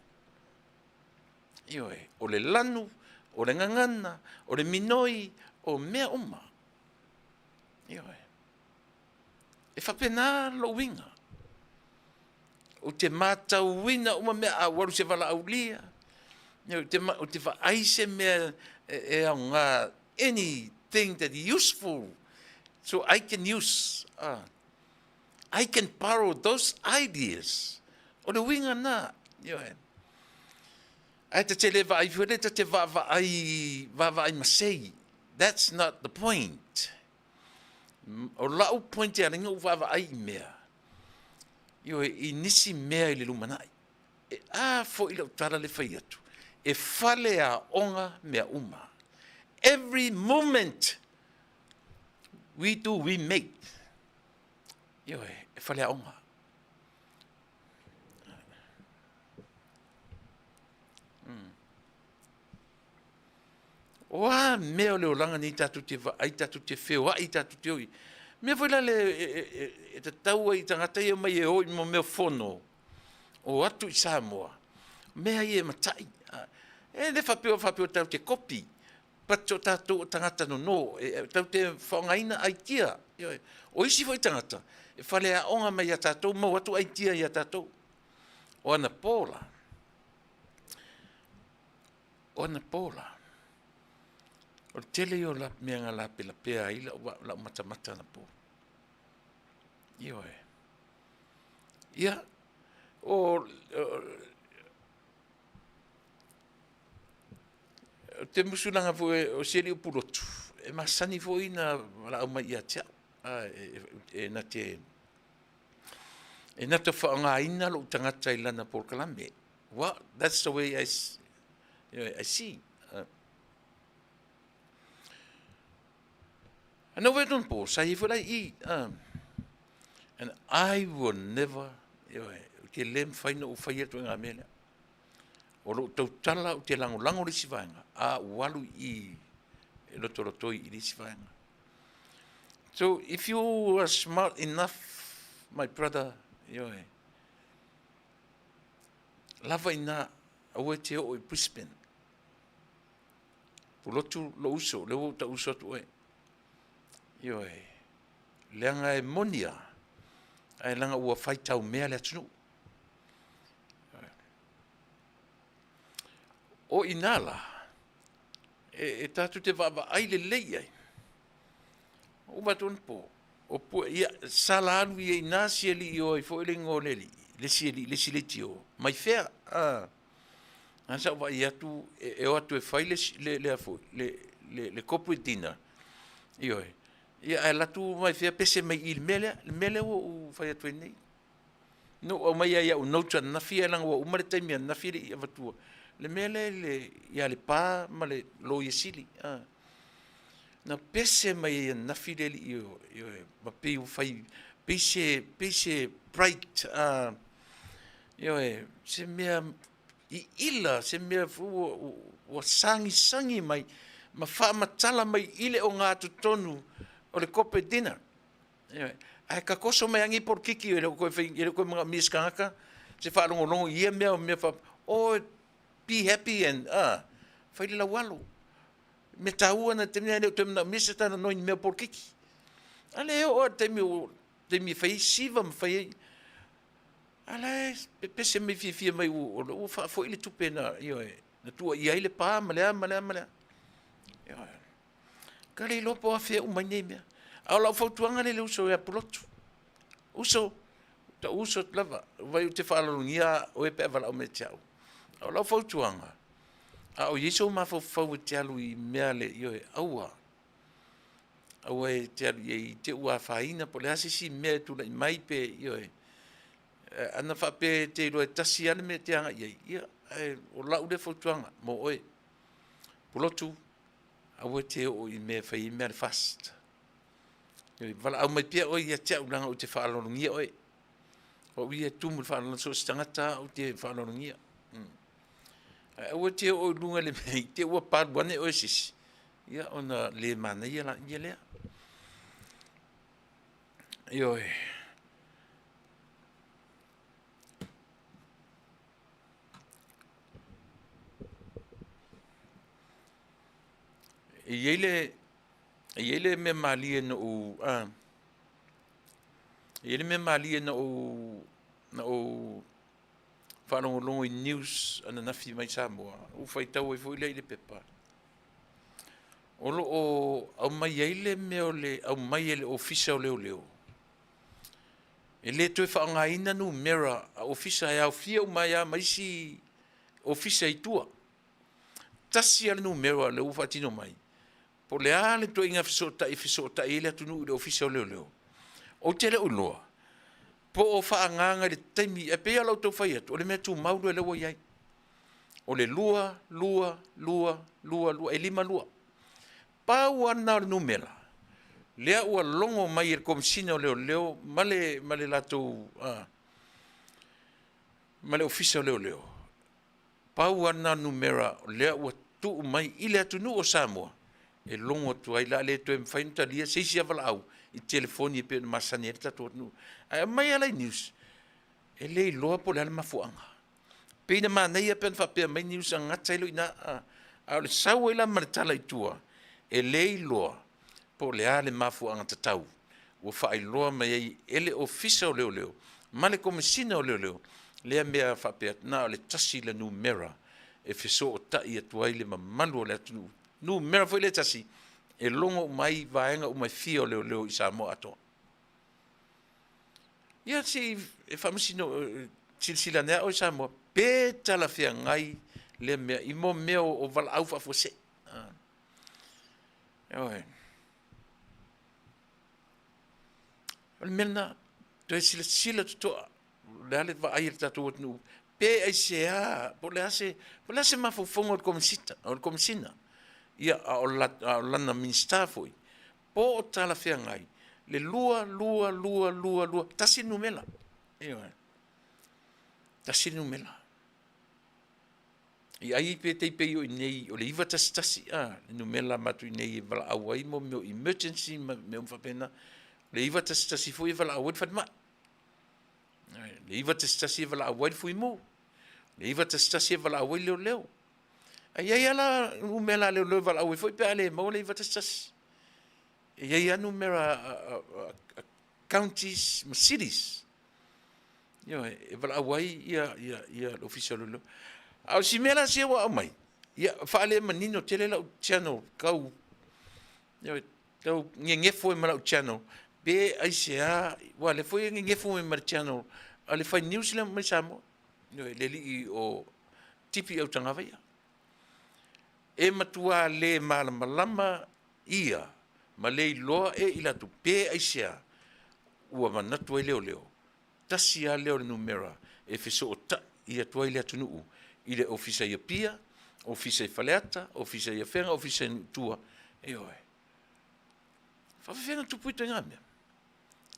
Ioe, o le lanu, o le gagana, o le minoi, o mea uma. Ioe. E faapena lou uiga. Ou te matauina uma mea, a ou alu i se valaaulia, ou te vaai se mea e aoga, anything that useful, so I can use, I can borrow those ideas. O le uiga lena, ioe. Ae ta te le vaai foi lea, ta te vaavaai, vaavaai masei. That's not the point. O lau point e ala ai ona ou vaavaai i mea, ioe, i nisi mea i le lumanai. E a foi lau tala le fai atu, e faleaoga mea uma. Every moment we do, we make. Ioe, e faleaoga. O a mea o le olaga nei tatou te vaai, tatou te feoai, tatou te o i. Mea foi la le e tatau ai i tagata ia omai e o i mea o fono, o atu i Samoa, mea ia e matai. E le faapea faapea tatou te kopi, but o tatou o tagata nono, e tatou te faaaogaina aitia. O isi foi tagata, e faleaoga mai ia tatou, maua atu aitia ia tatou. O anapo la, O anapo la, o le tele ia o mea na lapelapea ai lau matamata anapo. Ioe. Ia, o te musulaga foi o si alii o Pulotu, e masani foi ona valaau mai ia te au, e na te e na te faaaogaina lou tagata i lana polokalame. Well, that's the way I, I see. And over at po, sa i foi i, and I will never, ou te le mafai ona ou fai atu i ngā mea lea. O lou tautala ou te lagolago le isi vaega, a ou alu i e lotolotoi i le isi vaega. So if you are smart enough, my brother, ioe, lava ina aua e te oo i Brisbane. Pulotu lou uso, lea ua ou tau uso atu oe. Ioe, leaga e moni lava, ae leaga ua faitau mea le atunuu. O i ina la, e tatou te vaavaai lelei i ai. Ua uma atu anapo, o pue, ia, sala alu ia i ina si alii o ai foi le igoa o le alii, le isi alii, le isi leitio, mai fea, a. Na sa ou vaai atu e o atu e fai le, le, le, foi, le, le, le corporate dinner, ioe, ia ae alu atu mai fea pese mai i i le mea lea, le mea lea ua ou fai atu ai nei. Na ou aumaia ai au notes ananafi ae leaga ua uma le taimi ananafi e le i avatua le mea lea i le ia Lepa ma le Loia Sili. Na pese mai ai ananafi le alii ioe, ma pei ua fai Pei se, pei se bright, ioe, se mea iila, se mea foi ua, ua sagisagi mai ma faamatala mai i le ogatotonu o le corporate dinner. Ioe. Ae tatoso mai lava nei polokiki e le o toe fai, e le o toe manaomia e se tagata se faalogologo i ia mea o mea faapea, oh be happy and fai le laualo. Mea taua na i le taimi lena e le o toe manaomia se talanoa i ni mea o polokiki. A lea e oo lava i le taimi o taimi e fai ai siva ma fai ai, a la e pepese mai fiafia mai o lea ua faafoi le tupe na, ioe, na tuuaia ai le pa ma le a ma le a ma le a. Ioe. Ka le iloa po o afea uma ai nei mea. A o lau fautuaga lea i le uso ia Pulotu, uso, ta uso atu lava, vaai ou te faaaloalogia oe pe a valaau mai ia te au. A o lau fautuaga, a o i ai sou mafaufau e te alu i mea le, ioe, aua, aua e te alu i ai i te i ua afaina po o le a se isi mea e tulai mai pe, ioe. Ana faapea e te iloa e tasi lava le mea e te agai i ai, ia, ae o lau lea fautuaga mo oe. Pulotu, aua e te oo i mea e fai ai mea a le FAST. Valaau mai pea oe ia te au leaga ou te faaaloalogia oe. O au ia e tumu i le faaaloalo so o se tagata lava ou te faaaloalogia. Ae aua e te oo i luga i le mea i te i ua palu ane oe e se isi, ia ona le manaia laia lea. Ioe. E i ai le, e i ai le mea malie na ou, e i ai le mea malie na ou, na ou faalogologo i news ananafi mai Samoa, ou faitau ai foi lea i le pepa, o lo o aumai ai le mea o le aumai e le Ofisa o Leoleo, e le toe faaaogaina numera a ofisa e aofia uma ai lava ma isi ofisa i tua. Tasi lava le numera lea ua faatino mai, po o le a le ituaiga fesootai e fesootai ai le atunuu i le Ofisa o Leoleo, ou te le o iloa po o faaagaaga i le taimi, ae pei lava ona ou tau fai atu, o le mea tumau lea ua i ai. O le 2, 2, 2, 2, 2, e 5 lua. Pau lava lena o le numera lea ua logo mai e le Komesina o Leoleo ma le latou ma le Ofisa o Leoleo, pau lava lena o le numera lea ua tuu mai i le atunuu o Samoa e logo atu ai, o le a le toe mafai ona talia se isi lava valaau i telefoni e pei ona masani ai le tatou atunuu. Ae aumai lava la i news, e le iloa po o le a le mafuaaga. Pei na manaia pe ana faapea mai news e gata ai loa i ina, a o le sau ai la ma le tala i tua, e le iloa po o le a le mafuaaga tatau ua faailoa mai ai e le Ofisa o Leoleo ma le Komesina o Leoleo lea mea faapea na o le tasi le numera e fesootai atu ai le mamalu o le atunuu, numera foi lea e tasi e logo uma ai vaega uma e fia o leoleo i Samoa atoa. Ia se i e faamasino, silasila ane lava oe Samoa, pe talafeagai lea mea i mo mea o valaau faafuasei. Ioe. O le mea lena, toe silasila totoa, o le a le vaai a le tatou atunuu, pe aisea, po o le a se, po o le a se mafaufauga o le Komesita, o le Komesina, ia a o lana Minisita foi, po o talafeagai le 2, 2, 2, 2, 2, tasi le numera. Ioe. Tasi le numera. I ai pe tai pei o i inei o le 911 a, le numera a matou i inei e valaau ai mo mea o emergency ma mea uma faapena. O le 911 foi e valaau ai le falemai. Le 911 e valaau ai le fuimu. Le 911 e valaau ai le leoleo. Ae i ai lava la numera a leoleo e valaau ai foi pe a le maua le 911. E i ai lava numera a counties ma cities. Ioe, e valaau ai ia, ia, ia le Ofisa o Leoleo. A o si mea la sia ua aumai, ia faalemanino tele lau channel tau, ioe, tau gegefo ai ma lau channel, pe aisea, aua o lea foi e gegefo mai ma le channel a le fai news lea mai Samoa, ioe, le alii o Tipi Autagavaia. E matua le malamalama ia ma le iloa e i latou pe aisea ua manatu ai leoleo, tasi lava lea o le numera e fesootai atu ai le atunuu i le ofisa i Apia, ofisa i Faleata, ofisa i Afega, ofisa i nuu i tua, ioe. E faapefea ona tupu ituaiga mea?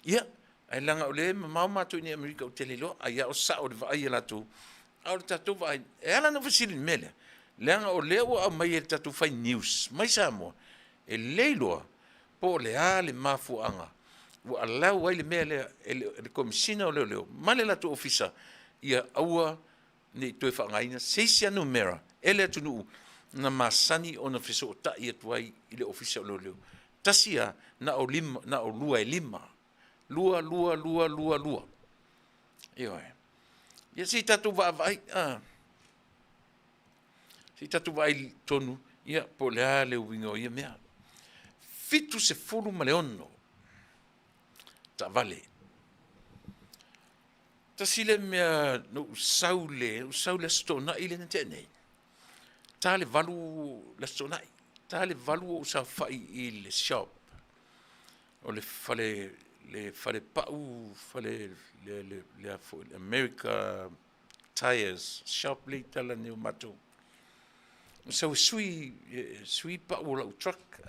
Ia, Ae leaga o lea e mamao matou i inei i Amerika ou te le iloa, ai lava o sao i le vaai a latou, a o le tatou vaai, e ala ona ou fesili i le mea lea, leaga o lea ua aumai e le tatou fai news mai Samoa, e le iloa po o le a le mafuaaga ua allow ai le mea lea e le Komesina o Leoleo ma le latou Ofisa ia aua ne i toe faaaogaina se isi lava numera e le atunuu na masani ona fesootai atu ai i le Ofisa o Leoleo. Tasi lava, na o lima, na o lua e lima. 2, 2, 2, 2, 2. Ioe. Ia se i tatou vaavaai, a. Se i tatou vaai tonu, ia, po o le a le uiga o ia mea. 76 taavale. Tasi lea mea na ou sau i le Aso Toonai lea na tea nei, ta le 8 le Aso Toonai, ta le 8 o ou saofai i le shop, o le fale, le falepau, fale le a foi, America Tires Shop lea e i tala nei o matou. Na sau e sui, e sui pau o lau truck,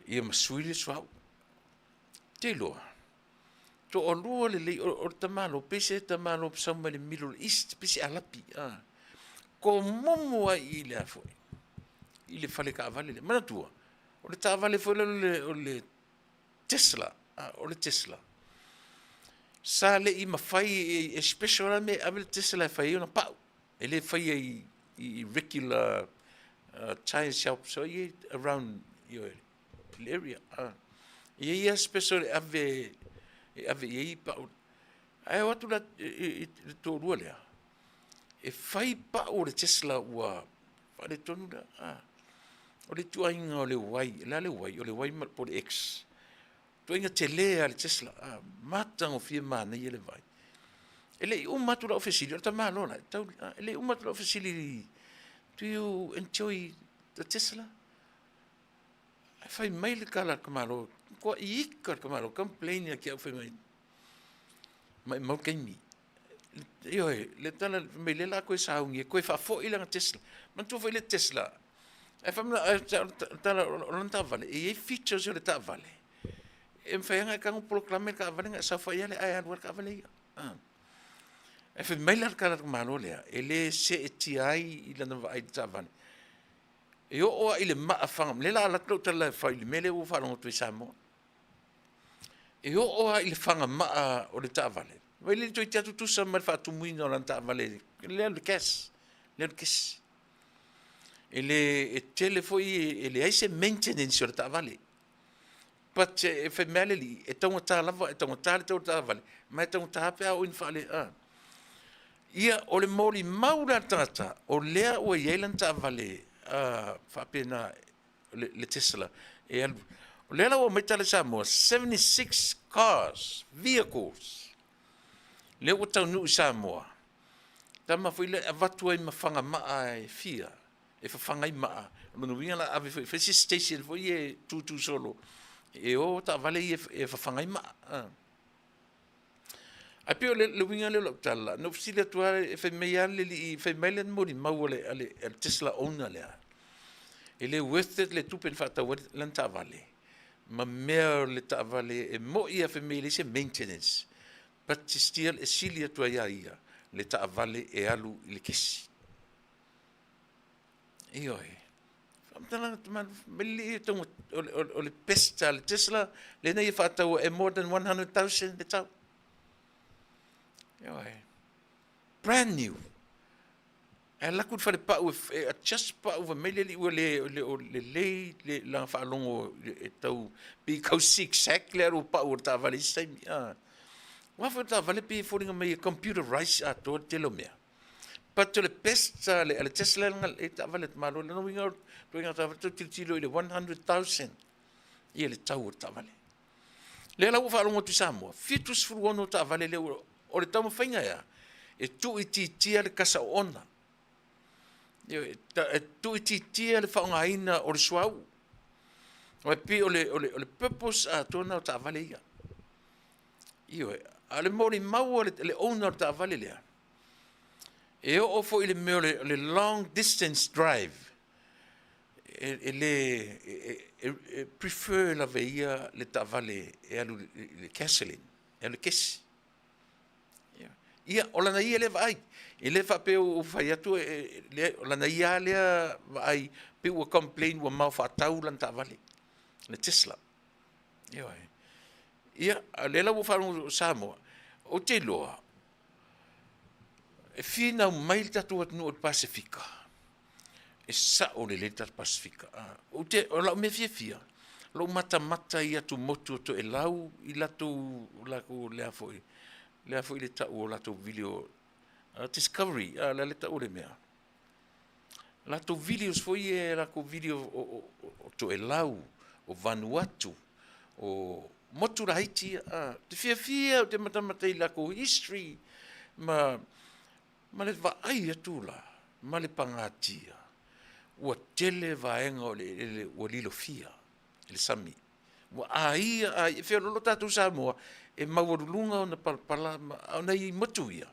ia ma sui le suauu. Ou te iloa, toalua lelei, o le tamaloa, pei se tamaloa sau mai le Middle East, pei se Arapi, tomumu lava i le a foi, i le fale taavale lea. Manatua, o le taavale foi lea o le Tesla, o le Tesla, sa le i mafai, e special lava le mea e ave le Tesla e fai ai ona pau. E le faia i regular tire shops o i around le area. E i ai lava special e ave, e ave i ai pau. Ae o atu la i le toalua lea, e fai pau o le Tesla ua faaletonu lea. O le ituaiga o le Y, o le a le Y? O le Y po o le X. Ituaiga tele lava le Tesla, matagofie manaia le vaai. E le i uma atu lau fesili, o le tamaloa la, e le i uma atu lau fesili, do you enjoy the Tesla? Ae fai mai le tala a le tamaloa, matua ika le tamaloa, complain ia te au fai mai, maumau le taimi. Ioe, le tala fai mai lea o le a toe sauni e toe faafoi lana Tesla. Manatua foi le Tesla, ae fai mai o le tala o lana taavale, e i ai features o le taavale, e mafai lava ona e tago polokalame le taavale ona e saofai lava lea ae alu lava le taavale ia. Ae fai mai la le tala a le tamaloa lea, e le seetia ai i lana vaai i le taavale. E oo lava i le maa, lea o le a alu atu lau tala e fai i le mea lea ua ou faalogo atu ai i Samoa. E oo lava i le fagamaa o le taavale, vaai la e toeitiiti lava tutusa ma le faatumuina o lana taavale lea o le gas, lea o le kesi. E le, e tele foi, e leai se maintenance o le taavale. But e fai mai lava le alii, e taugata lava, e taugata le tau o le taavale, ma e taugata pe a oo ina faale… Ia, o le molimau la a le tagata, o lea ua i ai lana taavale faapena le Tesla e alu. O lea la ua aumai tala i Samoa, 76 cars, vehicles, lea ua taunuu i Samoa. Tama foi lea e avatu ai ma fagamaa e fia, e fafaga ai maa. O lona uiga o le a ave foi e fai se station foi ia e tutu solo, e o taavale ia e fafaga ai maa. Ae pei o le uiga lea o lau tala, na ou fesili atu lava, e fai mai lava le alii, fai mai le molimau a le Tesla owner lea, e le worth it le tupe na faatau ai lana taavale, ma mea o le taavale e moni lava fai mai e leai se maintenance, but still e sili atu ai ia ia le taavale e alu i le kesi. Ioe. Faamatalaga o le best a le Tesla lea na ia faataua e more than 100,000 le tau. Ioe. Brand new. Ae alu atu i le falepau e adjust pau fai mai le alii ua le o lelei le lana faalogo e tau pei e tau zigzag le alu o pau o le taavale i isi taimi. Aua foi o le taavale pei e foliga mai e computerize atoa le tele o mea. But o le best a le Tesla e taavale a le tamaloa. O lona uiga o le ituaiga taavale tou te tilotilo i le 100,000 ia le tau o le taavale. Lea la ua faalogo atu i Samoa, 76 taavale lea ua, o le taumafaiga e a? E tuuitiitia le kasa oona. E tuuitiitia le faaaogaina o le suauu. E pei o le purpose atoa lena o taavale ia. Ioe, a o le molimau a le owner o le taavale lea, e oo foi i le mea o le long distance drive, e le e prefer lava e ia le taavale e alu i le gasoline, e alu i le kesi. Ia, o lana ia lea vaai. E le faapea ua ou fai atu, o lana ia lava lea vaai, pei ua complain ua mao faatau lana taavale, le Tesla. Ioe. Ia, a o lea la ua ou faalogo o Samoa, ou te iloa, e finau mai le tatou atunuu o le Pasefika, e sao lelei le tatou Pasefika. Ou te, o lau mea fiafia, lou matamata i atumotu o Toelau i latou, latou le a foi, le a foi le tau o latou video, Discovery, a o le a le tau o le mea? Latou videos foi ia, latou video o Toelau, o Vanuatu, o motu laiti ia, a. Ou te fiafia ou te matamata i latou history ma le vaai atu la ma le pagatia, ua tele vaega o le eleele ua lilofia e le sami, ua aia aia, e feoloolo tatou Samoa e maualuluga ona palapala, a o nai motu ia,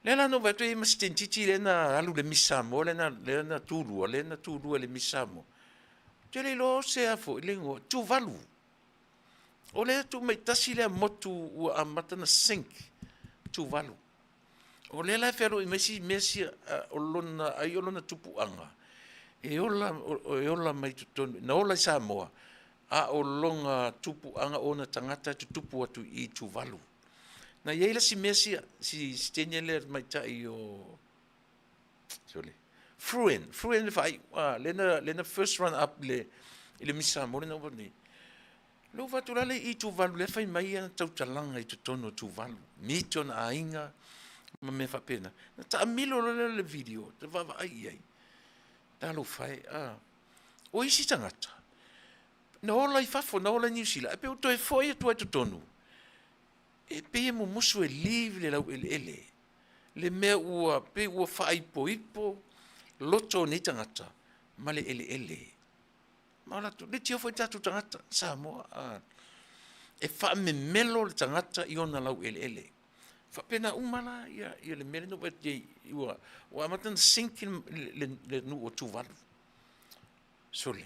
lea la na ou vaai atu e i ai ma si teineitiiti lea na alu i le Miss Samoa lea na tulua, lea na tulua i le Miss Samoa, ou te le iloa o se a foi le igoa, Tuvalu. O lea e tuumaitasi lea motu ua amata ona sink, Tuvalu. O lea la e fealuai mai si mea sia, o lona, ai o lona tupuaga e ola, e ola mai totonu, na ola i Samoa, a o lona tupuaga o ona tagata e tutupu atu i Tuvalu. Na i ai la si mea sia, si teine lea tamaitai o, sole, Fruen, Fruen le faaiu, lea na first runner up i le Miss Samoa lea na uma atu nei. Lea ua vaai atu la i Tuvalu lea e fai mai ana tautalaga i totonu o Tuvalu, miti ona aiga ma mea faapena. Na taamilo loa lea o le video, ta vaavaai i ai, talofa e, a. O isi tagata, na ola i fafo, na ola i Niu Sila, ae pei ua toe foi atu lava i totonu, e pei e mumusu e leave le laueleele, le mea ua pei ua faaipoipo loto o nei tagata ma le eleele. Ma o latou, leitioa foi tatou tagata Samoa, a, e faamemelo le tagata i ona laueleele. E faapena uma la le mea lea na ou vaai atu ai, ua amata ona sink le nuu o Tuvalu. Sole,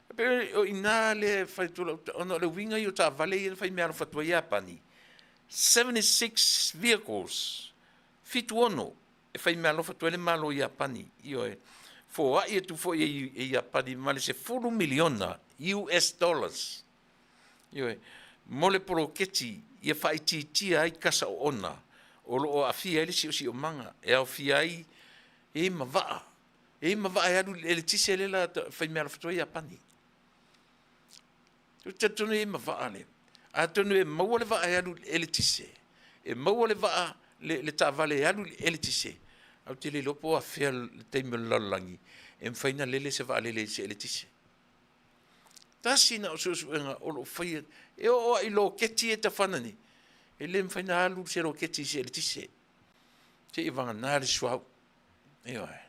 e pei o i ina lea e fai atu lau tala, ona o le uiga ia o taavale ia na fai meaalofa atu ai Iapani, 76 vehicles, 76 e fai meaalofa atu ai le Malo o Iapani, ioe, foai atu foi e Iapani ma le $10 miliona US dollars, ioe, mo le poloketi ia faaitiitia ai kasa oona o lo o aafia ai le siosiomaga e aofia ai e i ai ma vaa, e i ai ma vaa e alu i le eletise lea la fai meaalofa atu ai Iapani. Ou te talitonu e i ai ma vaa le, atonu e maua le vaa e alu i le eletise, e maua le vaa, le taavale e alu i le eletise, ae ou te le iloa po o afea le taimi o le lalolagi e mafai ona lele se vaalele i se eletise. Tasi lena o suesuega o lo o faia, e oo lava i loketi ia e tafana nei, e le mafai ona alu se loketi i se eletise, seia vagana le suauu. Ioe.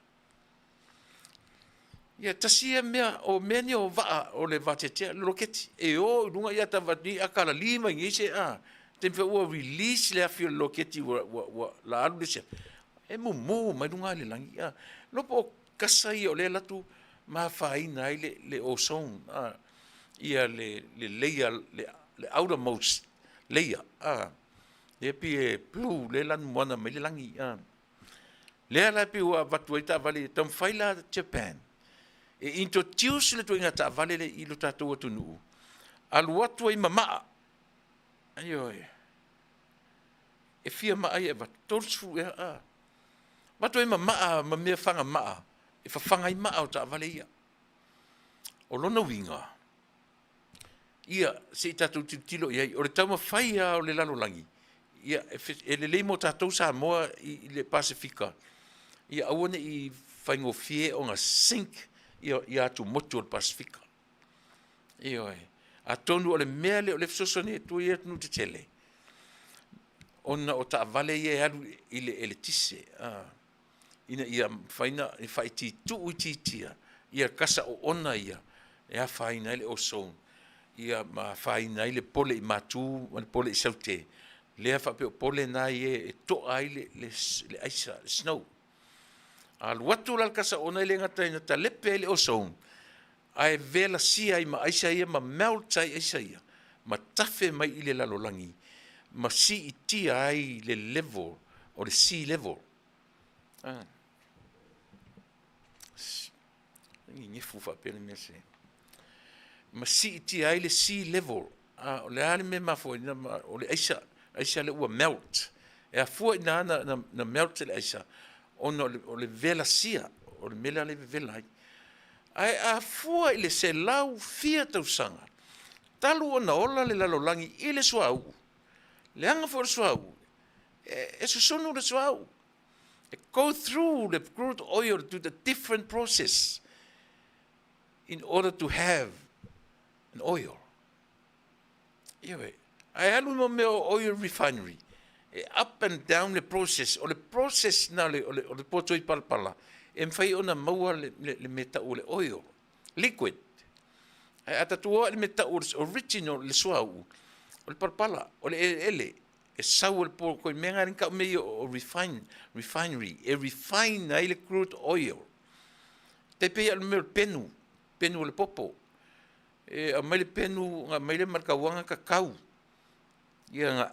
Ia tasi ia mea, o mea nei o vaa, o le vateatea, le loketi, e o i luga ia ta akalali mai nei se a, taimi foi ua release le afi o le loketi ua o le a alu le isi afi, e mumu mai luga i le lagi. A, iloa po o kasa ia o lea e alu atu ma afaina ai le ozone, a, ia le layer, le outermost layer, a, lea e pei e blue lea e lanumoana mai ai le lagi, a. Lea la e pei ua avatu ai taavale ia, taumafai la Japan e introduce le ituaiga taavale lea i lo tatou atunuu, alu atu ai ma maa, ioe, e fia maa ia e avatu? 30 ea, a. Avatu ai ma maa, ma mea faga maa, e fafaga ai maa o taavale ia. O lona uiga, Ia, se i tatou tilotilo i ai. O le taumafai lava o le lalolagi, ia, e lelei mo tatou Samoa i le Pasefika, ia aua ne i faigofie ona sink ia atumotu o le Pasefika. Ioe. Atonu o le mea lea o lea e fesoasoani atu ai atunuu tetele, ona o taavale ia e alu i le eletise, ina ia mafai ona tuuitiitia ia kasa oona ia e afaina ai le ozone ia ma afaina ai le pole i matu ma le pole i saute, lea faapea o pole na ia e toa ai le aisa, le snow. A alu atu la le kasa oona e le gata ina talepe ai le ozone, Ae velasia ai ma aisa ia ma melt ai aisa ia ma tafe mai i le lalolagi ma siitia ai le level o le sea level. Ah. Ngefu faapea le mea se. Ma siitia ai le sea level. Ah, o le a le mea mafua ai o le aisa, aisa le ua melt. E afua i na na, na, na melt le aisa ona o le velasia, o le mea lea le vevela ai. Ae a fua i le 100 fia tausaga talu ona ola le lalolagi i le suauu, leaga foi o le suauu, e susunu le suauu. E go through the crude oil to the different process in order to have an oil. Ioe. Ae alu mo mea o oil refinery, e up and down le process. O le process na o le poto i palapala, e mafai ona maua le mea tau o le oil, liquid. Ae a tatou o i le mea tau o le original, le suauu, o le palapala, o le eleele, e sau o le po, koe mea ngā ringa mea o refinery, e refine ai le crude oil. Te pei o le mea o le penu, penu o le popo. E aumai le penu, aumai le ma le kauaga kakau. Ia na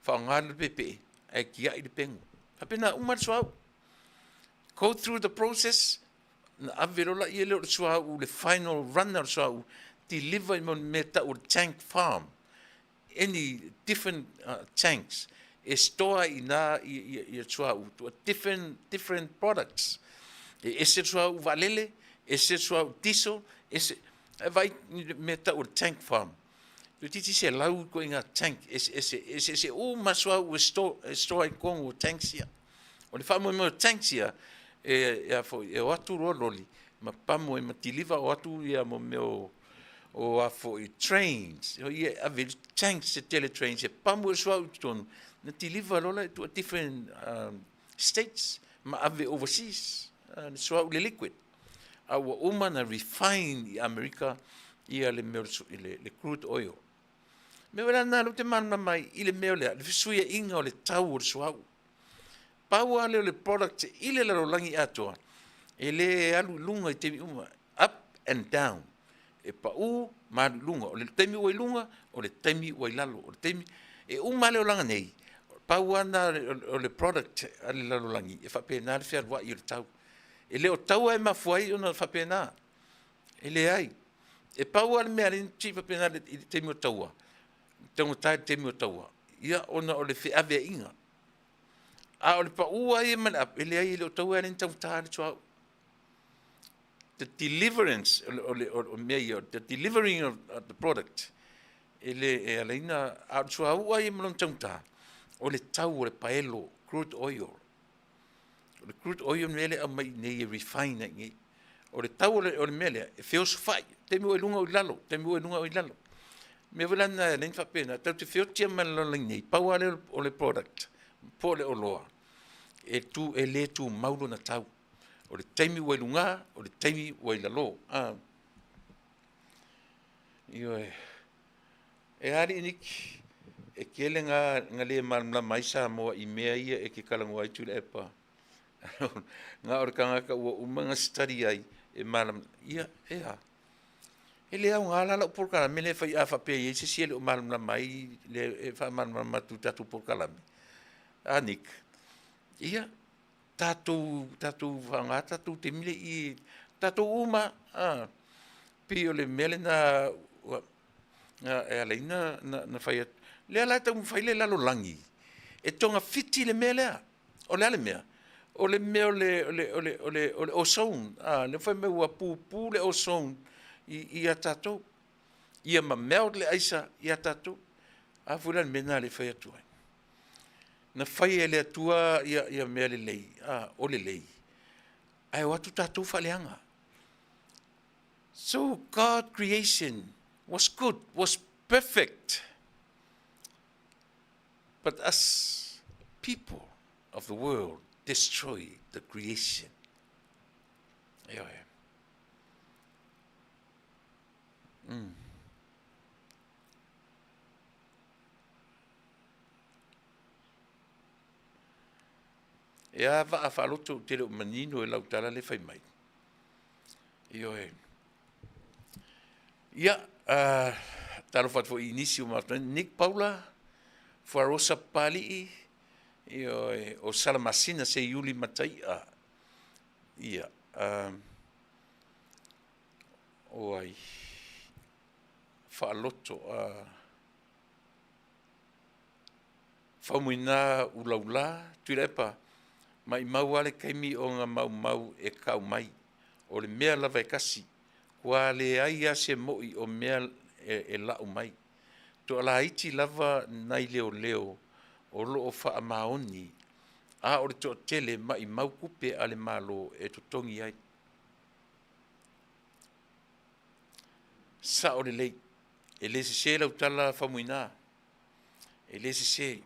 faaaoga le pepe ae tiai le penu. Faapena uma le suauu. Go through the process, na ave loa laia lea o le suauu, le final run o le suauu, deliver i mea tau o le tank farm. Any different tanks e store ai i ina ia suauu to a different products. E ese le suauu vaalele, ese le suauu diesel, ese, e vaai mea tau o le tank farm. Toeitiiti 100 ituaiga tank eseese, eseese uma suauu e store ai i totonu o tanks ia. O le faamoemoe o tanks ia, e o atu loa loli ma pamu ai ma deliver o atu ia mo mea o a foi trains, o ia e ave i tanks e tele trains e pamu e suauu i totonu, na deliver loa la to a different states ma ave overseas le suauu le liquid. A ua uma na refine i Amerika ia le mea o le crude oil. Mea foi la lena lea ou te malamalama ai i le mea lea, le fesuiaiga o le tau o le suauu. Pau lava lea o le product i le lalolagi atoa, e le alu i luga i taimi uma, up and down. E pau ma alu i luga. O le taimi ua i luga, o le taimi ua i lalo. O le taimi, e uma lava le olaga nei, pau lava lena o le product a le lalolagi, e faapena le fealuai o le tau. E le o taua e mafua ai ona faapena. E leai. E pau lava le mea lea e faapena i le taimi o taua, taugata i le taimi o taua, ia ona o le feaveaiga. A o le pau lava ia ma le up, e leai e le o taua e ala ai ona taugata le suauu. The deliverance, o mea ia, the delivering of the product, e le e ala ai ona, a o le suauu lava ia ma lona taugata, o le tau o le paelo, crude oil. O le crude oil le mea lea e aumai i inei e refine ai i inei. O le tau o le mea lea, e feosofai, taimi ua i luga o i lalo, taimi ua i luga o i lalo. Mea foi la lena e ala ai ona faapena, tatou te feoti ma le lalolagi nei, pau lava lea o le product, po o le oloa, e le tumau lona tau. O le taimi ua i luga, o le taimi ua i lalo. Ioe. E a alii Niki, e tele na le malamalama ai Samoa i mea ia e te talanoa ai Tuilaepa. Na o le tagata ua uma ona study ai e malamalama. Ia, e a? E le aoga la lau polokalame lea e fai a faapea e i ai se isi e le o malamalama ai le e faamalamalama atu i tatou polokalame. A Nick, ia, tatou faaaoga tatou taimi lea i tatou uma, a, pei o le mea lena e ala ai na fai atu. Lea la e taumafai le lalolagi e togafiti le mea lea. O le a le mea? O le mea o le ozone, a, lea fai mai ua pupu le ozone ia tatou. Ia ma melt le aisa ia tatou. A foi la le mea lena lea e fai atu ai. Na fai e le Atua ia mea lelei, a, o lelei, ae o atu tatou faaleaga. So God creation was good, was perfect. But us people of the world destroy the creation. Ioe. E a vaa faaloto ou te le o manino i lau tala lea e fai mai. Ioe. Ia, talofa atu foi i nisi o matou, Nick Paula, Fuarosa Papalii, ioe, o Salamasina Seiuli Mataia, ia, o ai, Faaloto, Faumuina Ulaula, Tuilaepa, maimau lava le taimi o na maumau e tau mai, o le mea lava e tasi, ua leai lava se moi o mea e lau mai. Toalaiti lava nai leoleo o lo o faamaoni, a o le toatele maimau tupe a le Malo e totogi ai. Sao lelei, e le sese lau tala Faumuina, e le sese.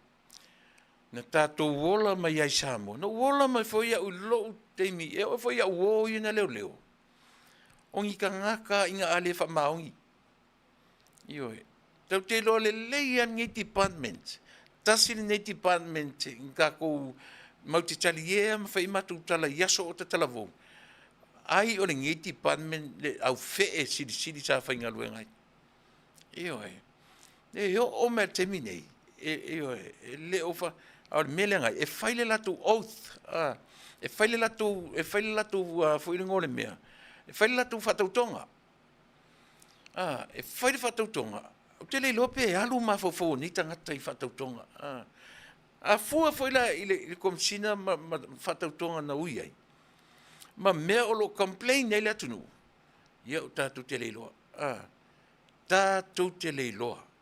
Na tatou ola mai ai i Samoa, na ou ola mai foi au i lou taimi, e oo foi i au uo ia na leoleo, o ni tagata ina a le faamaoni, ioe, tatou te iloa lelei lava lenei department, tasi lenei department na tatou matou te talie lava ma fai ai matou tala i aso o talavou, ai o lenei department le aufee silisili sa faigaluega ai. Ioe. E oo mai lava i le taimi nei, ioe, e le o fa... a o le mea lea e fai le latou oath, e fai le latou, e fai le latou foi le igoa o le mea, e fai le latou faatautoga. E fai le faatautoga, ou te le iloa pe alu mafaufau o nei tagata i faatautoga. A fua foi la i le Komesina ma faatautoga na ui ai, ma mea o lo o complain ai le atunuu, ia tatou te le iloa. Tatou te le iloa.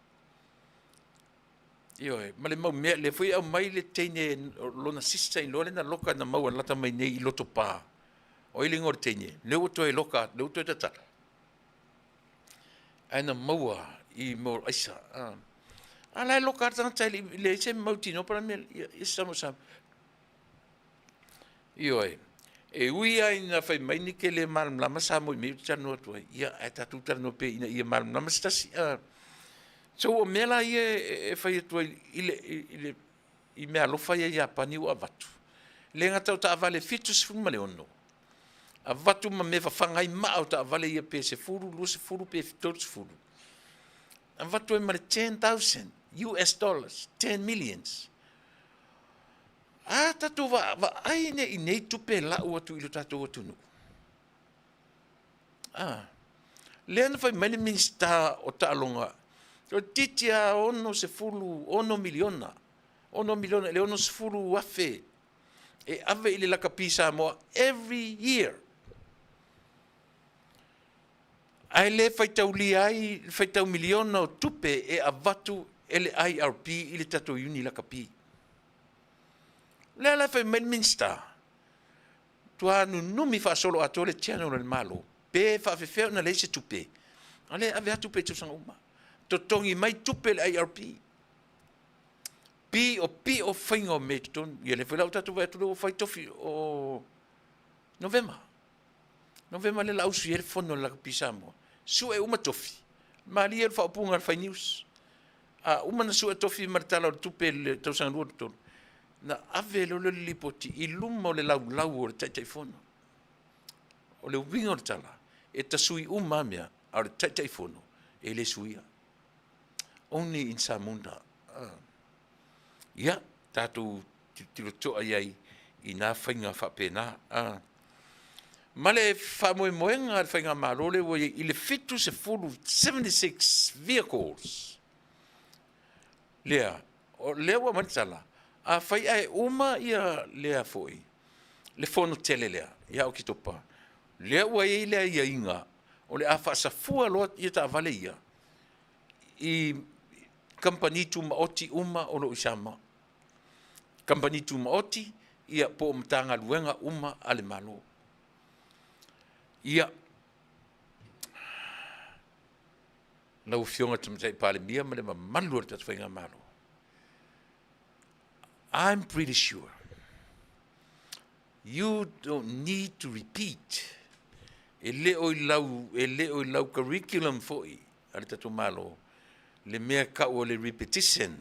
Ioe, ma le mau mea, lea foi e aumai le teine, lona sister in law lea na loka na maua na lata mai nei i Lotopa. O ai le igoa o le teine? Lea ua toe loka atu, lea ua toe tatala. Ae na maua i mea o aisa. A la e loka lava le tagata e leai se mautinoa po o le a le mea, ia samoa. Ioe, e ui lava ina fai mai e te le malamalama Samoa i mea ia ou te talanoa atu ai, ia ae tatou talanoa pea ina ia malamalama se tasi. So o mea la ia e fai atu ai i meaalofa ia a Iapani ua avatu, e le gata o taavale 76, avatu ma mea e fafaga ai maa o taavale ia pe 10, 20 pe 30, avatu ai ma le 10,000 US dollars, 10 millions. A tatou vaai nei i nei tupe e lau atu i lo tatou atunuu. A, lea na fai mai le Minisita o Taaloga, toeitiiti lava $66 miliona, $6 miliona i le $60,000 e ave i le lakapi Samoa every year. Ae le faitaulia ai le faitau miliona o tupe e avatu e le IRP i le tatou Iuni Lakapi. O lea la e fai mai le Minisita, matua nunumi faasoloatoa le channel a le Malo, pe faapefea ona leai se tupe, a o lea e ave lava tupe i tausaga uma. Totogi mai tupe le IRP. Pio pio faiga o mea i totonu. Ia lea foi la ua tatou vaai atu lea ua fai tofi o Novema. Novema lea o le a usu i ai le fono a le Lakapi Samoa. Sue uma tofi. Malie le faaupuga a le fai news. A uma ona sue tofi ma le Tala o le Tupe i le tausaga 2023, na ave loa lea o le lipoti i luma o le laulau o le Taitaifono. O le uiga o le tala, e tasui uma lava mea, a o le Taitaifono e le suia. Only in Samunda. Ia, tatou tilotilo totoa i ai i na faiga faapena. Ma le faamoemoega a le faigamalo lea ua i ai i le 70, 76 vehicles lea, o lea ua aumai le tala, afai ae uma ia lea foi le fono tele lea ia Oketopa, lea ua i ai le aiaiga o le a faasafua loa ia taavale ia i kamupani tumaoti uma o lo o i Samoa. Kamupani tumaoti ia po o Matagaluega uma a le Malo. Ia, lau Afioga i le Tamaitai Palemia ma le mamalu o le tatou Faigamalo, I'm pretty sure you don't need to repeat. E le o i lau, e le o i lau curriculum foi a le tatou Malo le mea e tau o le repetition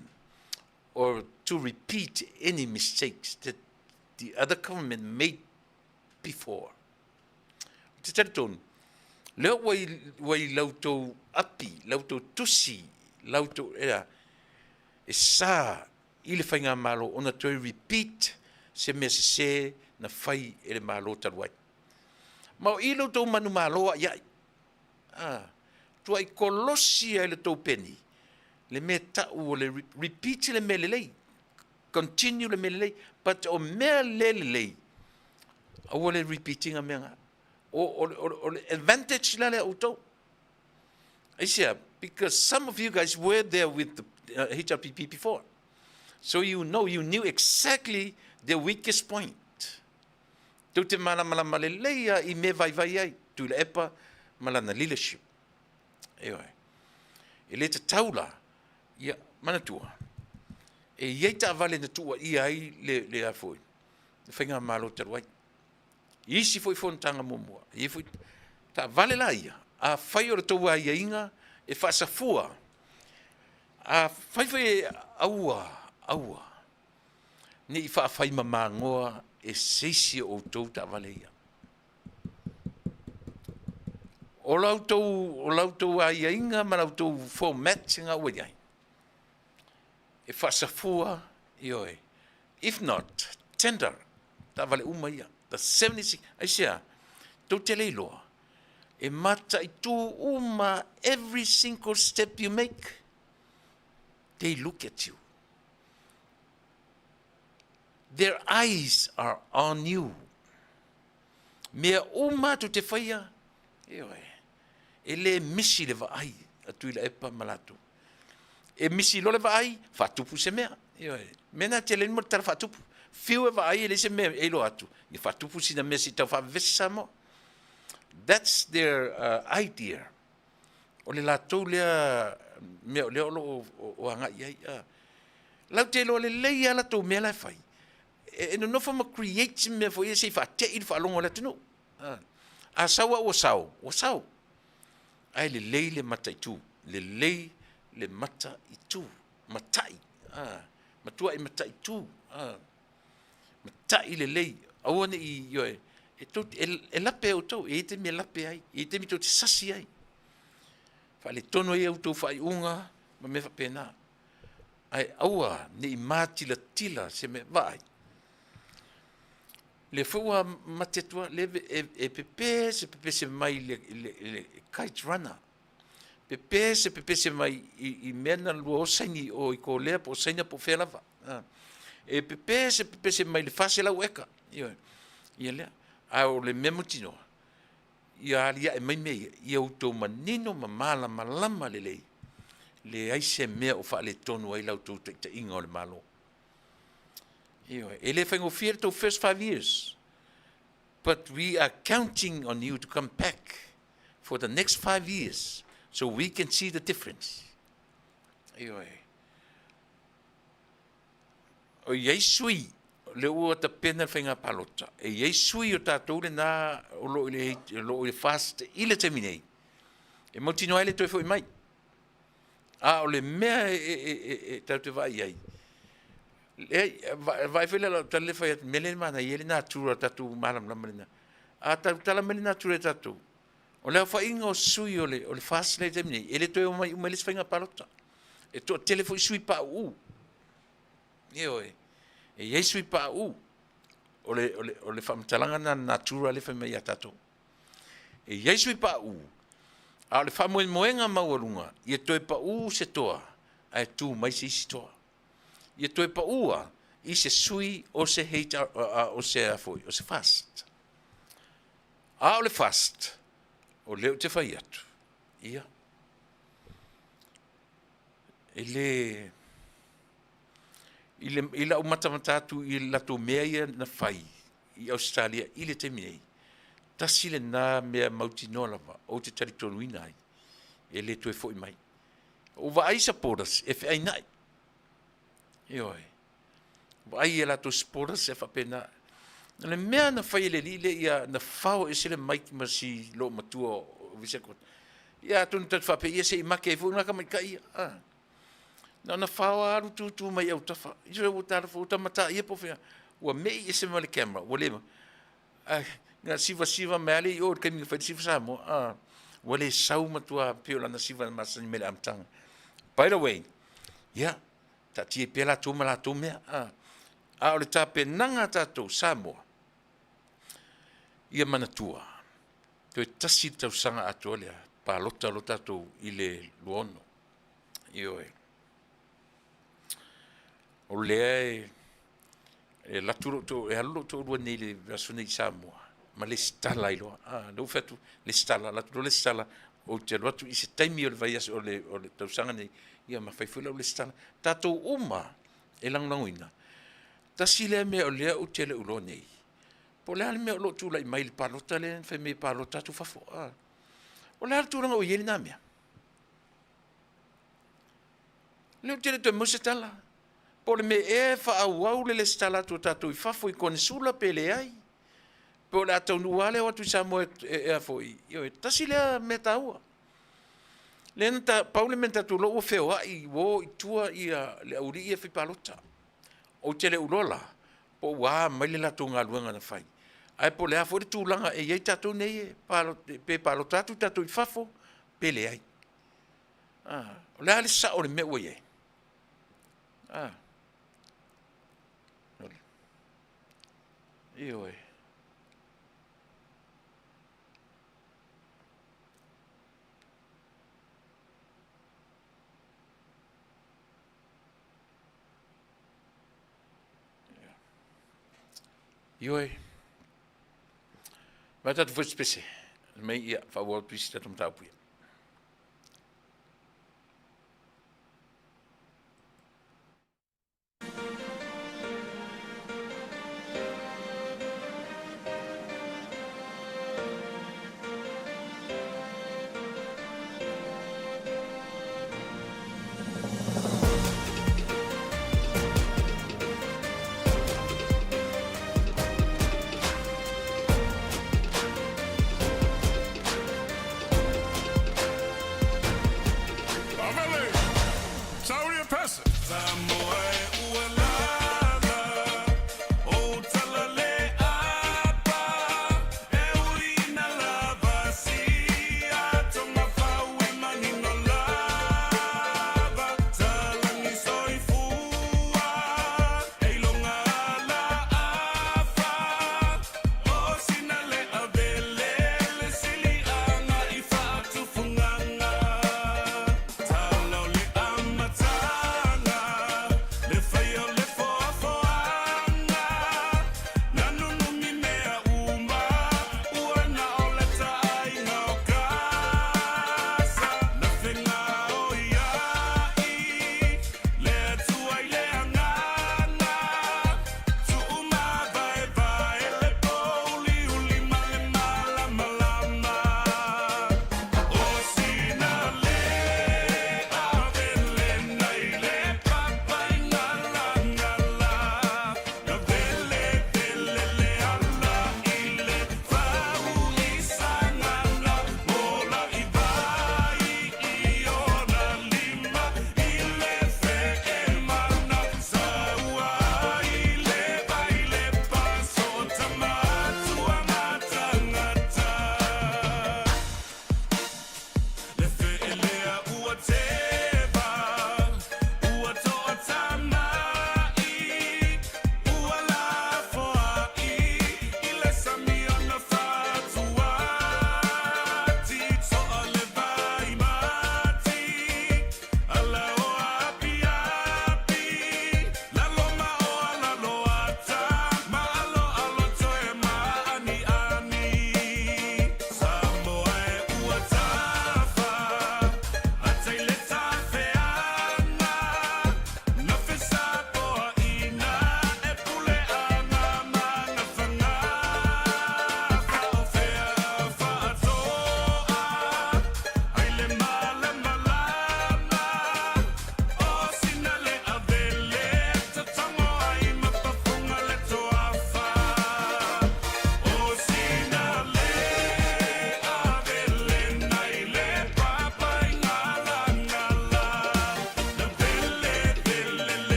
or to repeat any mistakes that the other government made before. Ou te talitonu, Lea ua i, ua i la outou api, la outou tusi, la outou, ea, e sa i le Faigamalo ona toe repeat se mea sese na fai e le Malo talu ai. Ma o i lo outou manumalo a'ia'i, a, tuai kolosi ai le tou peni le mea ta'u o le repeat le mea lelei, continue le mea lelei, but o mea le lelei, aua le repeat ina mea na. O le advantage la lea outou. Aisea? Because some of you guys were there with the HRPP before. So you know, you knew exactly the weakest point. Tou te malamalama lelei a i mea vaivai ai, Tuilaepa ma lana leadership. Ioe. E le tatau la, ia, manatua, e i ai taavale na tuuaia ai le, le a foi, le faigamalo talu ai. I isi foi fonotaga muamua, e i ai foi taavale la ia, afai o le tou aiaiga e faasafua, afai foi e aua, aua, ne i faafaimamagoa e se isi o outou taavale ia. O la outou, o la outou aiaiga ma la outou format na ua i ai, e faasafua, ioe, if not, tender, taavale uma ia, the 76, aisea, tou te le iloa, e mataitu uma every single step you make, they look at you. Their eyes are on you. Mea uma tou te faia, ioe, e le misi le vaai a Tuilaepa ma latou. E misi loa le vaai, faatupu se mea. Ioe, mea na tele mo le tala faatupu. Fiu e vaai e leai se mea e iloa atu, ia faatupu sina mea se i tau faavevesi Samoa. That's their idea. O le latou lea mea o lea o lo o agai ai. Lau te iloa lelei lava latou mea la e fai. E nonofo ma create se mea foi ia se i faate'i le faalogo a le atunuu. A sau lava ua sao, ua sao. Ae lelei le mataitu, lelei le mataitu, matai, matuai mataitu, matai lelei, aua ne i, ioe, e, tou, e, e lape outou, e i ai taimi e lape ai, e i ai taimi tou te sasi ai. Faaletonu ai a outou faaiuga ma mea faapena. Ae aua ne i matilatila se mea, vaai. Lea foi ua mate atu lava, lea e, e pepe se pepese mai i le, le, le kite runner. Pepe se pepese mai i, i mea na lua o saini o i Kolea po o Saina po o fea lava. E pepe se pepese mai le 400 eka. Ioe. Ia lea. A o le mea mautinoa, ia aliae mai mea ia, ia outou manino ma malamalama lelei, leai se mea o faaletonu ai la outou taitaiga o le Malo. Ioe. E le faigofie le tou first 5 years, but we are counting on you to come back for the next 5 years so we can see the difference. Ioe. O i ai sui, lea ua tapena le faiga palota, e i ai sui o tatou lena o lo o i le, o lo o i le FAST i le taimi nei, e mautinoa ai le toe foi mai. A o le mea e, e, e, e, e tatou te vaai ai, leai, vaai foi le lau tala le fai atu, mea lea e manaia le natura o tatou malamalama lena. A tautala mai le natura e tatou, o le aofaiga o sui o le FAST lea i le taimi nei, e le toe omai uma i le isi faiga palota. E toatele foi sui pauu. Ioe, e i ai sui pauu. O le faamatalaga lena a le natura lea e fai mai ia tatou. E i ai sui pauu, a o le faamoemoega maualuga, ia toe pau se toa, ae tu mai se isi toa. Ia toe paua i se sui o se HR, o se a foi, o se FAST. A o le FAST, o lea ou te fai atu, ia, e le, i, le, i lau matamata atu i latou mea ia na fai i Ausetalia i le taimi nei, tasi lena mea mautinoa lava ou te talitonuina ai, e le toe foi mai. Ua vaai supporters e feainai. Ioe. Vaai i a latou supporters e faapena. O le mea na fai e le alii lea ia na fao ese le mic ma si loomatua o Viseko. Ia atonu tatou faapea ia se i make ai foi lena tamaitai ia. Ah. Na ona fao lava alu tutu mai autafa. Ia ua talofa ua tamata ia po o fea. Ua mei ese ma le camera. Ua le ai na sivasiva mai lava le i o i le taimi na fai le Siva Samoa. Ah. Ua le sau matua pei o lana siva na masani mai le amataga. By the way, ia, taatia pea latou ma latou mea. A, a o le tapenaga a tatou Samoa, ia manatua, toe tasi le tausaga atoa lea, palota loa tatou i le 26. Ioe. O lea e, e alu atu lou to, e alu lou toalua nei i le aso nei i Samoa ma lesitala ai loa. Ah, lea ua fai atu, lesitala, alu atu loa lesitala, ou te alu atu i se taimi o le vaiaso, o le, o le tausaga nei, ia ma fai foi lau lesitala. Tatou uma e lagolagoina. Tasi lea mea o lea ou te le o iloa nei, po o le a le mea o lo o tulai mai i le palota lea na fai mai e palota atu fafo. Ah. O le a le tulaga o i ai lena mea? Lea ou te le toe maua se tala. Po o le mea ea e faaauau le lesitala atu a tatou i fafo i konesula pe leai. Pe o le a taunuu lava le o atu i Samoa e, e, e a foi. Ioe, tasi lea mea taua. Lea na ta, pau le mea na tatou iloa ua feoai, ua o i tua ia le aualii ia fai palota. Ou te le o iloa la, po ua a mai le latou galuega na fai. Ae po o le a foi le tulaga e i ai tatou nei e palota, pe palota atu tatou i fafo pe leai. Ah, o le a le sao o le mea ua i ai? Ah. Ioe. Ioe. Mai tatou foi se mai ia faaauau atu isi tatou mataupu ia.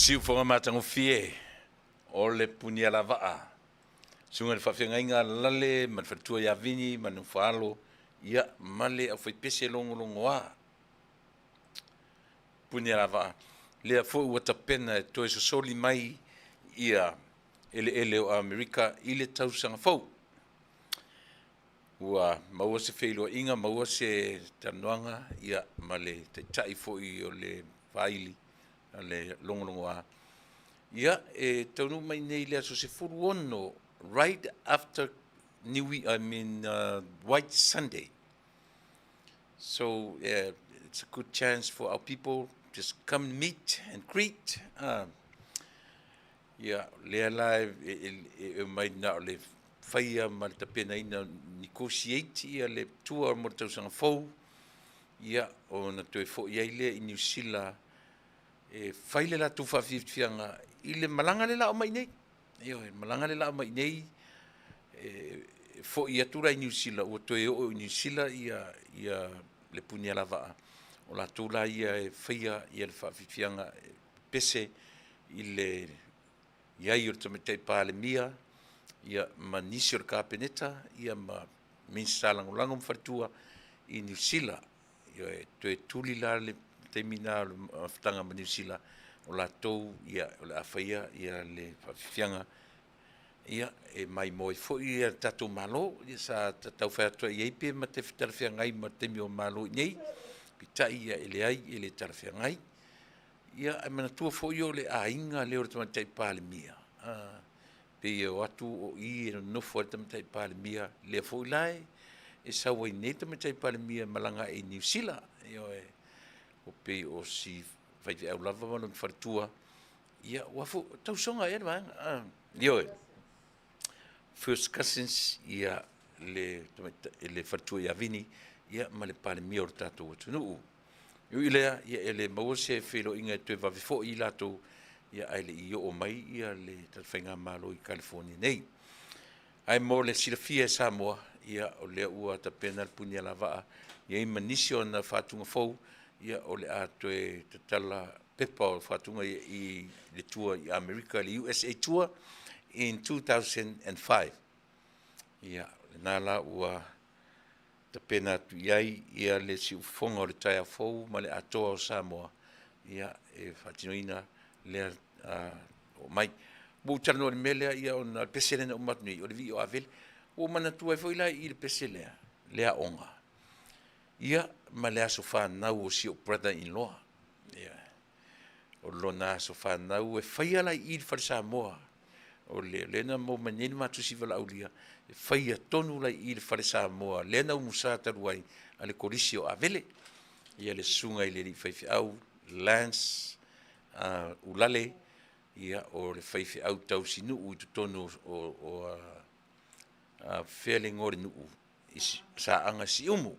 Siufoga matagofie o le Punialavaa, susuga i le faafeagaiga Lale ma le faletua ia Vini ma le Nofoaalo, ia ma le aufaipese logologoa Punialavaa, lea foi ua tapena e toe sosoli mai ia eleele o Amerika i le tausaga fou. Ua maua se feiloaiga, maua se talanoaga ia ma le taitai foi o le vaili a le logologoa, ia e taunuu mai nei i le aso 16 right after New Year, I mean White Sunday. So it's a good chance for our people just come and meet and greet. Ia, lea la e mai na o le faia ma le tapenaina, negotiate ia le tour mo le tausaga fou, ia, ona toe foi ai lea i Niu Sila e fai le latou faafiafiaga i le malaga lea la o mai nei. Ioe, malaga lea la o mai nei, e foi atu la i Niu Sila, ua toe oo i Niu Sila ia, ia le Punialavaa, o latou la ia e faia ia le faafiafiaga e pese i le i ai o le Tamaitai Palemia ia ma nisi o le Kapeneta ia ma Minisita Lagolago ma faletua i Niu Sila. Ioe, toe tuli la le taimi na o le mafutaga ma Niu Sila, o latou ia o le a faia ia le faafiafiaga ia e maimoa ai foi ia le tatou Malo. Ia sa tau fai atu ai pe ma te talafeagai ma le taimi o Malo i inei, peitai ia e leai e le talafeagai. Ia ae manatua foi o le aiga lea o le Tamaitai Palemia, pei e o atu o i e nonofo ai le Tamaitai Palemia, lea foi la e sau ai nei le Tamaitai Palemia e malaga ae i Niu Sila. Ioe, o pei o si faifeau lava ma lona faletua, ia ua fo, tausoga ea le vaega? Ioe, first cousins ia le, le faletua ia Vini ia ma le Palemia o le tatou atunuu. E ui i lea, ia e le maua se feiloaiga e toe vave foi i latou, ia ae le i oo mai ia le tatou faigamalo i California nei. Ae mo le silafia e Samoa, ia o lea ua tapena le Punialavaa i ai ma nisi o ana faatuga fou, ia o le a toe tatala pepa o faatuga ia i le tour i Amerika, le USA Tour in 2005. Ia, lena la ua tapena atu i ai ia le siufofoga o le taeao fou ma le atoa o Samoa, ia, e faatinoina lea oo mai. Ua ou talanoa i le mea lea, ia ona o le pese lea na uma atu nei, o le vii o Avele. Ua ou manatua ai foi la i i le pese lea, le aoga, ia ma le aso fanau o si ou brother in law. Ia, o lona aso fanau e faia la i i le Fale Samoa. O le lea na maua mai nei le matou tusi valaaulia, e faia tonu la i i le Fale Samoa, lea na umusa talu ai a le Kolisi o Avele. Ia le susuga i le alii faifeau Lance Ulale, ia o le faifeau tausinuu i totonu o fea le igoa o le nuu, i Saaga Siumu.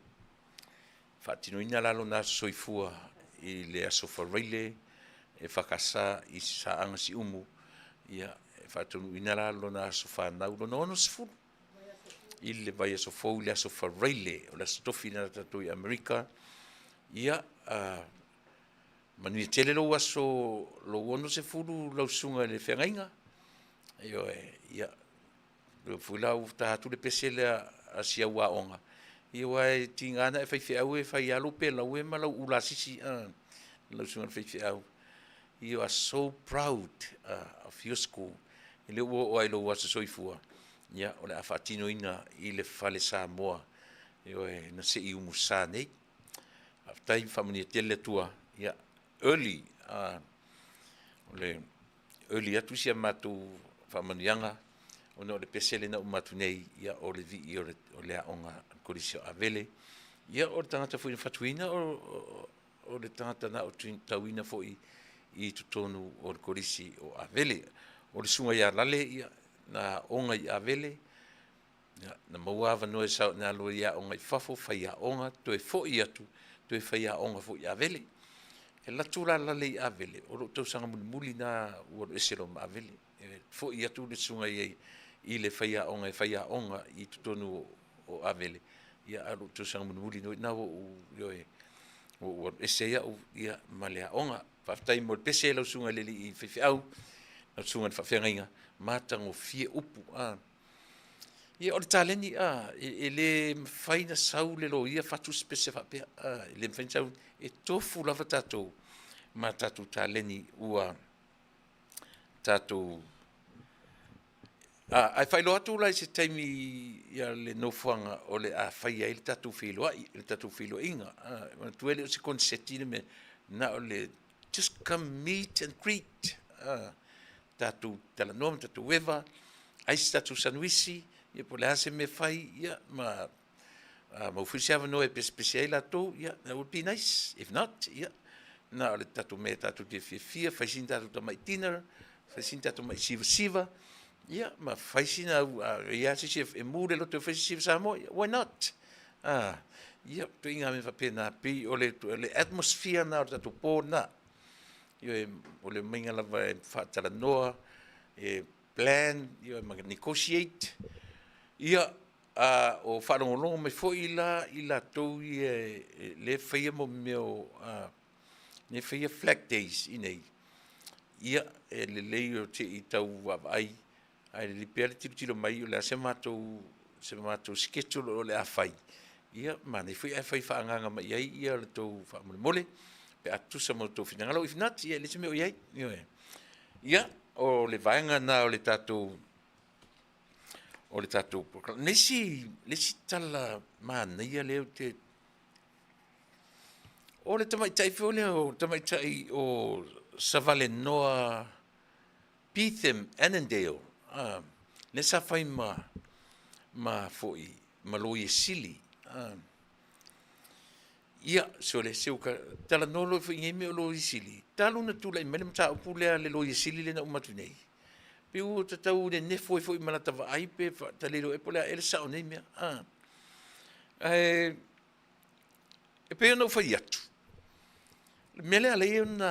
Faatinoina la lona aso soifua i le aso Faraile e EFKS i Saaga Siumu, ia e faataunuuina la lona aso fanau lona 60 i le vaiaso fou i le aso Faraile, o le aso Tofi lena tatou i Amerika. Ia, manuia tele lou aso lou 60 lau susuga i le feagaiga. Ioe, ia, lea foi la ua ta atu le pese lea a si au aoga, ia aua e tiga ona e faifeau e fai lava lou pelaue ma lau ulasisi lau susuga i le faifeau. You are so proud of your school. E le ua oo ai lou aso soifua, ia o le a faatinoina i le Fale Samoa, ioe, na se i umusa nei. Faafetai, faamanuia tele le Atua. Ia, early, o le early atu si a matou faamanuiaga, ona o le pese lea na uma atu nei, ia o le vii o le aoga a le Kolisi o Avele. Ia o le tagata foi na fatuina o le tagata na tauina foi i totonu o le Kolisi o Avele. O le susuga ia Lale, ia, na aoga i Avele, ia, na maua avanoa e na alu ai e aoga i fafo, faiaoga, toe foi atu, toe faiaoga foi i Avele. E alu atu la Lale i Avele, o lou tausaga mulimuli lena ua alu ese loa ma Avele. E foi atu le susuga i ai i le faiaoga e faiaoga i totonu o Avele, ia a o lou tausaga mulimuli lena ua ou, ioe, ua ou alu ese ai au ia ma le aoga. Faafetai mo le pese lau susuga i le alii faifeau, lau susuga i le faafeagaiga, matagofie upu. A. Ia o le taleni, a, e le mafai ona sau le loia fatu se pese faapea, a, e le mafai ona sau, e tofu lava tatou ma tatou taleni ua tatou. Ae faailoa atu la i se taimi ia le nofoaga o le a fai ai le tatou feiloai, le tatou feiloaiga. Manatua e le o se koneseti le mea, na o le just come meet and greet. Tatou talanoa ma tatou eva, ai se tatou sanuisi, ia po o le a se mea e fai, ia ma maua foi se avanoa e pesepese ai latou, ia that would be nice. If not, ia, na o le tatou mea tatou te fiafia, fai sina tatou tamai dinner, fai sina tatou mai sivasiva, ia, ma fai sina, ia se isi e mu le loto e fai se siva Samoa, ia, why not? Ah, ia, tuiga mea faapena, pei o le atmosphere na o le tatou po na. Ia, o le maiga lava e faatalanoa, e plan, ia, ma negotiate, ia, A o faalogologo mai foi la i latou ia lea e faia mo mea o lea e faia flag days i inei, ia e lelei o se i tau vaavaai ae lelei pea le tilotilo mai o le a se matou schedule o le a fai, ia manaia foi ae fai faaagaaga mai i ai ia le tou faamolemole pe a tutusa ma outou finagalo. If not, ia e leai se mea o i ai. Ioe. Ia, o le vaega lena o le tatou o le tatou polokalame. Le isi, le isi tala manaia lea ou te... O le tamaitai foi lea o le tamaitai o Savalenoa Betham Annandale, lea sa fai ma, ma foi, ma Loia Sili. Ia, sole, se ua talanoa loa foi i nei mea o Loia Sili, talu ona tulai mai le mataupu lea a le Loia Sili lea na uma atu nei, pei ua ta tau nenefu ai foi ma lata vaai pe ta le iloa ea po o le a ea le sao o nei mea. Ae e pei ona ou fai atu, o le mea lea e ala ai ona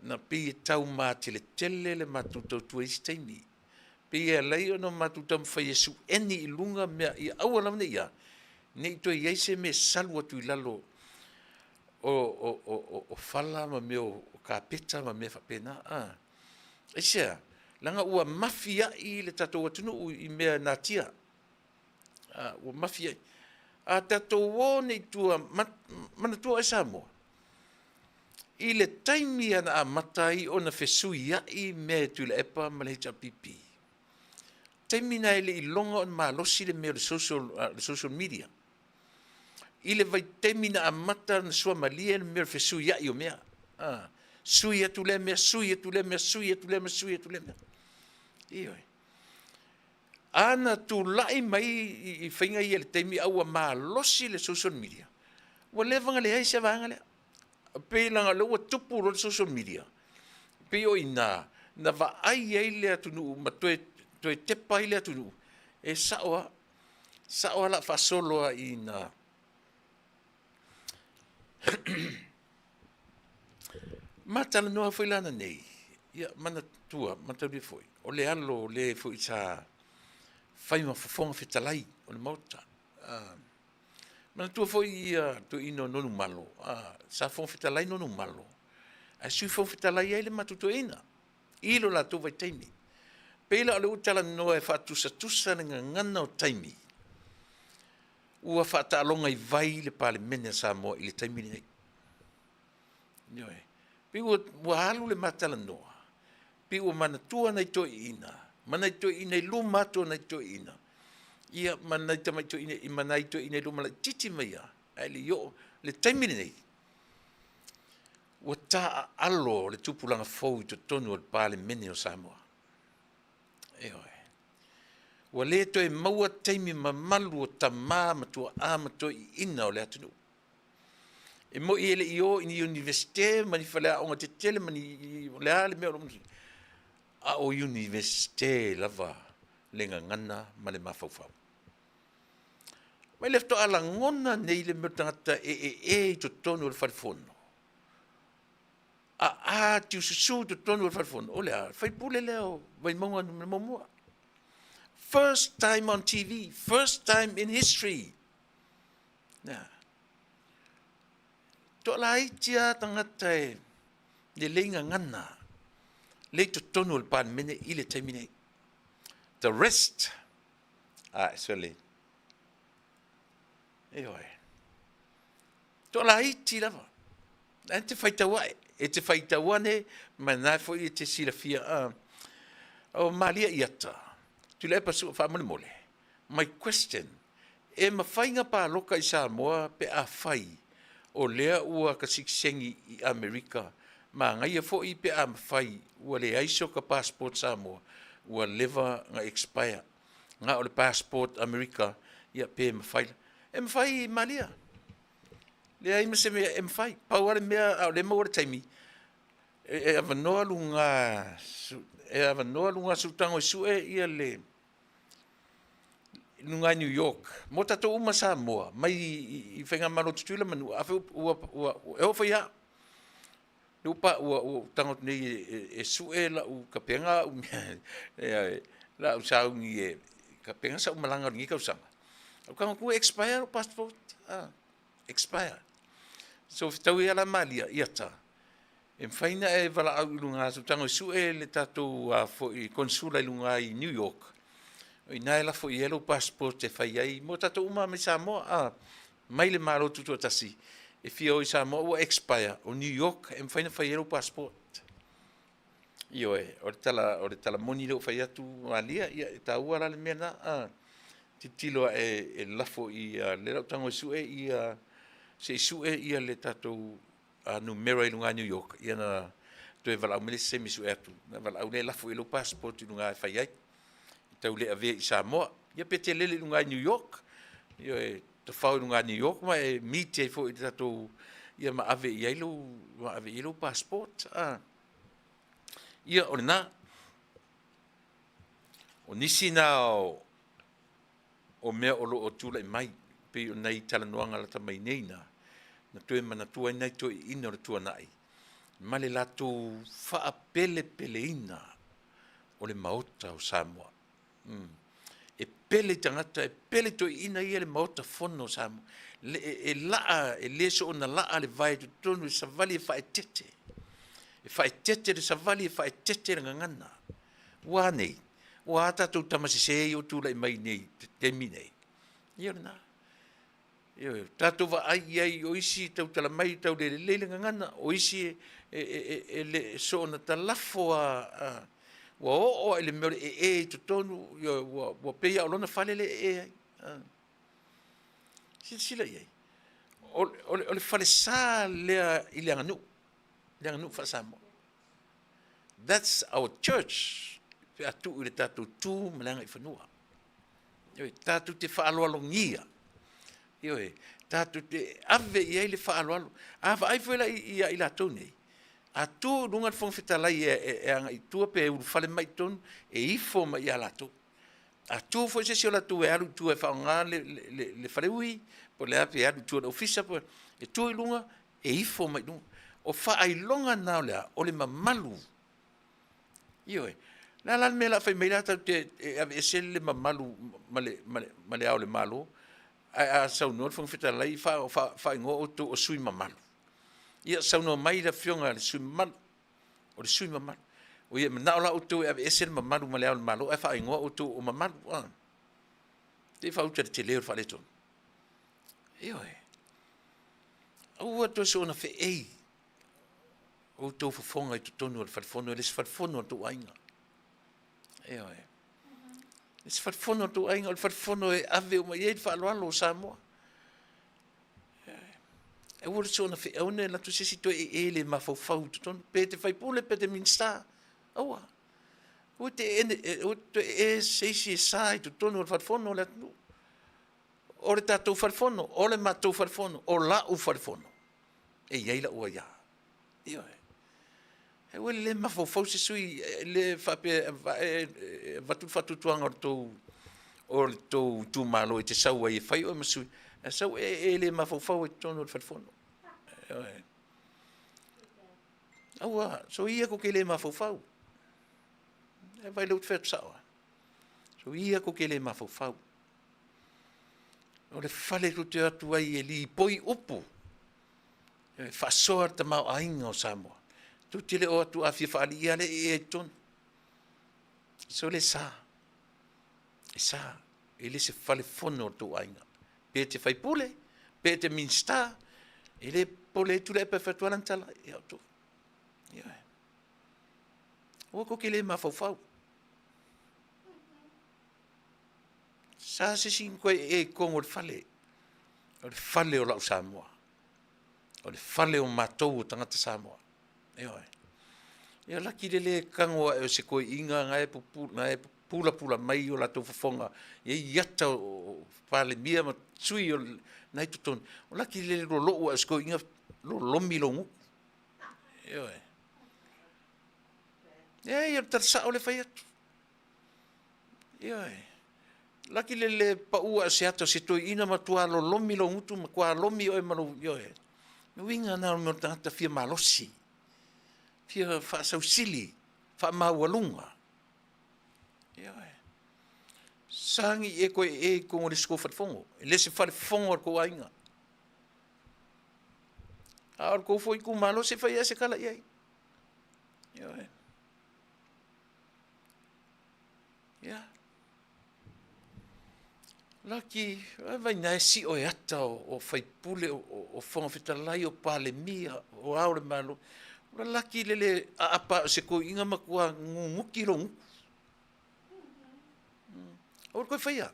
na pei e tau mateletele le matou tautua i isi taimi, pei e ala ai ona matou taumafai e sueni i luga mea ia aua lava ne i a, ne i toe i ai se mea e salu atu i lalo o fala ma mea o kapeta ma mea faapena. Aisea? Leaga ua mafiai le tatou atunuu i mea e natia. Ua mafiai. A tatou o nei i tua, manatua oe Samoa, i le taimi na amata ai ona fesuiai mea e Tuilaepa ma le HRPP, taimi lena e le i iloga ona malosi le mea o le social media. I le vaitaimi na amata ona suamalie le mea o le fesuiai o mea, sui atu lea mea, sui atu lea mea, sui atu lea mea, sui atu lea mea. Ioe. A na tulai mai i faiga ia i le taimi a ua malosi le social media, ua leva ona leai se vaega lea. Pei leaga o lea ua tupu loa le social media, pei o i ina na vaai ai le atunuu ma toe tepa ai le atunuu, e sao lava, sao lava o le a faasolo lava ina ma talanoa foi la ananei, ia manatua, mataulia foi, o le alo o le foi sa fai ma fofoga fetalai o le Maota. Manatua foi ia toeaina o Nonumalo, sa fofoga fetalai Nonumalo, ae sui fofoga fetalai ai le matou toeaina i lo latou vaitaimi. Pei la o lea ua talanoa e faatusatusa le gagana o taimi, ua faataaloga i vai le Palemene a Samoa i le taimi lenei. Ioe. Pei ua alu le ma talanoa, pei ua manatua nai toeaiina, ma nai toeaiina i luma atu o nai toeaiina, ia ma nai tamai toeaiina, ma nai toeaiina i luma laitiiti mai lava, ae le i oo le taimi lenei, ua taaalo le tupulaga fou i totonu o le Palemene o Samoa. Ioe. Ua le toe maua taimi mamalu o tama ma tuaa ma toeaiina o le atunuu. E moi e le i o i ni Iunivesite ma ni faleaoga tetele ma ni, o le a le mea o lo o, a o Iunivesite lava le gagana ma le mafaufau. Mai le faatoa lagona nei le mea o le tagata e ee i totonu o le fale fono, a tiususu i totonu o le fale fono, o le a? Le faipule lea o Vaimauga 1. First time on TV, first time in history. Toalaiti lava tagata e Lelei gagana lea i totonu o le Palemene i le taimi nei. The rest, a sole. Ioe. Toalaiti lava. E te faitau ae, e te faitau ane, ma na foi e te silafia. O Malia Iata, Tuilaepa Sua, faamolemole, my question, e mafai na paloka i Samoa pe afai o lea ua ka sitiseni i Amerika, manaia foi pe a mafai ua leai soka passport Samoa, ua leva na expire, na o le passport Amerika, ia pe mafai. E mafai Malia. Leai ma se mea e mafai. Pau lava le mea a o lea e maua le taimi, e avanoa luga, e avanoa luga sutago e sue ia le luga i New York mo tatou uma Samoa mai i Faigamalo Tutuila ma Manua, afai ua e oo foi ia au ua ua tago atu nei e sue lau kapega au mea lau sauni e kapega sau malaga o lenei tausaga, ou tago atu ua expire lou passport, expire. So fetaui ai la Malia ia ta, e mafai ona e valaau i luga o tago e sue le tatou foi konesula i luga i New York, o i ina e lafo i ai lou passport e fai ai mo tatou uma mai Samoa, mai le Malo Tutoatasi e fia o i Samoa ua expire, o New York e mafai ona fai ai lou passport. Ioe, o le tala moni lea ua fai atu Malia, ia e taua la le mea lena, tilotilo ae e lafo i lea o le a ou tago e sue ia, se i sue ia le tatou numera i luga i New York, ia ona toe valaau mai lea i se taimi e sue atu, ona valaau lea e lafo i ai lou passport i luga e fai ai, e tau le avea i Samoa. Ia pe te lele i luga i New York, ioe, tafao i luga i New York ma e meet ai foi i le tatou, ia ma ave i ai lou, ma ave i ai lou passport. Ia, o lena. O nisi na o mea o lo o tulai mai, pei o nai talanoaga lata mai nei na, na toe manatua ai nai toeaiina o le tuanai, ma le latou faapelepeleina o le Maota o Samoa. E pele i tagata, e pele i toeaiina ia le Maota Fono o Samoa. E laa, e le soona laa le vae i totonu i le savali e faaeteete. E faaeteete le savali, e faaeteete le gagana. Ua a nei? Ua a tatou tama sese ia ua tulai mai nei i le taimi nei? Ia o lena. Ioe, tatou vaai i ai o isi e tautala mai e tau le lelei le gagana, o isi e le soona talafo lava, ua oo lava i le mea o le ee i totonu, ioe, ua pei lava o lona fale lea e ee ai. Silasila i ai, o le falesa lea i le aganuu, le aganuu faa-Samoa. That's our church pe a tuu i le tatou tu ma le agaifanua. Ioe, tatou te faaaloalogia. Ioe, tatou te ave i ai le faaaloalo. A vaai foi la ia i latou nei, a tu i luga le Fofoga Fetalai e agai i tua pe ulufale mai i totonu, e ifo mai ia latou. A tu foi se isi o latou e alu i tua e faaaoga le faleui, po o le a pe alu i tua i le ofisa, e tu i luga, e ifo mai i luga. O faailoga na o le a? O le mamalu. Ioe. O le a la le mea o le a fai mai ai la tatou te aveese le mamalu ma le Ao o le Malo, ae a saunoa le Fofoga Fetalai faaigoa outou o sui usufono mamalu. Ia saunoa mai le Afioga i le sui usufono mamalu, o le sui usufono mamalu. Ua ia manao la outou e aveese le mamalu ma le Ao o le Malo ae faaigoa outou o mamalu. Se i faauta i le tele o le faaletonu. Ioe. Aua toe soona feei outou fofoga i totonu o le falefono, e le o se falefono a lo outou aiga. Ioe. E le o se falefono a lo outou aiga, o le falefono e ave uma i ai le faaaloalo o Samoa. Ioe. Aua le soona feei, aua ne i alu atu se isi toe ee le mafaufau i totonu, pe te faipule, pe te Minisita, aua. Aua te ee se isi e sa i totonu o le falefono o le atunuu. O le tatou falefono, o le matou falefono, o la'u falefono, e i ai la'u aia. Ioe. Aua le mafaufau se sui usufono le faapea e avatu le faatuatuaga o le tou itumalo e te sau ai e fai oe ma sui, ae sau e le mafaufau ai i totonu o le falefono. Ioe. Aua, soia tou te le mafaufau. E vaai o lea ou te fai atu sao lava. Soia tou te le mafaufau. O le fale tou te o atu ai e lipoi upu, e faasoa le tamaoaiga o Samoa. Tou te le o atu a fia faalii lava le ee ai i totonu. Sole e sa, e sa, e le se fale fono o le tou aiga. Pe e te faipule, pe e te Minisita, e le popole ai Tuilaepa e fai atu lava lana tala ia outou. Ioe. Aua tou te le mafaufau. Sa se isi ona toe ee i totonu o le fale, o le fale o lau Samoa. O le fale o matou o tagata Samoa. Ioe. Ia laki le le tago ae o se toeaina na e pupula mai o latou fofoga e i ai ata o Palemia ma sui o na e i totonu, laki le lolou ae o se toeaina lolomi lou gutu. Ioe. Leai o le tala sao lea e fai atu. Ioe. Laki le le pau ae o se ata o se toeaina matua lolomi lou gutu, matua lomi oe ma lou, ioe. O le uiga lena o le mea o le tagata fia malosi, fia faasausili, faamaualuga. Ioe. Sagi e toe ee i totonu o le isi tou falefono, e le o se falefono a le tou aiga. A o le tou foi itumalo, se i fai lava se tala i ai. Ioe. Ia. Laki, vaai na e sio e ata o faipule, o Fofoga Fetalai, o Palemia, o Ao o le Malo. Ua laki le le aapa o se toeaina matua nunuti lou gutu. Aua le toe faia.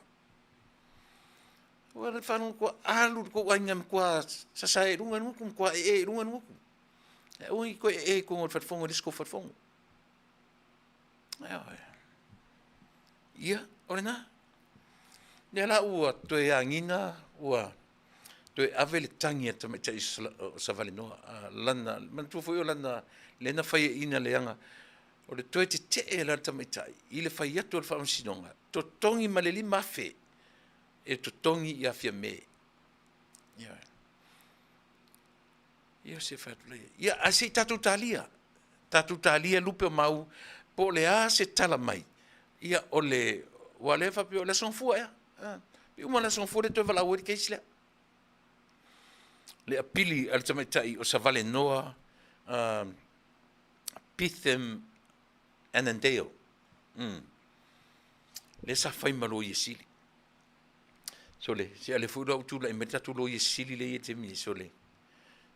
Ua faalogo atu alu le tou aiga e matua sasae i luga le gutu, matua ee i luga le gutu. Ae aua ne i toe ee i totonu o le falefono e le o se tou falefono. Ia, o lena. Lea la ua toe agiga ua toe ave le tagi a le tamaitai o Savalenoa, lana, manatua foi o lana, lea na faiaina leaga o le toe tetee la o le tamaitai i le fai atu o le Faamasinoga, totogi ma le $5,000 e totogi ia Fiame. Ioe. Ia se fai atu lea. Ia, ae se i tatou talia, tatou talia lupe o mau, po o le a se tala mai, ia o le, aua o lea e faapea o le Aso Gafua ea. Pe uma le Aso Gafua lea toe valaau ai le case lea. Le apili a le tamaitai o Savalenoa Bitham Annandale. Lea sa fai ma Loia Sili. Sole, se a o lea foi ua tulai mai le tatou Loia Sili lea e i ai i le taimi nei, sole,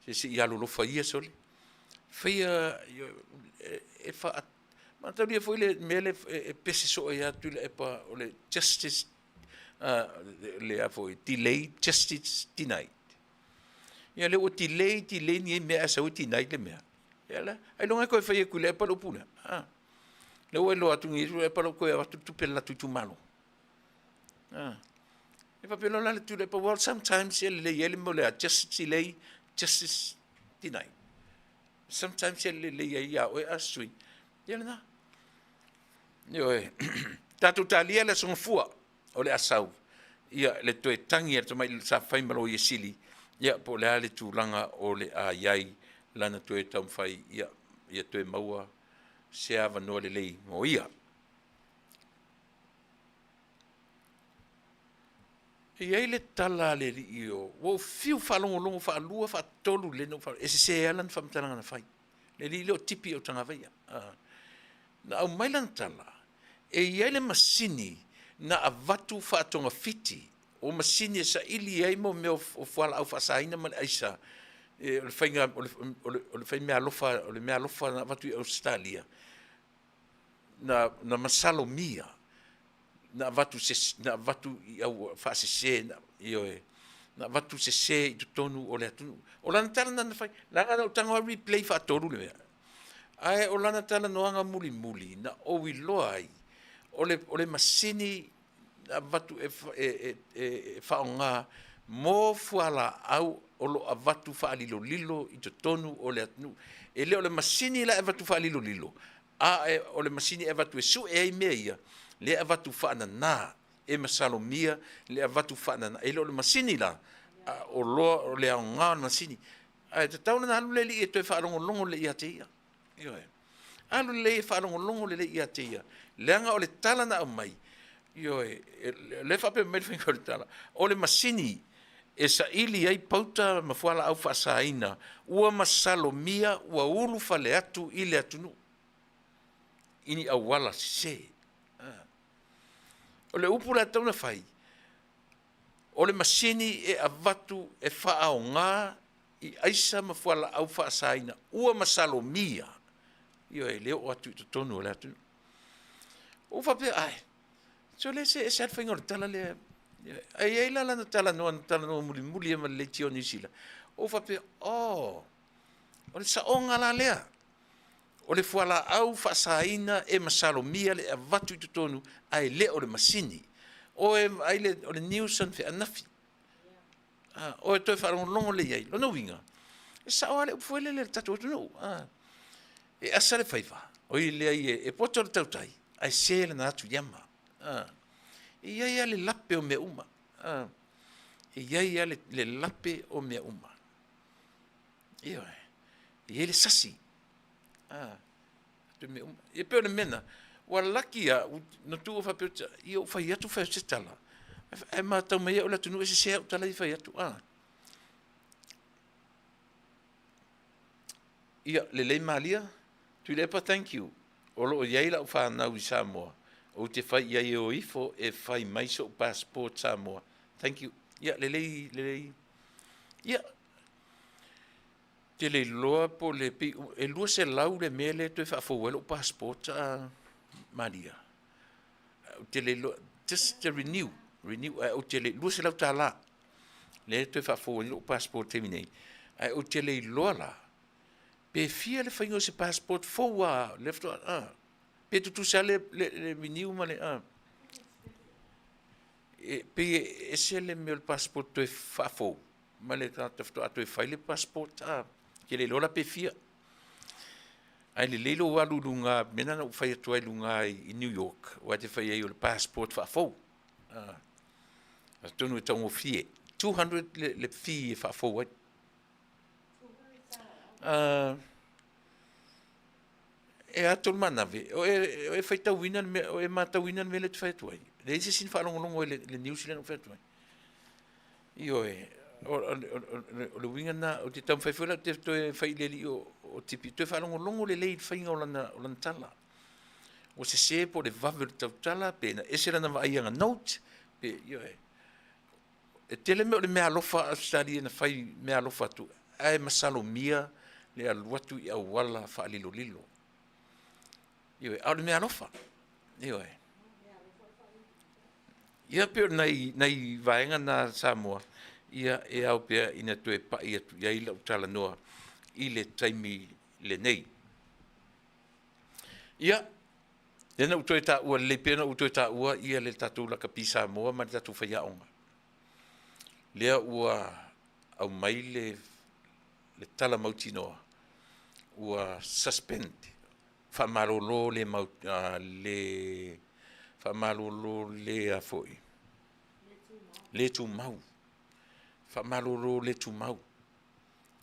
se se i alolofa ia, sole, faia, e faa, mataulia foi le mea lea e pese soo ai lava Tuilaepa, o le justice, le a foi, delay justice denied. Ia lea ua delay, delay nei mea ae sau e deny le mea. Ia la, ailoga e toe fai e Tuilaepa le upu lea. Lea ua iloa atu nei e Tuilaepa la ua toe avatu le tupe a le latou itumalo. E faapea loa la le Tuilaepa, well sometimes e lelei ai le mea o le a, justice delay, justice deny. Sometimes e lelei ai ia oe a sui. Ia lena. Ioe. Tatou talia le Aso Gafua o le a sau. Ia le toe tagi a le tamai sa fai ma Loia Sili, ia po o le a le tulaga o le a i ai lana toe taumafai ia, ia toe maua se avanoa lelei mo ia. E i ai le tala a le alii o, ua ou fiu faalogologo faalua faatolu lelei na ou faalogo, e sese lava lana faamatalaga na fai. Le alii lea o Tipi Autagavaia. Na aumai lana tala, e i ai le masini na avatu faatogafiti, o masini e saili ai mo mea o fualaau faasaina ma le aisa, o le faiga, o le fai meaalofa, o le meaalofa na avatu i Ausetalia, na masalomia na avatu na avatu i au faasese, ioe, na avatu sese i totonu o le atunuu. O lana tala lena na fai, leaga na ou tago lava replay faatolu le mea. Ae o lana talanoaga mulimuli na ou iloa ai, o le masini na avatu e faaaoga mo fualaau o lo o avatu faalilolilo i totonu o le atunuu. E le o le masini la e avatu faalilolilo, a o le masini e avatu e sue ai mea ia, lea e avatu faanana, e masalomia le avatu faanana. E le o le masini la, a o loa o le aoga o le masini. Ae tatau ona alu le alii e toe faalogologo lelei ia te ia. Ioe. Alu lelei e faalogologo lelei ia te ia, leaga o le tala na aumai, ioe, o lea e faapea mai le faiga o le tala, o le masini. e saili ai pauta ma fualaau faasaina ua masalomia ua ulufale atu i le atunuu i ni auala sese. O le upu la e tatau ona fai, o le masini e avatu e faaaoga i aisa ma fualaau faasaina ua masalomia, ioe, e le oo atu i totonu o le atunuu. Ua ou faapea, ae, sole se ese lava le faiga o le tala lea. Ae i ai la lana talanoa na talanoa mulimuli ai ma le leitio a Niu Sila, ua ou faapea, oh, o le saoga la lea, o le fualaau faasaina e masalomia le avatu i totonu ae le o le masini. O e vaai le, o le news ananafi, o e toe faalogologo lelei i ai. Lona uiga, e sao lava le upu foi lele a le tatou atunuu, e asa le faiva, oi leai e poto le tautai ae se lana atu i ama. E i ai lava le lape o mea uma, e i ai lava le lape o mea uma. Ioe, e i ai le sasi, mea uma. E pei o le mea lena, ua laki au na tuu faapea, ia ou fai atu fai atu se tala, ae matau mai au e le atunuu e sese au tala ia e fai atu. Ia, lelei Malia, Tuilaepa thank you. O lo o i ai lau fanau i Samoa, ou te fai i ai e o ifo e fai mai so'u passport Samoa. Thank you. Ia, lelei, lelei. Ia, te le iloa po o le pei e 200 le mea lea e toe faafou ai lou passport a Malia. Ou te le iloa, just to renew, renew, ae ou te le, $200 lea e toe faafou ai lou passport i le taimi nei, ae ou te le iloa la, pe fia le faiga o se passport fou lava, lea faatoa, a, pe tutusa lava le, le, le renew ma le, a. E pei e ese le mea o le passport toe faafou ma le tagata faatoa toe fai le passport, a, te le iloa la pe fia. Ae lelei lou alu i luga, mea lena na ou fai atu ai i luga i New York, aua e te fai ai o le passport faafou. Atonu e taugofie, 200 le fee e faafou ai. E a tolu manave, o e faitauina le mea, o e matauina le mea lea e te fai atu ai. Leai se isi na faalogologo i le news lea na ou fai atu ai. Ioe, o le uiga lena, ou te taumafai foi la ou te toe fai i le alii o Tipi, toe faalogologo lelei i le faiga o lana tala. Ua sese po o le vave o le tautala, pe na ese lana vaai i ana note, pe, ioe. E tele mea o le meaalofa a Ausetalia na fai meaalofa atu, ae masalomia le alu atu i auala faalilolilo. Ioe, a o le meaalofa. Ioe. Ia pei o nai, nai vaega na Samoa, ia e ao pea ina toe pai atu i ai lau talanoa i le taimi lenei. Ia, lea na ou toe taua lelei pea na ou toe taua ia le tatou lakapi Samoa ma le tatou faiaoga. Lea ua aumai le, le tala mautinoa ua suspend, faamalolo le mau, le faamalolo le a foi, le tumau, faamalolo le tumau.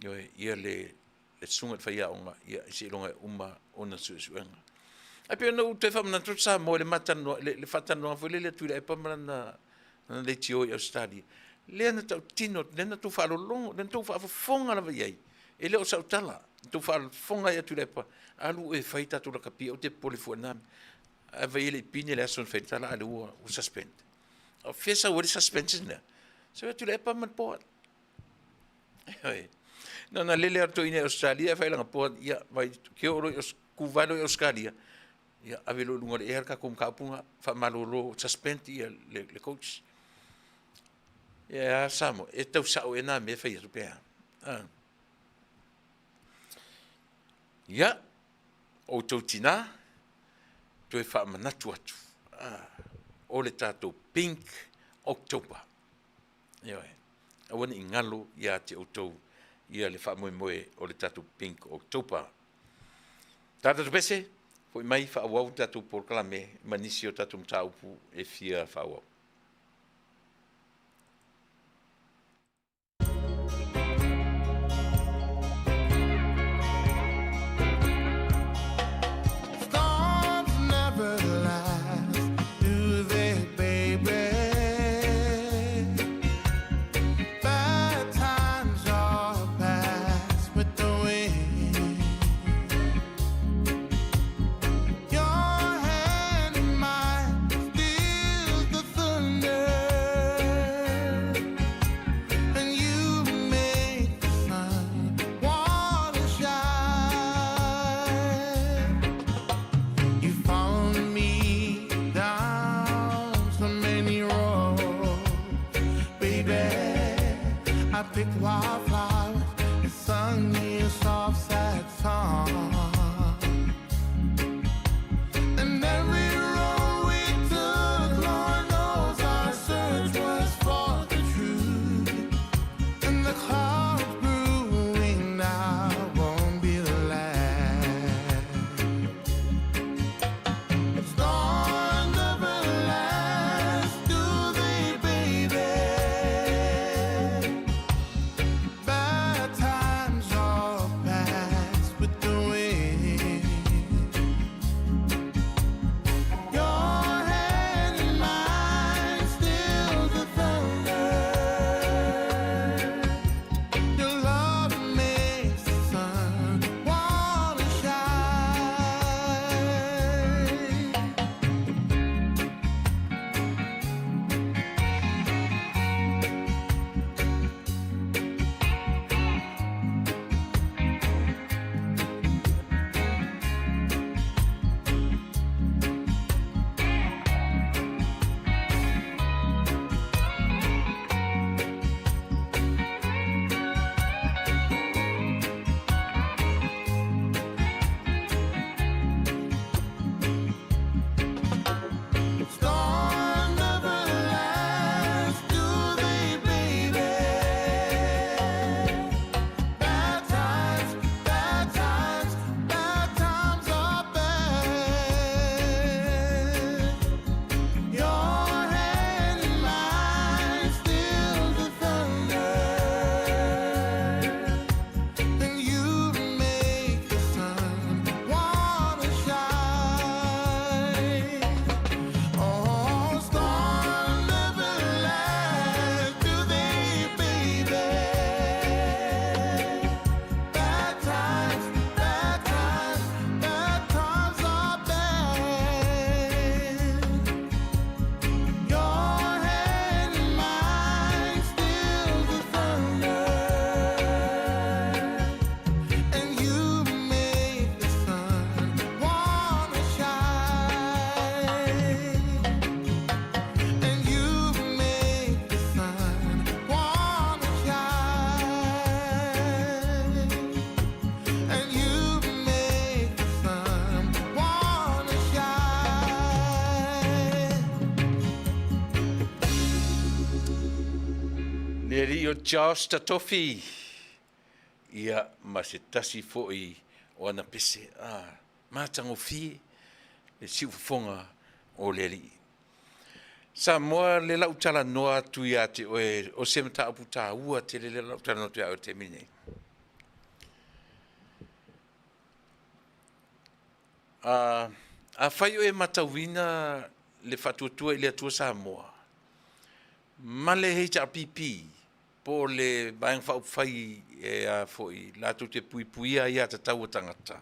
Ioe, ia le le susuga i le faiaoga, ia seiloga e uma ona suesuega. Ae pei ona ou toe faamanatu atu Samoa i le ma talanoa, le faatalanoaga foi lele a Tuilaepa ma lana leitio i Ausetalia, lea na tautino, lea na outou faalogologo, lea na outou faafofoga lava i ai, e le o sau tala, na outou faafofoga ia Tuilaepa, alu oe e fai tatou lakapi, aua e te popole fua i lena mea. Ae vaai e le i pine le aso na fai ai le tala a o lea ua suspend. A o fea e sau ai le suspension lea? Sau ia Tuilaepa ma le board. Na ona lele lava o le toeaina i Ausetalia ae fai i lana board, ia vai, ke oo loa i kuvae loa i Ausetalia, ia ave loa i luga o le ea le tatou mataupu lena, faamalolo, suspend ia le coach. Ia e a Samoa, e tau sao ea na mea e fai atu pe a? Ia, outou tina, toe faamanatu atu, o le tatou Pink October. Ioe. Aua ne i galo ia te outou ia le faamoemoe o le tatou Pink October. Tatou pese, foi mai faaauau tatou polokalame ma nisi o tatou mataupu e fia faaauau. picked wildflowers and sung me a soft, sad song. And every road we took, Lord knows our search was for the truth. And the clouds brewing now won't be the last. Storms never last, do they, baby? Bad times all pass with the wind. Your hand in mine still the thunder. Your love makes the sun wanna shine. Storms never last, do they, baby? Bad times, bad times, bad times are bad. Your hand in mine still the thunder, and you make the sun wanna shine. Oh, storms never last, do they, baby? Bad times, bad times, bad times are bad. Your hand in mine still the thunder, and you make the sun wanna shine. And you make the sun wanna shine. And you make the sun wanna shine. Le alii o Charles Tatofi, ia ma se tasi foi o ana pese, a, matagofie le siufofoga o le alii. Samoa, le lau talanoa atu ia te oe, o se mataupu taua tele le lau talanoa atu ia oe taimi nei. A, afai o e matauina le Faatuatua i le Atua Samoa, ma le HRPP, po o le Vaega Faaupufai e a foi latou te puipuia aiatatau a tagata.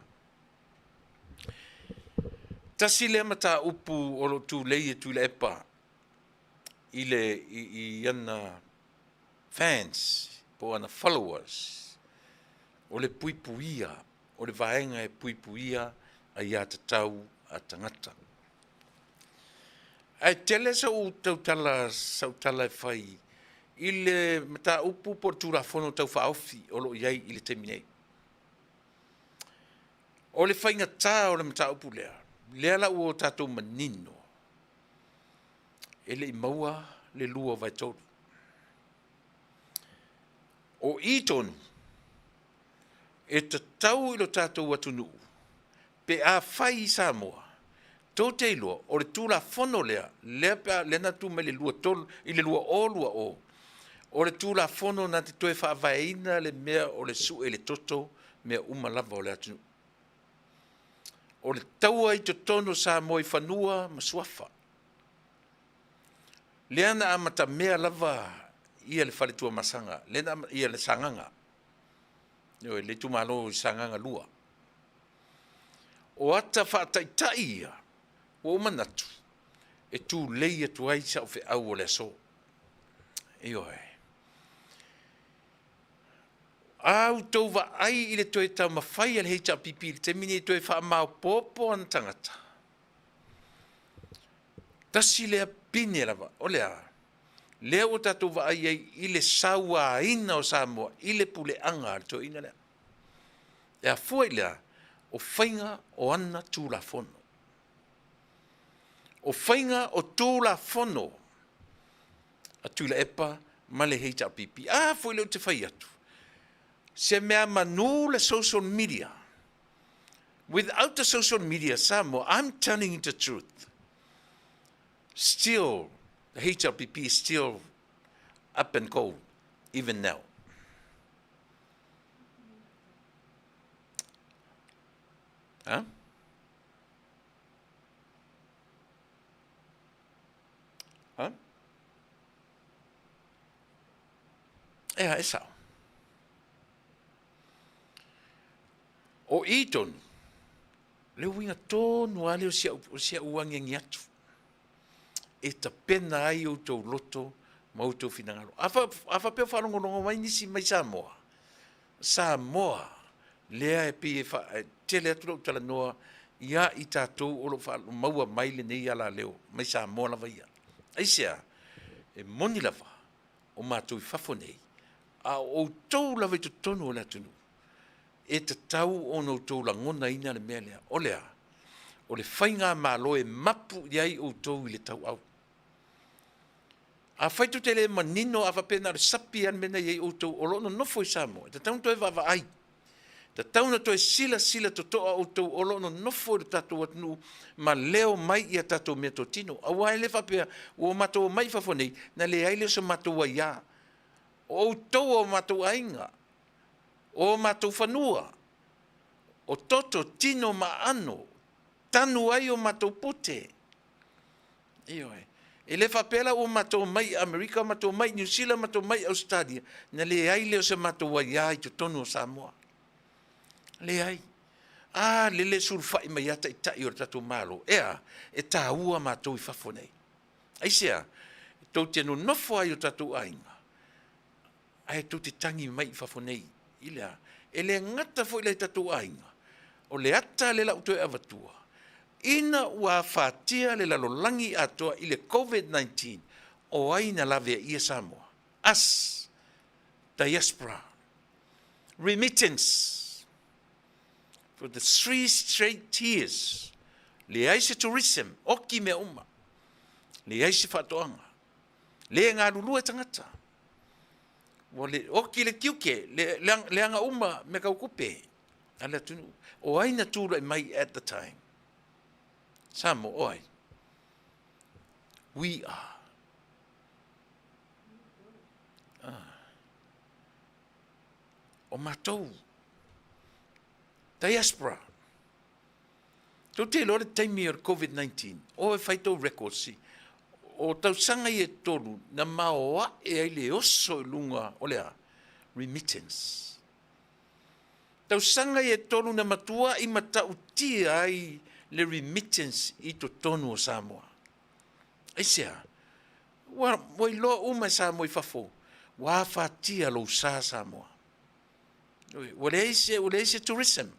Tasi lea mataupu o lo o tulei e Tuilaepa i le i ana fans po o ana followers, o le puipuia, o le vaega e puipuia aiatatau a tagata. Ae tele sou tautala, sau tala e fai i le mataupu po o le Tulafono Tau Faaofi o lo o i ai i le taimi nei. O le faigata o le mataupu lea, lea la ua tatou manino, e le i maua le 2/3. O i tonu e tatau i lo tatou atunuu pe a fai i Samoa, tou te iloa o le Tulafono lea, lea pe a, lea na tu mai le 23, i le 2020, o le Tulafono na te toe faavaeina le mea o le sue le toto mea uma lava o le atunuu. O le taua i totonu o Samoa i fanua ma suafa. Lea na amatamea lava ia le fale Tuamasaga, lea na, ia le Sagaga, ioe, le itumalo i Sagaga 2. O ata faataitai ia, ua ou manatu, e tulei atu ai sau feau o le aso. Ioe. A outou vaai i le toe taumafai a le HRPP i le taimi nei e toe faamaopoopo ana tagata, tasi lea pine lava, o le a? Lea ua tatou vaai ai i le sauaina o Samoa i le puleaga a le toeaina lea. E afua i le a? O faiga o ana Tulafono. O faiga o Tulafono a Tuilaepa ma le HRPP. A foi lea ou te fai atu, se mea manu le social media. Without the social media, Samoa, I'm telling you the truth. Still, the HRPP is still up and go, even now. Huh? Huh? Ea, e sao. O i tonu, le uiga tonu lava lea o si au agiagi atu, e tapena ai outou loto ma outou finagalo. A faapea o faalogologo mai nisi mai Samoa, Samoa lea e pei e tele atu lau talanoa ia i tatou o lo o maua mai lenei alaleo mai Samoa lava ia. Aisea? E moni lava o matou i fafo nei, a o outou lava i totonu o le atunuu, e tatau ona outou lagonaina le mea lea. O le a? O le faigamalo e mapu i ai outou i le tauau. Afai tou te le manino, a faapea na o le sapi lava le mea na i ai outou o lo o nonofo i Samoa, e tatau ona toe vaavaai, e tatau ona toe silasila totoa outou o lo o nonofo i le tatou atunuu ma leo mai ia tatou meatotino. Aua e le faapea ua matou omai i fafo nei, na leai lea o se matou aia. O outou o matou aiga, o matou fanua, o toto, tino ma aano, tanu ai o matou pute. Ioe. E le faapea la ua matou omai i Amerika, matou omai i Niu Sila, matou omai i Ausetalia, na leai lea o se matou aia i totonu o Samoa. Leai. A lele e sulufai mai lava taitai o le tatou Malo, e a? E taua matou i fafo nei. Aisea? Tou te nonofo lava i o tatou aiga, ae tou te tagi mai i fafo nei i le a? E le gata foi la i tatou aiga, o le ata lea la ua toe avatua, ina ua afatia le lalolagi atoa i le Covid-19, o ai na laveaia Samoa? Us, diaspora. Remittance for the three straight years, leai se tourism, oki mea uma, leai se faatoaga, le galulue tagata. Ua le oki le tiute, le, leaga uma mea tau tupe a le atunuu. O ai na tulai mai at the time? Samoa, o ai? We are. Ah. O matou. Diaspora. Tou te iloa le taimi o le Covid-19, o e fai tou records, o tausaga ia e tolu na maoae ai le oso i luga o le a? Remittance. Tausaga ia e tolu na matuai matautia ai le remittance i totonu o Samoa. Aisea? Ua, ua iloa uma e Samoa i fafo, ua afatia lou sa Samoa. Ua leai se, ua leai se tourism.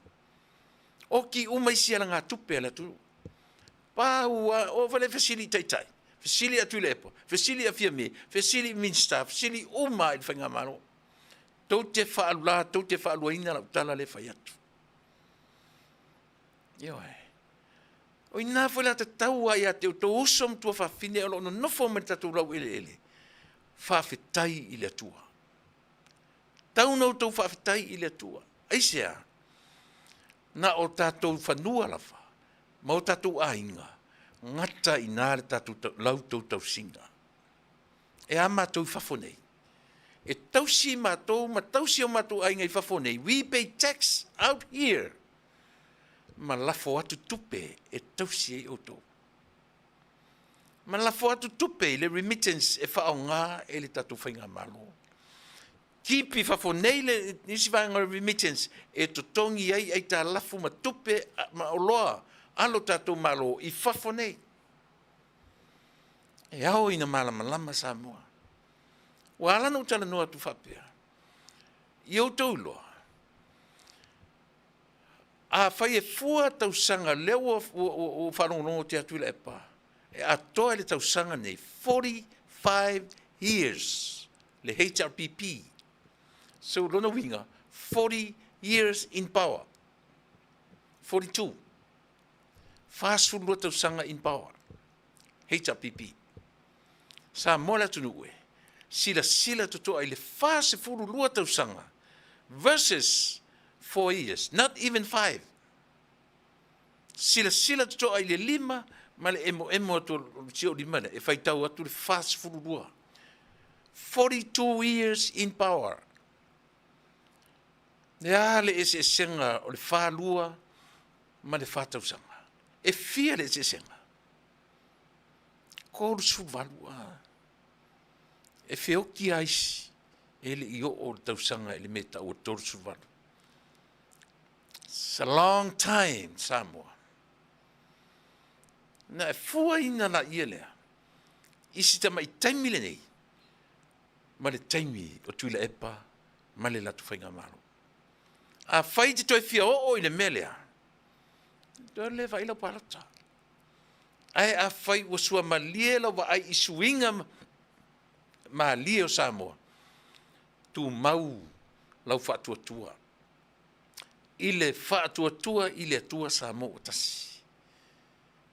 Oki uma isi alagatupe a le atunuu. Pau lava, oo foi lea i fesili i taitai, fesili a Tuilaepa, fesili a Fiame, fesili i Minisita, fesili uma lava i le faigamalo. Tou te faalula, tou te faaluaina lau tala lea e fai atu. Ioe. O i ina foi la tatau lava ia te outou uso ma tuafafine o lo o nonofo mai le tatou laueleele, faafetai i le Atua. Tau ona outou faafetai i le Atua. Aisea? Na o tatou fanua lava ma o tatou aiga, gata i ina le tatou la outou tausiga. E a matou i fafo nei? E tausi matou ma tausi o matou aiga i fafo nei. We pay tax out here. Ma lafo atu tupe e tausi ai outou. Ma lafo atu tupe i le remittance e faaaoga e le tatou faigamalo. Keep i fafo nei le isi vaega o le remittance e totogi ai aitalafu ma tupe ma oloa a lo tatou Malo i fafo nei. E ao ina malamalama Samoa. Ua ala ona ou talanoa atu faapea, i outou iloa, Afai e fua tausaga lea ua ua faalogologo te atu i le epa, e atoa i le tausaga nei, 45 years le HRPP. So lona uiga, 40 years in power. 42. 42 tausaga in power. HRPP. Samoa le atunuu e silasila totoa i le 42 tausaga versus 4 years, not even 5. Silasila totoa i le lima ma le emoemo atu o si ou lima lea e faitau atu le 42. 42 years in power. Le a le eseesega o le 42 ma le 4 tausaga? E fia le eseesega? 38 a. E feoti a isi e le i oo le tausaga i le mea e tau o le 38. It's a long time, Samoa. Na e fuaina laia lea i si tamai taimi lenei ma le taimi o Tuilaepa ma le latou faigamalo. Afai e te toe fia oo i le mea lea, toe le vaai lau palota. Ae afai ua suamalie lau vaai i suiga malie o Samoa, tumau lau faatuatua i le faatuatua i le Atua Samoa ua tasi.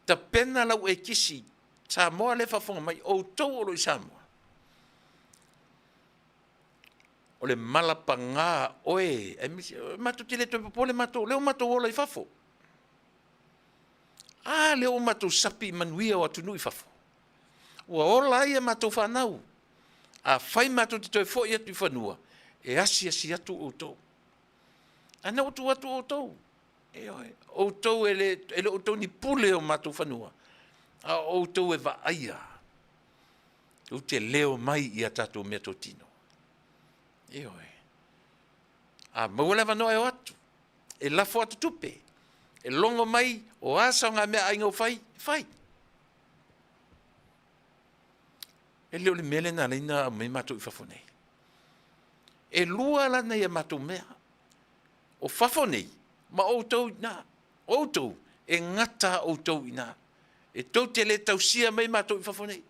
Tapena lau ekisi, Samoa lea e faafofoga mai, outou o lo o i Samoa, o le mala paga oe, aemaise, matou te le toe popole matou, o lea ua matou ola i fafo. A lea ua matou sapi i manuia o atunuu i fafo. Ua ola ai a matou fanau. Afai matou te toe foi atu i fanua, e asiasi atu outou. Ae na ua tuu atu outou. Ioe, outou e le o outou ni pule o matou fanua, a o outou e vaaia. Ou te leo mai i a tatou meatotino. Ioe. A maua le avanoa e o atu, e lafo atu tupe, e logo mai o a saogamea a aiga ua fai, e fai. E le o le mea lea na ala ai ona aumai matou i fafo nei. E lua la nai a matou mea. O fafo nei ma outou i ina. O outou, e gata outou i ina. E tou te le tausia mai matou i fafo nei.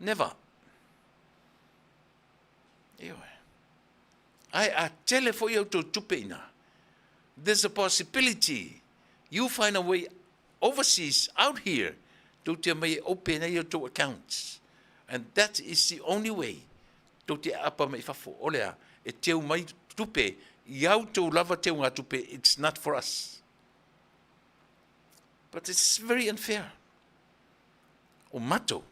Never. Ioe. Ae a tele foi a outou tupe i ina, there's a possibility you find a way overseas out here tou te omai e open ai outou accounts and that is the only way tou te aapa mai i fafo. O le a? E teu mai tupe i a outou lava teugatupe, it's not for us. But it's very unfair. O matou,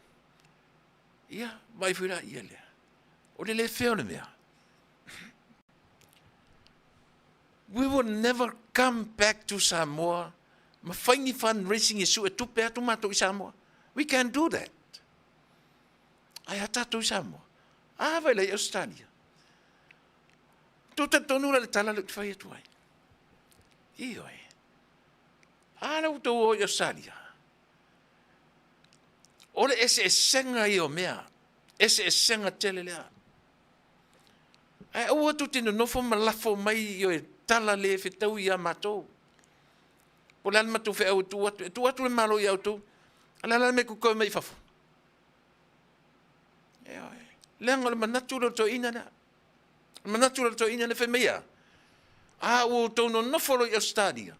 ia, vaai foi la ia lea. O le le fair o le mea. We will never come back to Samoa ma fai ni fundraising e sue tupe atu matou i Samoa. We can't do that. Ae a tatou i Samoa? A vai la i Australia. Tou talitonu la i le tala lea ou te fai atu ai. Ioe. A la ua tou o i Australia. O le eseesega ia o mea. Eseesega tele lea. Ae aua tou te nonofo ma lafo mai ioe tala le fetaui ia matou. Po o le a le matou feau e tuu atu, e tuu atu le Malo ia outou, a o le a la le mea e kukau mai i fafo? Ioe. Leaga o le manatu lea o le toeaina lea. O le manatu lea o le toeaina lea fai mai e a? A ua outou nonofo loa i Ausetalia,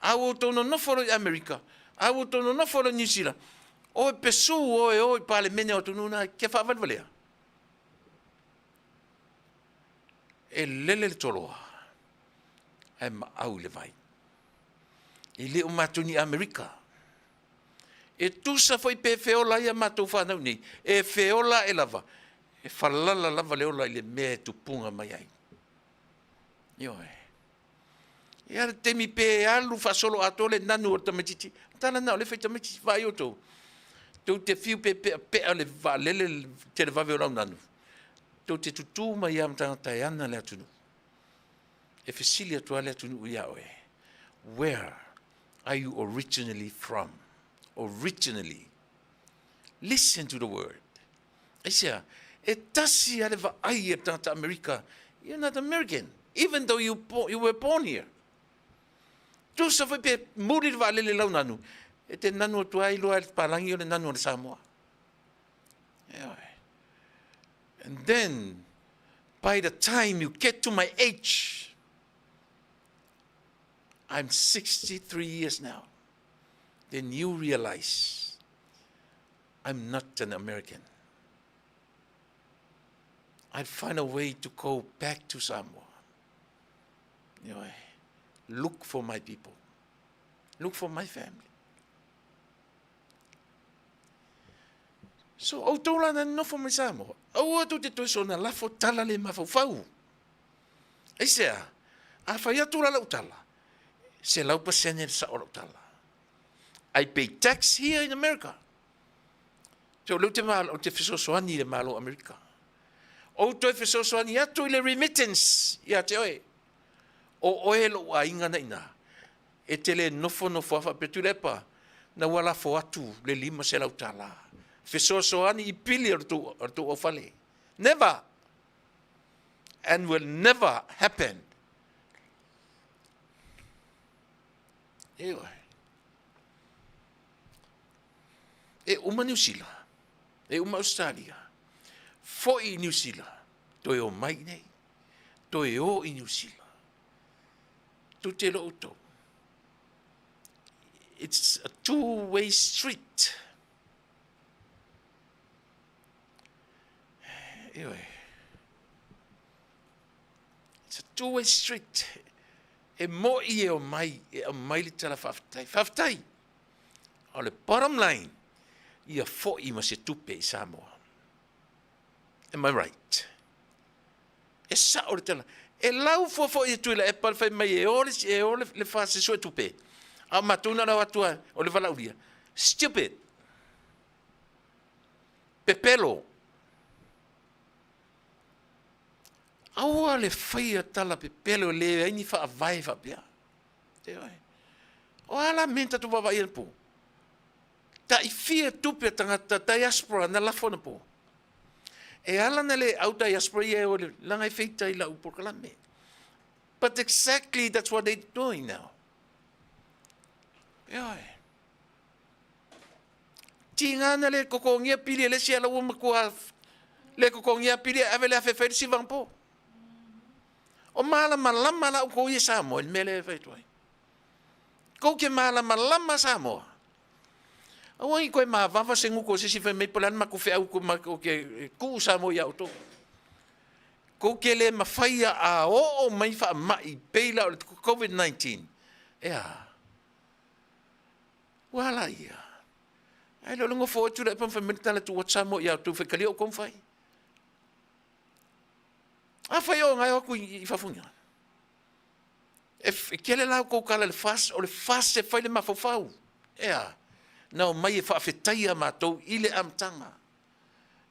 a ua outou nonofo loa i Amerika, a ua outou nonofo loa i Niu Sila, oe pesu oe o i Palemene o atunuu na, kia faavalevalea. E lele le toloa ae maau i le vai. E le o matou ni Amerika. E tusa foi pe feola ai a matou fanau nei, e feola ae lava, e falala lava le ola i le mea e tupuga mai ai. Ioe. E a le taimi pe alu faasoloatoa le nanu o le tamaitiiti, tala na o le fai tamaitiiti, vaai outou, tou te fiu pe peapea le vaalele le televave o lau nanu, tou te tutū mai lava ma tagata e ana le atunuu. E fesili atu lava le atunuu ia oe, where are you originally from? Originally. Listen to the word. Aisea? E tasi lava le vaai a le tagata Amerika, you're not American, even though you, you were born here. Tusa foi pe muli le vaalele i lau nanu, e te nanu atu ai loa e le palagi o le nanu o le Samoa. Ioe. And then, by the time you get to my age, I'm 63 years now, then you realize I'm not an American. I'd find a way to go back to Samoa. You know, look for my people. Look for my family. So, outou la na nofo mai Samoa, aua tou te toe soona lafo tala le mafaufau. Aisea, a fai atu la lau tala, 100% le sao o lau tala. I pay tax here in America. So, leu te, malo, te fesoasoani i le Malo Amerika. Ou toe fesoasoani atu i le remittance ia te oe. O oe lou aiga na ina. E te le nofonofo lava faapea, Tuilaepa, na ua lafo atu le $500 fesoasoani i pili o le tou aufale. Never! And will never happen. Ioe. E uma Niu Sila, e uma Australia, foi i Niu Sila, toe o mai i nei, toe o i Niu Sila. Tou te iloa outou. It's a two-way street. Ioe. It's a two-way street. E moi e o mai, e aumai le tala faafetai. Faafetai! O le bottom line, ia foi ma se tupe i Samoa. Am I right? E sao le tala. E laufua foi e Tuilaepa le fai mai e o le, e o le, le FAST e sue tupe. A o matou na o le o atu a, o le valaaulia. Stupid. Pepelo. Aua le faia tala pepelo e leai ni faavae faapea. O a la mea na tatou vaavaai anapo? Tai fia tupe a tagata diaspora na lafo anapo. E ala na le au diaspora ia e o le leaga e feita i lau polokalame. But exactly that's what they doing now. Ioe. Tiga na le totogia pili e le isi ala ua matua le totogia pili e ave le afe e fai le sivaga po. O malamalama la outou ia Samoa i le mea lea e fai atu ai. Kou te malamalama Samoa. Aua i koe mavava se gutu o se isi fai mai po o le a le matou feau matou te tuu Samoa ia outou. Kou te le mafai a oo mai faamai pei la o le COVID-19. E a? Ua a la ia? Ae le o le nofo atu le pa fai mai le tala tuu atu Samoa ia outou faitalia outou ma fai. Afai o na e o atu i fafo ina. E tele la outou tala i le FAST, o le FAST e fai le mafaufau. E a? Na omai e faafetaia matou i le amataga.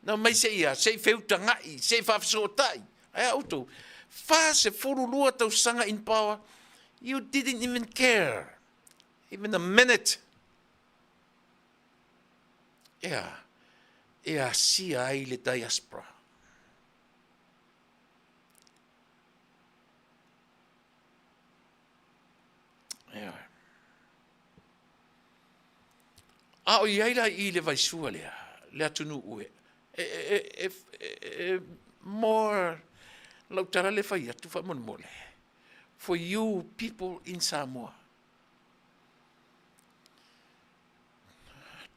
Na omai se i a? Se i feutaga'i, se i faafesootai. Ae a outou? 42 tausaga in power, you didn't even care, even a minute. E a? E asia ai le diaspora. Ioe. A o i ai la i le vaisua lea, le atunuu e, e, e, e, e, e more lau tala le fai atu faamolemole. For you people in Samoa,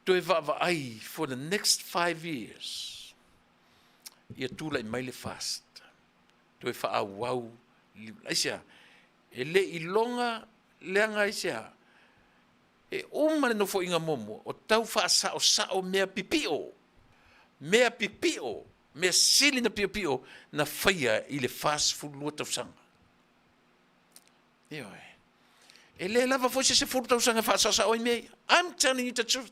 toe vaavaai for the next 5 years, ia tulai mai le FAST, toe faaauau, aisea, e le iloga leaga aisea, e uma le nofoaiga muamua, o tau faasaosao mea pipio, mea pipio, mea sili na piopio na faia i le 42 tausaga. Ioe. E le lava foi se 10 tausaga e faasaosao ai mea ia. I'm telling you the truth.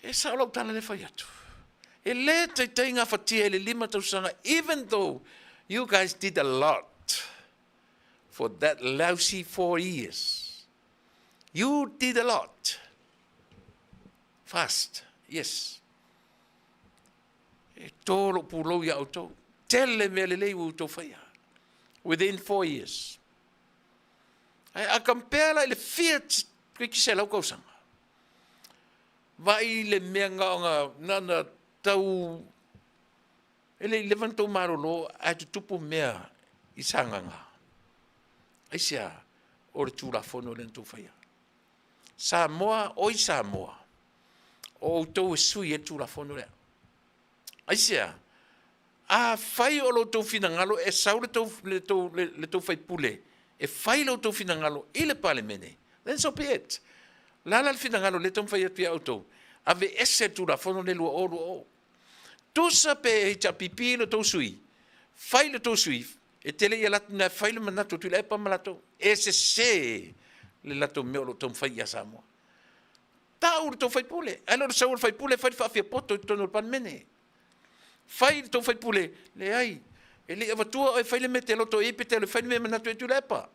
E sao lau tala le fai atu. E le taitai gafatia i le 5 tausaga, even though you guys did a lot for that lousy 4 years. You did a lot. Fast, yes. E tō lou pulou ia outou. Tele mea lelei ua outou faia. Within 4 years. Ae a compare la i le fia toeitiiti 100 tausaga. Vaai le mea na ona tau, e le i leva ona tou malolo ae tutupu mea i Sagaga. Aisea? O le Tulafono lea na outou faia. Samoa, oi Samoa, o outou e sui ai le Tulafono lea. Aisea? Afai o lo outou finagalo e sau le tou sui usufono e fai lo outou finagalo i le Palemene, then so be it. O le a la le finagalo lea e taumafai atu ia outou? Aveese le Tulafono lea 2020. Tusa pe HRPP lo outou sui, fai lo outou sui, e te le i alu atu i ina e fai le manatu o Tuilaepa ma latou. E sese le latou mea o lo o taumafai ia Samoa. Tau le tou sui usufono, ae le o le sau o le sui usufono fai le faafiapoto i totonu o le Palemene. Fai le tou sui usufono, leai, e le i avatua oe e fai le mea e te loto i ai pe te alu e fai le mea e manatu ai Tuilaepa.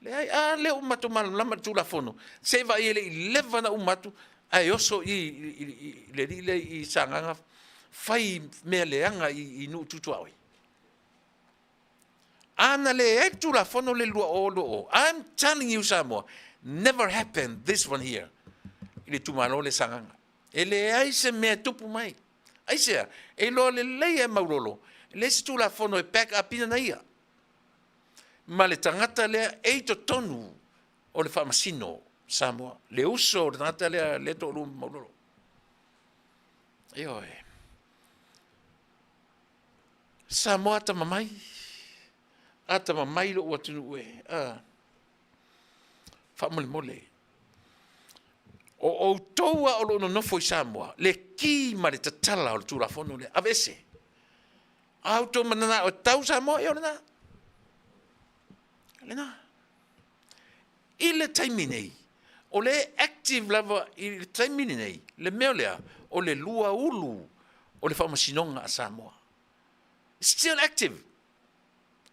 Leai, a lea ua matou malamalama i le Tulafono, se i vaai e le i leva ona uma atu ae oso i i le alii lea i Sagaga fai mea leaga i nuu tu tuaoi. A na leai le Tulafono lea i le 2020, I'm telling you Samoa, never happen this one here i le itumalo lea Sagaga. E leai se mea e tupu mai. Aisea? E iloa lelei e Maulolo, e leai se Tulafono e back up ina ia. Ma le tagata lea e i totonu o le faamasino Samoa, le uso o le tagata lea lea toalua ma Maulolo. Ioe. Samoa atamamai, atamamai lou atunuu e. Faamolemole, o outou lava o lo o nonofo i Samoa, le ki ma le tatala o le Tulafono lea, aveese. A outou mananao e tau Samoa, ia o lena. O lena. I le taimi nei, o lea e active lava i le taimi lenei, le mea lea, o le lua ulu o le Faamasinoga a Samoa. Still active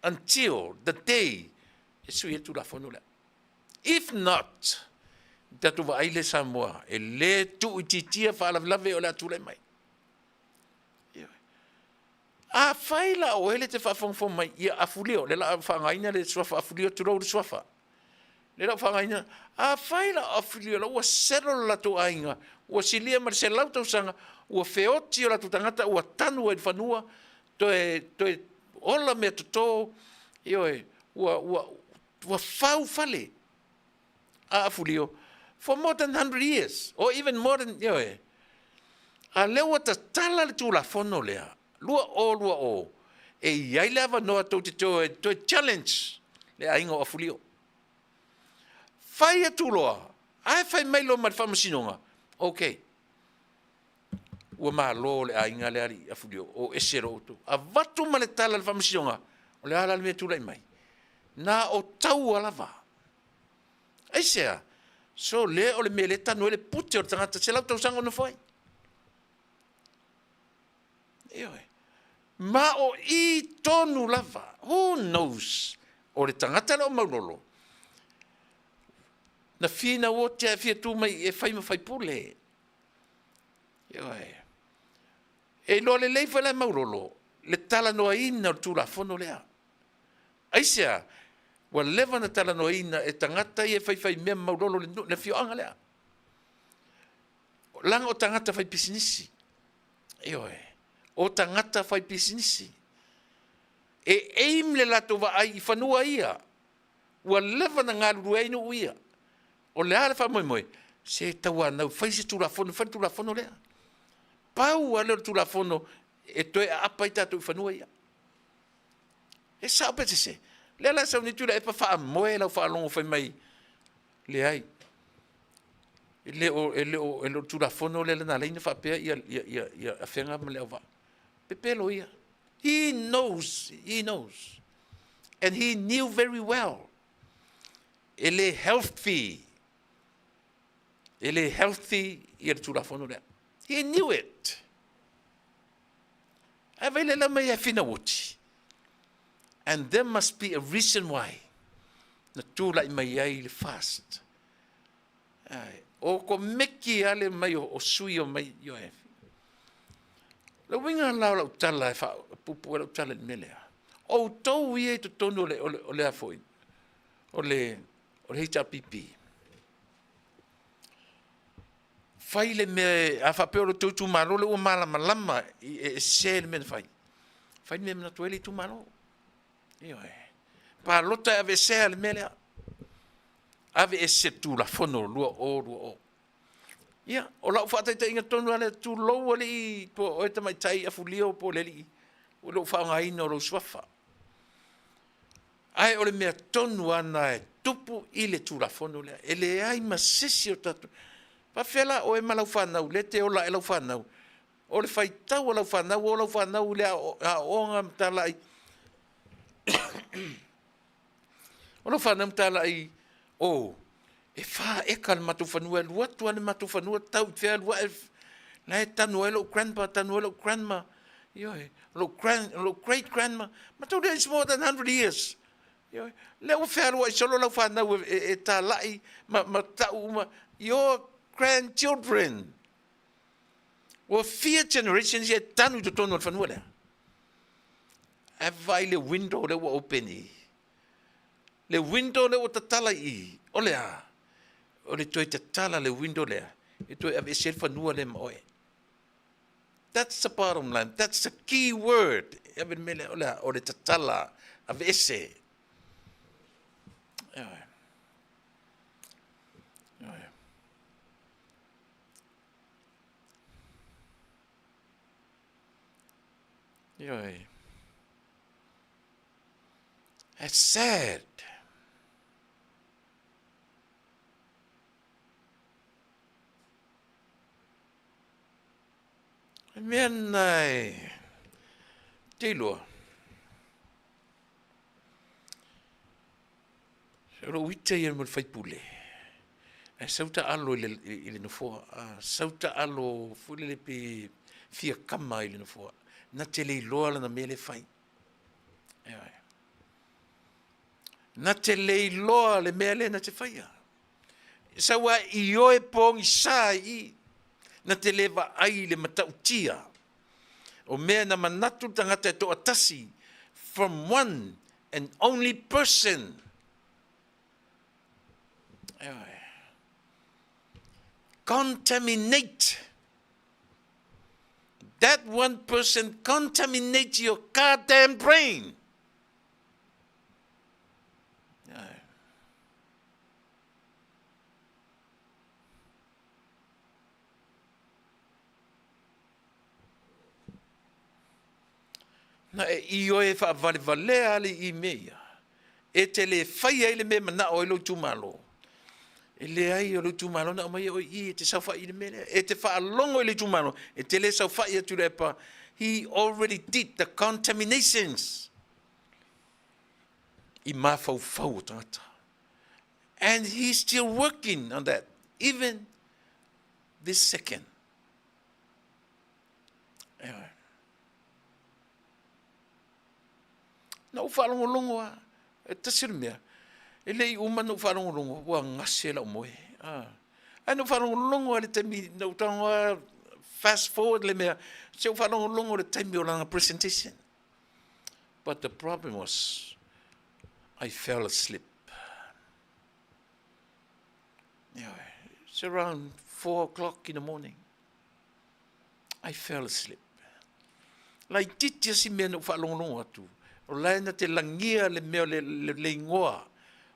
until the day e sui ai le Tulafono lea. If not, tatou vaai lea Samoa, e le tuuitiitia faalavelave o le a tulai mai. Afai la o oe lea e te faafogafoga mai ia Afulio, lea o le a faaaogaina le suafa Afulio, tulou le suafa. Lea o le a faaaogaina, afai la o Afulio la ua settle lo latou aiga, ua silia ma le 100 tausaga, ua feoti o latou tagata, ua tanu ai i le fanua, toe, toe ola meatoto, ioe, ua, ua, ua fau fale a Afulio for more than 100 years or even more than, ioe. A lea ua tatala le Tulafono lea, 2020, e i ai le avanoa tou te toe, toe challenge le aiga o Afulio. Fai atu loa, ae fai mai loa ma le faamasinoga, okay, ua malo le aiga lea alii Afulio, o ese loa outou. Avatu ma le tala i le faamasinoga, o le a la le mea e tulai mai? Na o taua lava. Aisea? Sole o le mea lea e tanu ai le pute o le tagata 100 tausaga o nofo ai. Ioe. Ma o i tonu lava. Who knows? O le tagata lea o Maulolo, na finau ote a fia tu mai e fai ma faipule. Ioe. E iloa lelei foi la e Maulolo le talanoaina o le Tulafono lea. Aisea? Ua leva ona talanoaina e tagata ia e faifaimea ma Maulolo le afioaga lea. Leaga o tagata faipisinisi. Ioe. O tagata faipisinisi. E aim le latou vaai i fanua ia. Ua leva ona galulue ai nuu ia. O le a le faamoemoe? Se tauanau, fai se Tulafono, fai le Tulafono lea. Pau lava lea o le Tulafono e toe aapa ai tatou i fanua ia. E sao pe sese? Lea la sau nei Tuilaepa faamoe lau faalogo fai mai, leai, e le o, e le o, e le o le Tulafono lea na ala ai ona faapea ia, ia, ia, ia Afega ma Leauvaa. Pepelo ia. He knows, he knows. And he knew very well. E le healthy, e le healthy ia le Tulafono lea. He knew it. Ae vai lela mai e Finauoti. And there must be a reason why na tulai mai ai le fast. Ai, o ko meki ale mai o, o sui o mai i o e. Le uiga la o lau tala e faapuupuu ai lau tala i le mea lea. O outou ia i totonu o le, o le, o le a foi, o le, o le HRPP. Fai le mea, a faapea o le tou itumalo lea ua malamalama e sese le mea na fai, fai le mea e manatu ai le itumalo. Ioe. Palota e aveesea le mea lea. Aveese le Tulafono 2020. Ia, o lau faataitaiga tonu lava lea, tulou alii po o oe tamaitai Afulio po o le alii, o lou faaaogaina o lou suafa. Ae o le mea tonu lava lena e tupu i le Tulafono lea. E leai ma se isi o tatou. E faapefea la oe ma lau fanau, lea e te ola ae lau fanau, o le faitau a lau fanau, o lau fanau i le aoaoga ma talai, o lau fanau ma talai, oh, e fa eka le matou fanua, e alu atu lava le matou fanua tau i fea alu ae, la e tanu ai lou grandpa, tanu ai lou grandma, ioe, lou grand, lou great grandma, matou le is more than 100 years. Ioe, lea ua fealuai solo lau fanau e, e, e talai ma, ma tau uma, your grandchildren. Ua fia generations ia e tanu i totonu o le fanua lea. Ae vaai le window lea ua open i. Le window lea ua tatala i i, o le a? O le toe tatala le window lea, e toe aveese ai le fanua lea ma oe. That's the bottom line. That's the key word. E ave le mea lea, o le a? O le tatala, aveese. Ioe. Ioe. Ioe. That's sad. E mea na e te iloa. O lou ita ia mo le faipule, ae sau taalo i le, i le nofoa, sau taalo foi lele pe fia kama i le nofoa, na te le iloa lana mea lea e fai. Ioe. Na te le iloa le mea lea na te faia. Sau a ioe pogisa i i, na te le vaai i le matautia o mea na manatu le tagata e toatasi from one and only person. Ioe. Contaminate. That one person contaminate your goddamn brain. Ioe. Na e ioe e faavalevalea alii i mea ia, e te le faia ai le mea e manao ai lou itumalo. E leai, o lou itumalo na aumaia oe i i, e te saofai i le mea lea. E te faalogo i le itumalo, e te le saofai atu i le epa. He already did the contaminations i mafaufau o tagata. And he's still working on that, even this second. Ioe. Na ou faalogologo lava, e tasi o le mea, e le i uma na ou faalogologo, ua gase lau moe. Ah. Ae na ou faalogologo lava i le taimi, na ou tago lava fast forward le mea, se ou faalogologo i le taimi o lana presentation. But the problem was, I fell asleep. Ioe, it's around 4 o'clock in the morning. I fell asleep. Laitiiti lava si mea na ou faalogologo atu, o la e na te lagia le mea o le, le, le igoa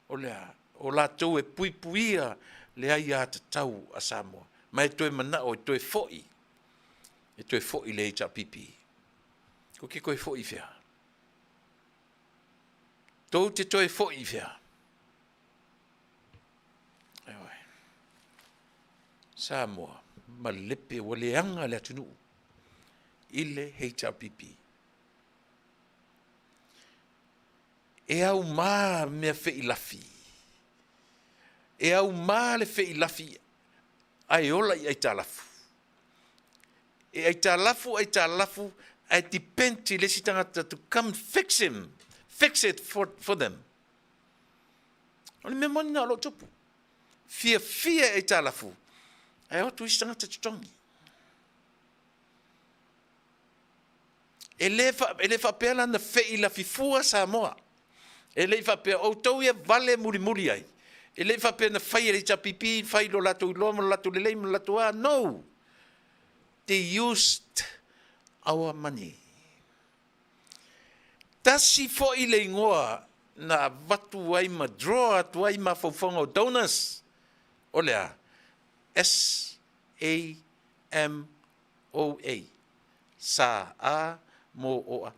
o le a, o latou e puipuia le aiatatau a Samoa. Ma e toe manao e toe foi, e toe foi le HRPP. Ko ke toe foi i fea? Tou te toe foi i fea? Ioe. Samoa, malepe ua leaga le atunuu i le HRPP. E aumā mea feilafi. E aumā le feilafi ae ola i aitalafu. E aitalafu, aitalafu, ae depend i le isi tagata to come fix him, fix it for, for them. O le mea moni lena o lo o tupu. Fiafia e aitalafu, ae o atu isi tagata totogi. E le, fa, e le faapea la na feilafi fua Samoa. E le i faapea, outou ia vale mulimuli ai. E le i faapea na fai e le HRPP, fai lo latou iloa ma lo latou lelei ma lo latou a. No! They used our money. Tasi foi le igoa na avatu ai ma draw atu ai mafaufauga o donors, o le a? S-A-M-O-A. Sa A mo O A.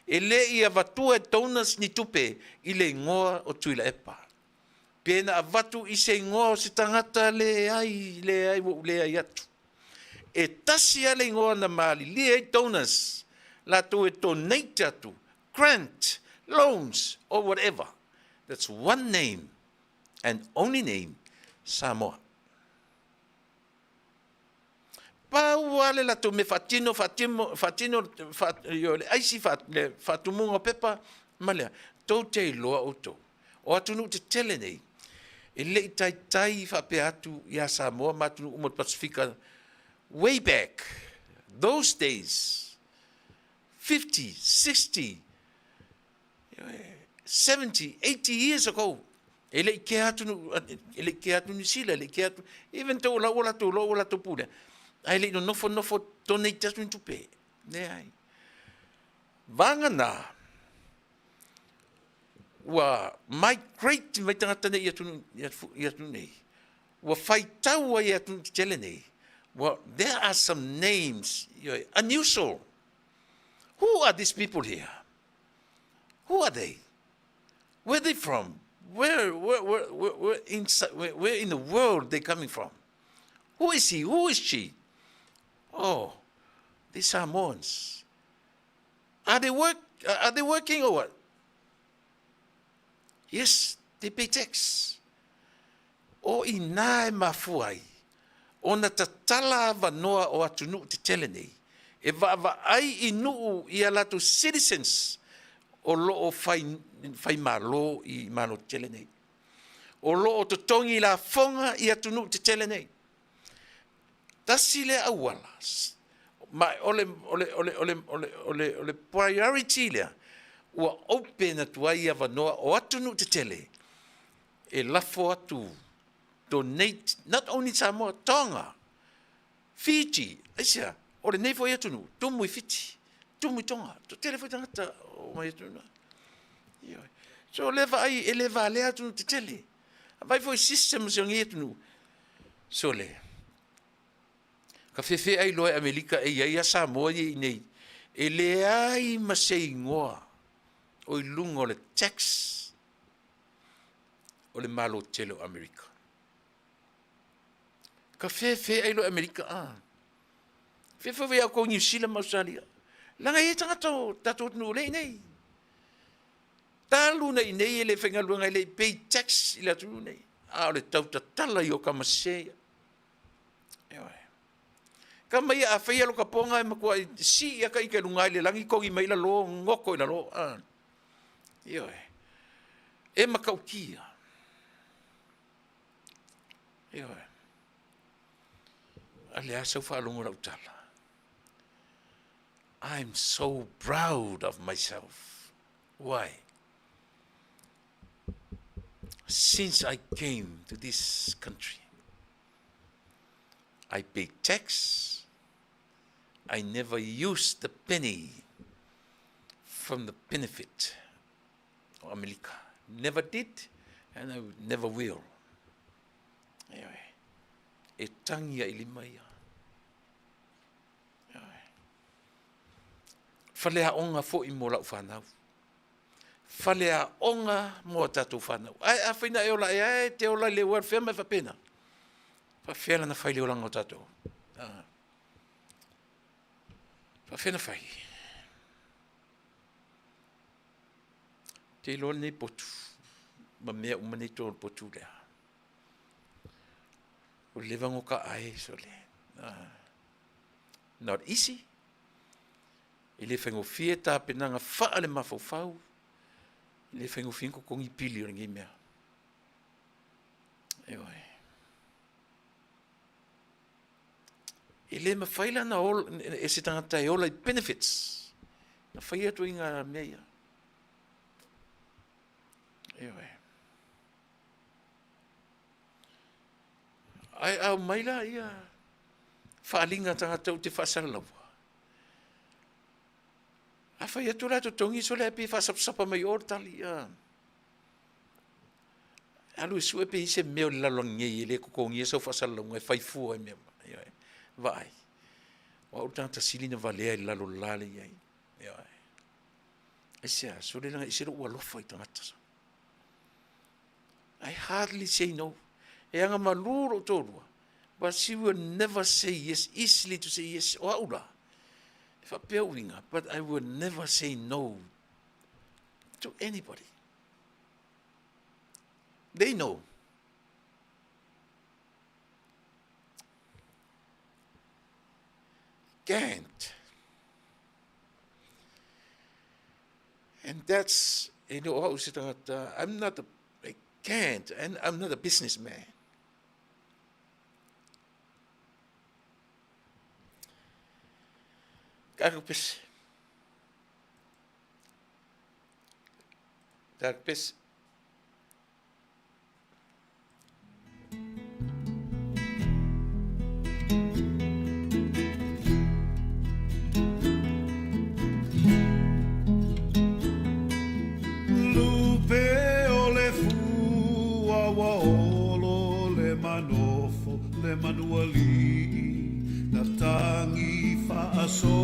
E le i avatua e donors ni tupe i le igoa o Tuilaepa. Pe na avatu i se igoa o se tagata, leai, leai, ua ou leai atu. E tasi lava le igoa na malilie ai donors latou e donate atu, grant, loans or whatever. That's one name and only name, Samoa. Pau lava le latou mea faatino, faatino, faatino le aisi, le faatumuga o pepa ma lea, tou te iloa outou, o atunuu tetele nei, e le i taitai faapea atu ia Samoa ma atunuu uma o le Pasefika way back, those days, 50, 60, 70, 80 years ago, e le i kea atu, e le i kea atu Niu Sila, e le i kea atu, even though la ua latou iloa ua latou pulea, ae le i nofonofo donate atu ni tupe. Leai. Vagana, ua migrate mai tagata nei i atunuu nei, ua faitau ai i atunuu tetele nei, well, there are some names unusual. Who are these people here? Who are they? Where are they from? Where, where, where, where, where, inside, where, where in the world they coming from? Who is he? Who is she? Oh, these Samoans. Are they, work, are they working or what? Yes, they pay tax. O inā e mafua ai ona tatala avanoa o atunuu tetele nei e vaavaai i nuu i a latou citizens o lo o fai, fai malo i malo tetele nei. O lo o totogi lafoga i atunuu tetele nei. Tasi lea auala, ma o le, o le, o le, o le, o le, o le, o le priority lea, ua open atu ai avanoa o atunuu tetele e lafo atu donate, not only Samoa, Tonga, Fiji, aisea, o lenei foi atunuu, tumu i Fiti, tumu i Tonga, toatele foi tagata o mai atunuu na. Ioe. So le vaai, e le valea atunuu tetele. Vaai foi systems o nei atunuu. Sole, ka fefe ai loa e Amerika e iai a Samoa ia i nei, e leai ma se igoa o i luga o le tax o le Malo tele o Amerika. Ka fefe ai loa e Amerika, ah. Fefe foi au kou Niu Sila ma Australia. Leaga e i ai tagata o tatou atunuu o lea i nei. Talu na i nei e le faigaluega e le i pay tax i le atunuu nei. A o le tautatala i o kamasese ia. Ioe. Kama ia a faia lo kaponga e matua si ia ka ike lunga i le langi kogi mai lalo ngoko i lalo. Ah. Ioe. E makautia. Ioe. A le a sau faalogo lau tala. I'm so proud of myself. Why? Since I came to this country, I pay tax. I never used a penny from the benefit o Amerika. Never did and I never will. Ioe. E tangi ai lima ia. Ioe. Faleaoga foi mo lau whanau. Faleaoga mo a tātou whanau. Ai, a whaina e ola e ae, te ola i le welfare mai whapena. Whawhea lana whai le olanga o tātou. Ah. Whawhea na whai. Te iloa lenei potu, ma mea uma nei tō potu lea. O leva ngo ka ae, sole. Ah. Not easy. E le whaingofie tāpenaga whaa le mafaufau. E le whaingofie ko kongi pili o lenei mea. Eoe. E le mawhai la na ola, e se tangata e ola i benefits. Na whai atu i ngā mea ia. Eoe. Ae a omai la ia faaaliga a tagata ou te faasalalaua, a fai atu la e totogi sole ae pei e faasapasapa mai o le tali. Alu e sue pe i ai se mea o le lalolagi nei e le totogia sau faasalalauga e fai fua i mea uma. Ioe. Vaai, o au le tagata sili ona valea i le lalo le la e i ai. Ioe. Aisea? Sole leaga e ese lou alofa i tagata. I hardly say no. E agamalu lou toalua, but she will never say yes, easily to say yes. O au la, e faapea uiga, but I will never say no to anybody. They know. Can't. And that's, e le o au se tangata, I'm not a, I can't, and I'm not a businessman. Ka pese. Ka pese. Lupe o le fua ua olo le manofo le manualii na tangi faaso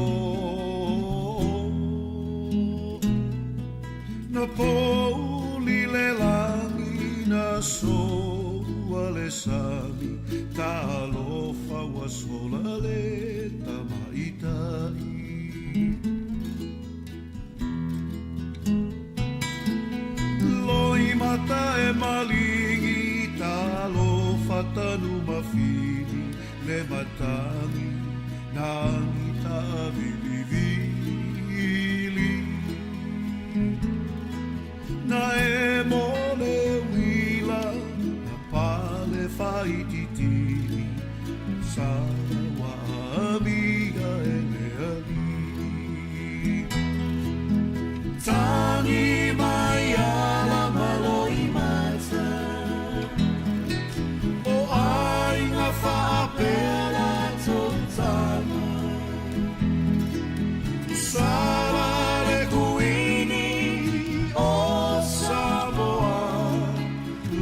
Na pouli le lagi na soua le sami Talofa ua sola le tamaitai Loimata e maligi Talofa tanu mafili Le matagi nagi taavilivili Na emo le uila na pale faaitiiti Sa ua aamia e le alii Tagi mai ala ma loimata O aiga faapea latou tama Sala le kuini o Samoa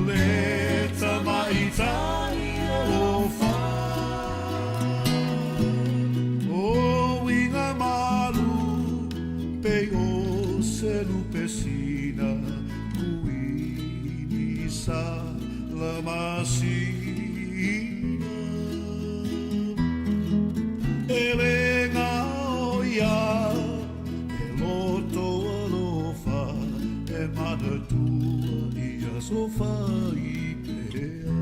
Le tamaitai alofa O uiga malu pei o se lupe sina Kuini Salamasina E le gao ia e loto alofa e manatua i aso faipea.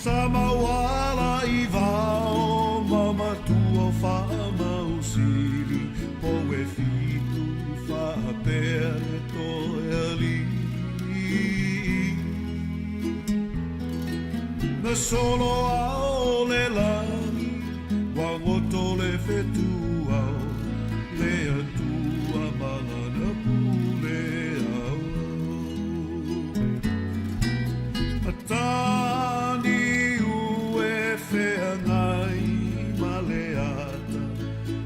Sa mauala i vao ma matua faamausili pou e fitu faapea le toe alii. Na solo ao le lagi, ua goto le fetuao, le Atua ma lana pule ao. Mataniu e feagai ma le ata,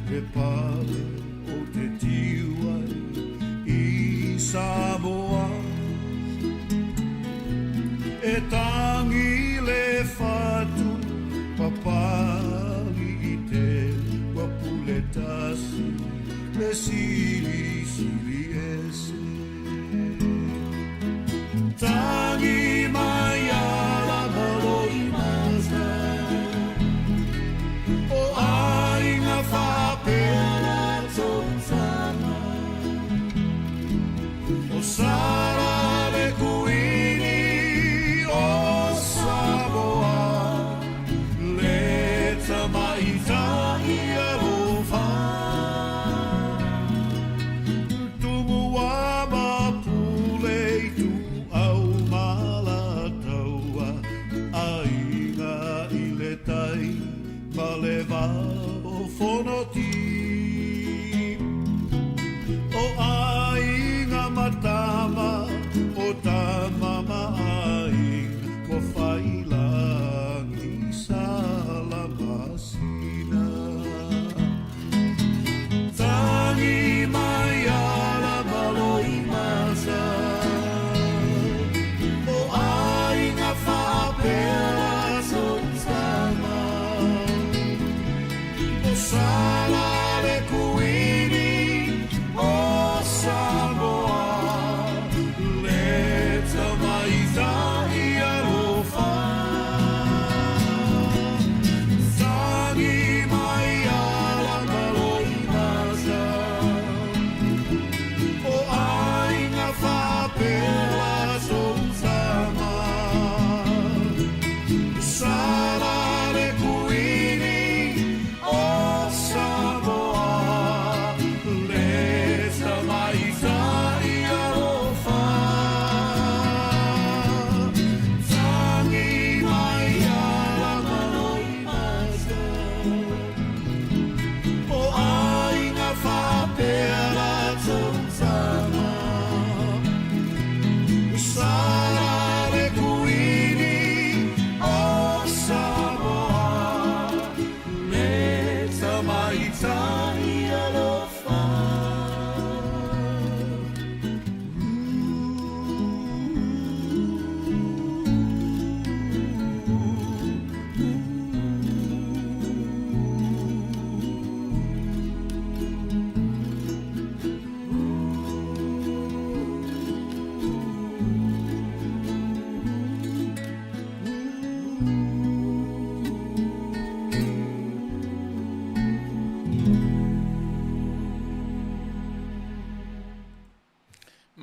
he pale o te tiu ai i Samoa. E tangi le fatu, papali i te ua pule tasi le silisili ese. Tangi mai ala ma loimata O aiga faapea latou tama O Sara le kuini o Samoa Le tamaitai alofa Tumu wa.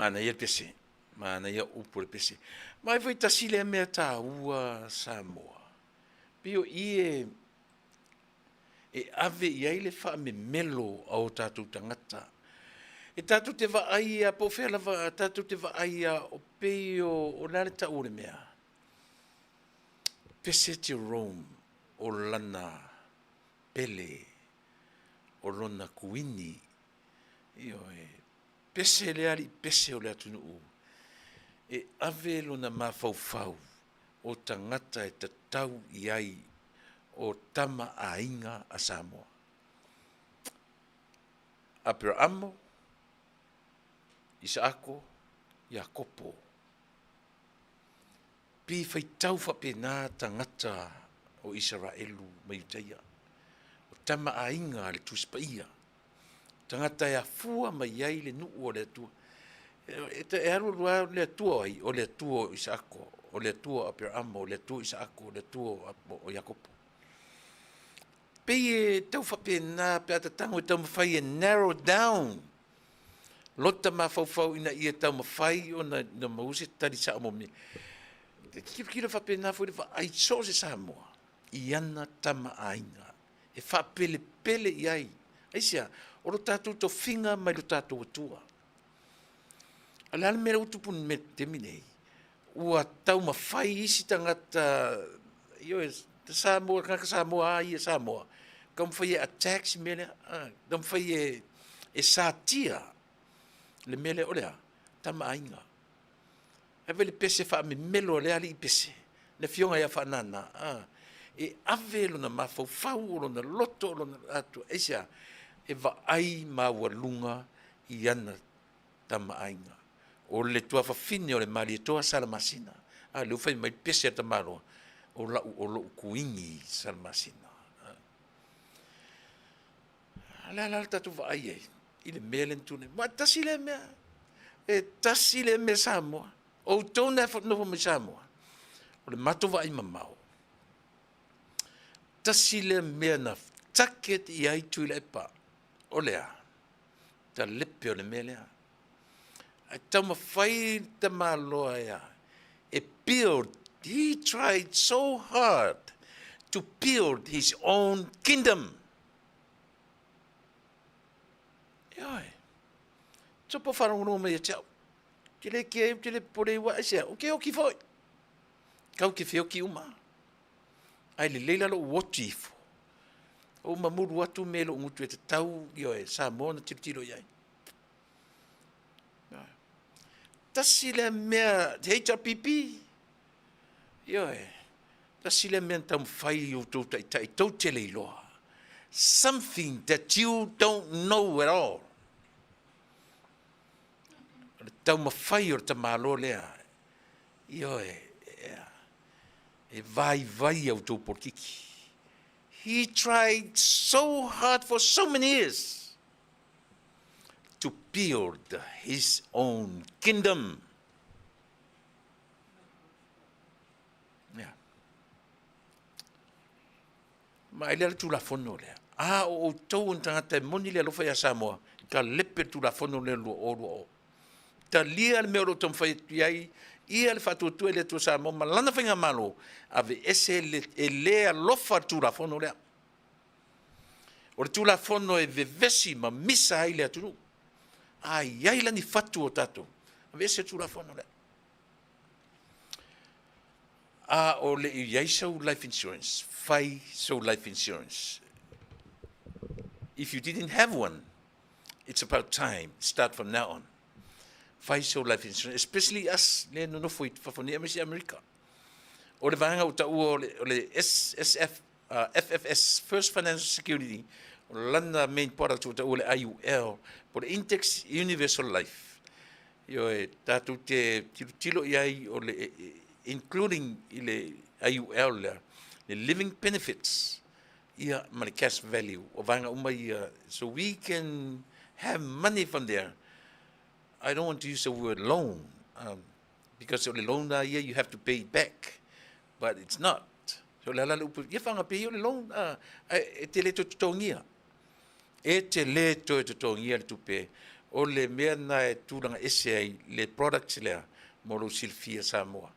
Manaia le pese, manaia upu o le pese. Ma ai foi tasi lea mea taua Samoa, pei o i e e ave i ai le faamemelo a o tatou tagata. E tatou te vaai lava po o fea lava, tatou te vaai lava o pei o, o le a le tau o le mea? Pese Jerome o lana pele, o lona kuini, ioe, pese le alii pese o le atunuu e ave lona mafaufau o tagata e tatau i ai o Tama a Aiga a Samoa. Aperaamo, Isaako, Iakopo. Pe faitau faapena tagata o Isaraelu ma Iutaia, o Tama a Aiga a le Tusi Paia, tagata e afua mai ai le nuu o le Atua. E alu alu lava o le Atua o ai? O le Atua o Isaako, o le Atua o Aperaamo, o le Atua o Isaako, o le Atua o Iakopo. Pei e tau faapena pe a ta tago e taumafai e narrow down lota mafaufau ina ia taumafai ona maua se tali sao mo mea. E tilotilo faapena foi le vaai so o se Samoa i ana Tama a Aiga e faapelepele i ai. Aisea? O lo tatou tofiga mai lo tatou Atua. A o le a le mea lea ua tupu i le taimi nei? Ua taumafai isi tagata, ioe, Samoa, tagata Samoa lava ia Samoa, taumafai e attack si mea lea, taumafai e satia le mea lea, o le a? Tama Aiga. Ave le pese faamemelo a lea alii pese, le afioga ia Faanana, a, e ave lona mafaufau, o lona loto, o lona atua, aisea? E vaai maualuga i ana Tama Aiga. O le tuafafine o le Malietoa Salamasina, a lea ua fai mai le pese a le tamaloa, o lau, o lou kuini Salamasina. A o le a la le tatou vaai ai i le mea lea na tulai mai? Aua e tasi lea mea, e tasi lea mea Samoa. O outou na e nofo mai Samoa, o le matou vaai mamao, tasi lea mea na target i ai Tuilaepa, o le a? Talepe o le mea lea. Ae taumafai le tamaloa e a? E build, he tried so hard to build his own kingdom. Ioe. Tupu whaarongorongo mai e te au. Te le kia, te le pore ua, aisea, o ke oki foi. Kau ke whioki uma. Ai le leila lo uoti ifo. O mamuru atu me lo ngutu e te tau, ioe, Samoa na tilotilo i ai. Tasi lea mea, te HRPP, ioe, tasi lea mea na taumafai i outou taitai, tou te le iloa. Something that you don't know at all. O le taumafai o le tamaloa lea, ioe, e vaivai a outou polokiki. He tried so hard for so many years to build his own kingdom. Yeah. Ma e lea le Tulafono lea. A o outou o ni tagata e moni le alofa iā Samoa, ka lepe le Tulafono lea 2020. Talia le mea o lo o taumafai atu i ai ia le faatuatua i le Atua Samoa ma lana faigamalo, aveese le, e le alofa le Tulafono lea. O le Tulafono e vevesi ma misa ai le atunuu. A i ai la ni fatu o tatou, aveese le Tulafono lea. A o le i ai sau life insurance, fai sou life insurance. If you didn't have one, it's about time, start from now on. Fai sou life insurance, especially us le nonofo i fafo nei aemaise Amerika. O le vaega ua taua o le, o le SSF, FFS, First Financial Security, o lana main product ua taua le IUL, po o le Index Universal Life. Ioe, tatou te tilotilo i ai o le, including i le IUL lea, le living benefits, ia, ma le cash value, o vaega uma ia, so we can have money from there. I don't want to use the word loan, because o le loan lava ia, you have to pay it back, but it's not. So o le ala le upu, ia whangape ia o le loan, e te le toe totogia. E te le toe totogia le tupe. O le mea lena e tulaga ese ai le product lea mo lou silafia Samoa.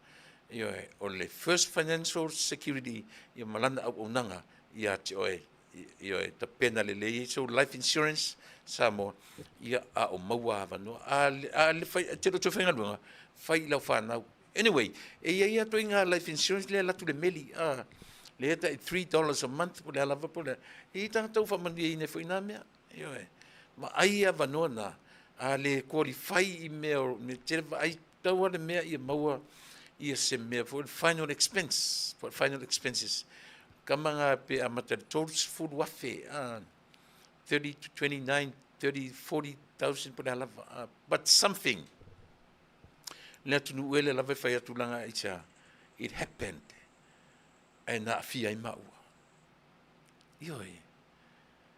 Ioe, o le First Financial Security ia ma lana auaunaga ia te oe. Ioe, tapena lelei ai sou life insurance Samoa, ia a o maua avanoa. A, a le fai, te le o toe faigaluega, fai i lau fanau. Anyway, e i ai lava ituaiga life insurance lea e alu atu le meli, a, lea e tai $3 a month po o le a lava po o le a. E i ai tagata ua faamanuiaina ai foi i na mea. Ioe. Vaai avanoa na, a le qualify i mea o mea tele, vaai tau lava le mea ia maua ia se mea foi le final expense, po o le final expenses. Kama na pe amata i le 30,000, a, 30 to 29, 30, 40,000 po o le a lava, a, but something. Le atunuu e lea lava e fai atu lana aisea, it happened, ae na aafia ai maua. Ioe,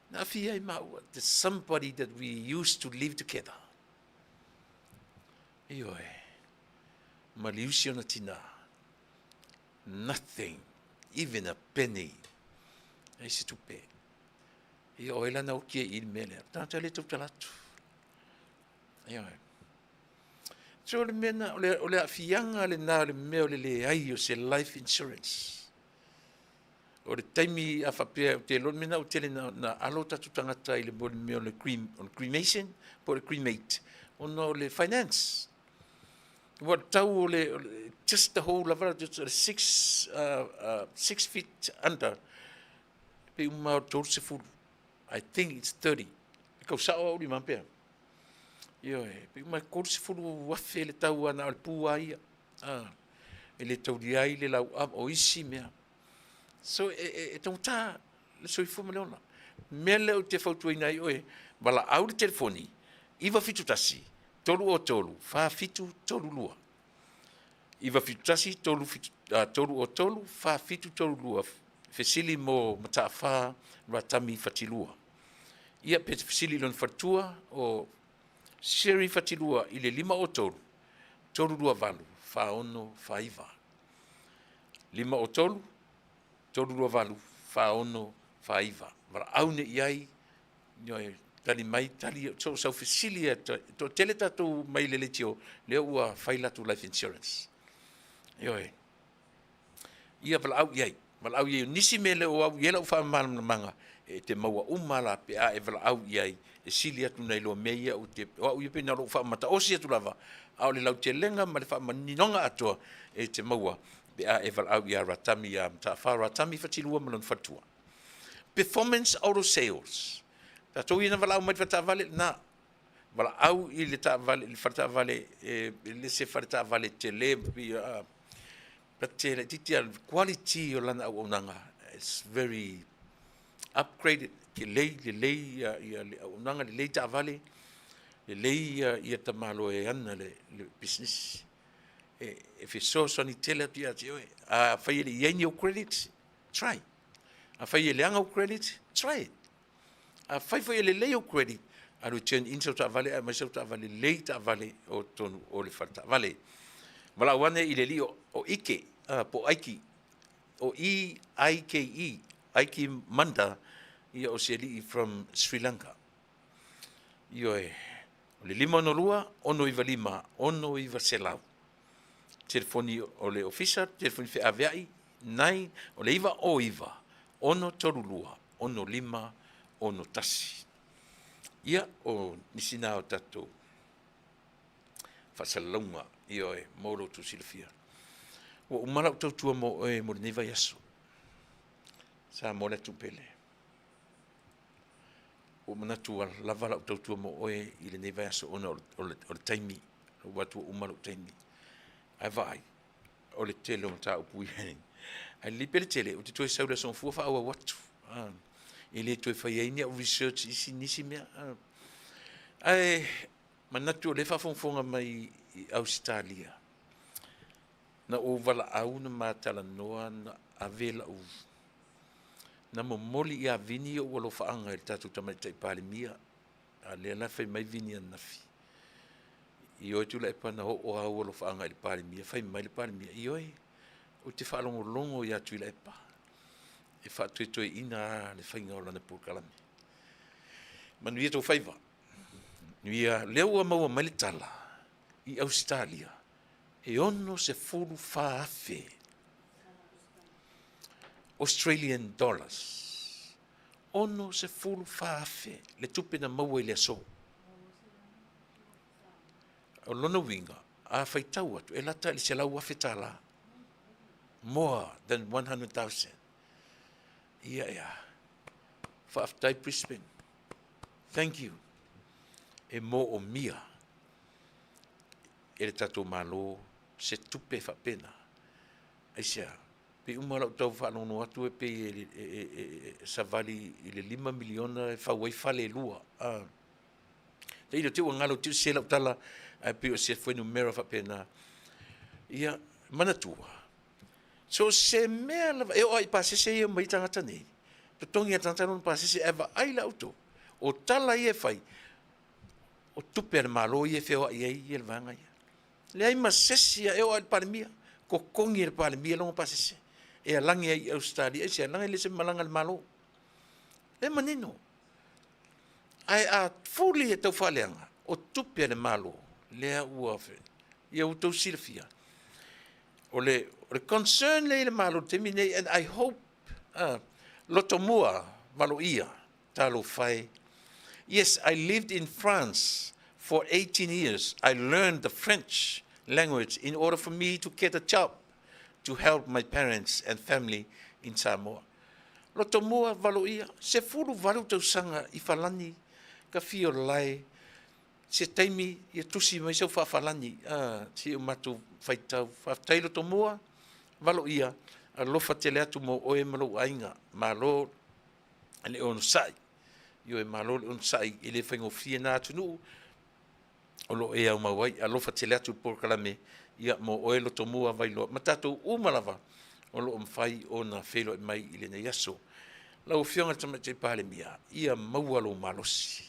na aafia ai maua, there's somebody that we used to live together. Ioe, ma le usi ona tinā, nothing, even a penny, ai se tupe. Ia o ai la na oki ai i le mea lea, tagata le tautala atu. Ioe. So o le mea na, o le aafiaga lena o le mea o le leai o se life insurance. O le taimi a faapea, ou te iloa le mea lena ua tele na alo o tatou tagata i le mea o le cremation po o le cremate ona o le finance. Ua tau o le, just the whole lava, just 6 feet under, pe uma o le 30. I think it's 30. E kau sao au lima pea. Ioe, pe uma e 30,000 le tau ana o le pū a ia. Ah, e le taulia ai le lauava o isi mea. So e taugata le soifua ma le ola. Mea lea ou te fautuaina ai oe, valaau le telefoni 971 303 4732. 971 303 4732 fesili mo Mataafa Ratami Fatilua. Ia pe te fesili i lona faletua o Sherry Fatilua i le 503 328 4649. 503 328 4649. Valaau nei i ai, ioe, tali mai, tali, so o sau fesili e toatele tatou mai le leitio, lea ua fai latou life insurance. Ioe. Ia valaau i ai. Valaau i ai. O nisi mea e le o au i ai lau faamalamalamaga, e te maua uma la pe a e valaau i ai, e sili atu nai loa mea ia ou te, o au ia pei na o lou faamataosi atu lava, a o le lautelega ma le faamaninoga atoa e te maua pe a e valaau ia Ratami ia Mataafa Ratami Fatilua ma lona faletua. Performance Auto Sales. Tatou ia na valaau mai le faletaavale, na valaau i le taavale, le faletaavale, e le se faletaavale tele, but laitiiti lava, quality o lana auaunaga is very upgraded, lelei, lelei ia le auaunaga, lelei taavale, lelei ia tamaloa e ana le pisinisi. E fesoasoani tele atu ia te oe. Afai e le i ai ni ou credit, try. Afai e leaga ou credit, try it. Afai foi e lelei ou credit, alu e turn in sau taavale ae aumai sau taavale lelei taavale o totonu o le fale taavale. Valaau ane i le alii o Ike, po o Aiki, o E-I-K-E, Aiki Manda, ia o se alii from Sri Lanka. Ioe, o le 562 695 6900. Telefoni o le ofisa, telefoni feaveai, 9, o le 909 632 6561. Ia, o nisi na o tatou faasalalauga, ioe, mo lo outou silafia. Ua uma lau tautua mo oe mo lenei vaiaso. Samoa le atunuu pele. Ua ou manatu ua lava lau tautua mo oe i lenei vaiaso ona o le taimi, ua atu ua uma lou taimi. Ae vaai, o le tele o mataupu ia. Ae lelei pea le tele, ou te toe sau i le Aso Gafua faaauau atu. E le toe fai ai ni au research i isi nisi mea. Ae manatu o lea e faafogafoga mai i Ausetalia, na ou valaau na ma talanoa na ave lau, na momoli ia Vini ou alofaaga i le tatou Tamaitai Palemia, a lea la e fai mai Vini ananafi, Ioe Tuilaepa na oo lava ou alofaaga i le Palemia, fai mai le Palemia, ioe, ou te faalogologo ia Tuilaepa e faatoetoeina lava le faiga o lana polokalame. Manuia tou faiva. Ia, lea ua maua mai le tala i Ausetalia, e 64,000 Australian dollars, 64,000 le tupe na maua i le aso. O lona uiga, a faitau atu, e lata i le $100,000. More than 100,000. Ia ea. Faafetai Brisbane. Thank you. E moomia e le tatou Malo se tupe faapena. Aisea? Pei uma lau tau faalogologo atu e pei e savali i le $5 miliona e fau ai fale e lua. Tailo te i ua galo te i ua sese lau tala ae pei o se fuainumera faapena. Ia manatua, so o se mea lava, e oo lava i pasese ia e omai ai tagata nei, totogi lava e le tagata lona pasese, ae vaai la outou, o tala ia e fai, o tupe a le Malo ia e feoai ai le vaega ia. Leai ma se isi, e oo lava i le Palemia, totogi e le Palemia lona pasese e alagi ai i Ausetalia. Aisea? Leaga e le o se malaga a le Malo. Lea e manino. Ae a fuli e tau faaleaga, o tupe a le Malo lea ua, ia ua outou silafia. O le concern lea i le Malo i le taimi lenei and I hope, Lotomua Valoia, talofa e. Yes, I lived in France for 18 years. I learned the French language in order for me to get a job to help my parents and family in Samoa. Lotomua Valoia, 18 tausaga i Falani, ka fia o le lae, se taimi ia tusi mai sau faafalani, si o matou faitau. Faafetai Lotomua Valoia, alofa tele atu mo oe ma lou aiga. Malo le onosai. Ioe, malo le onosai, e le faigofie na atunuu o lo o e aumau ai. Alofa tele atu le polokalame ia mo oe Lotomua Vailoa ma tatou uma lava o lo o mafai ona feiloai mai i lenei aso. Lau Afioga i le Tamaitai Palemia, ia maua lou malosi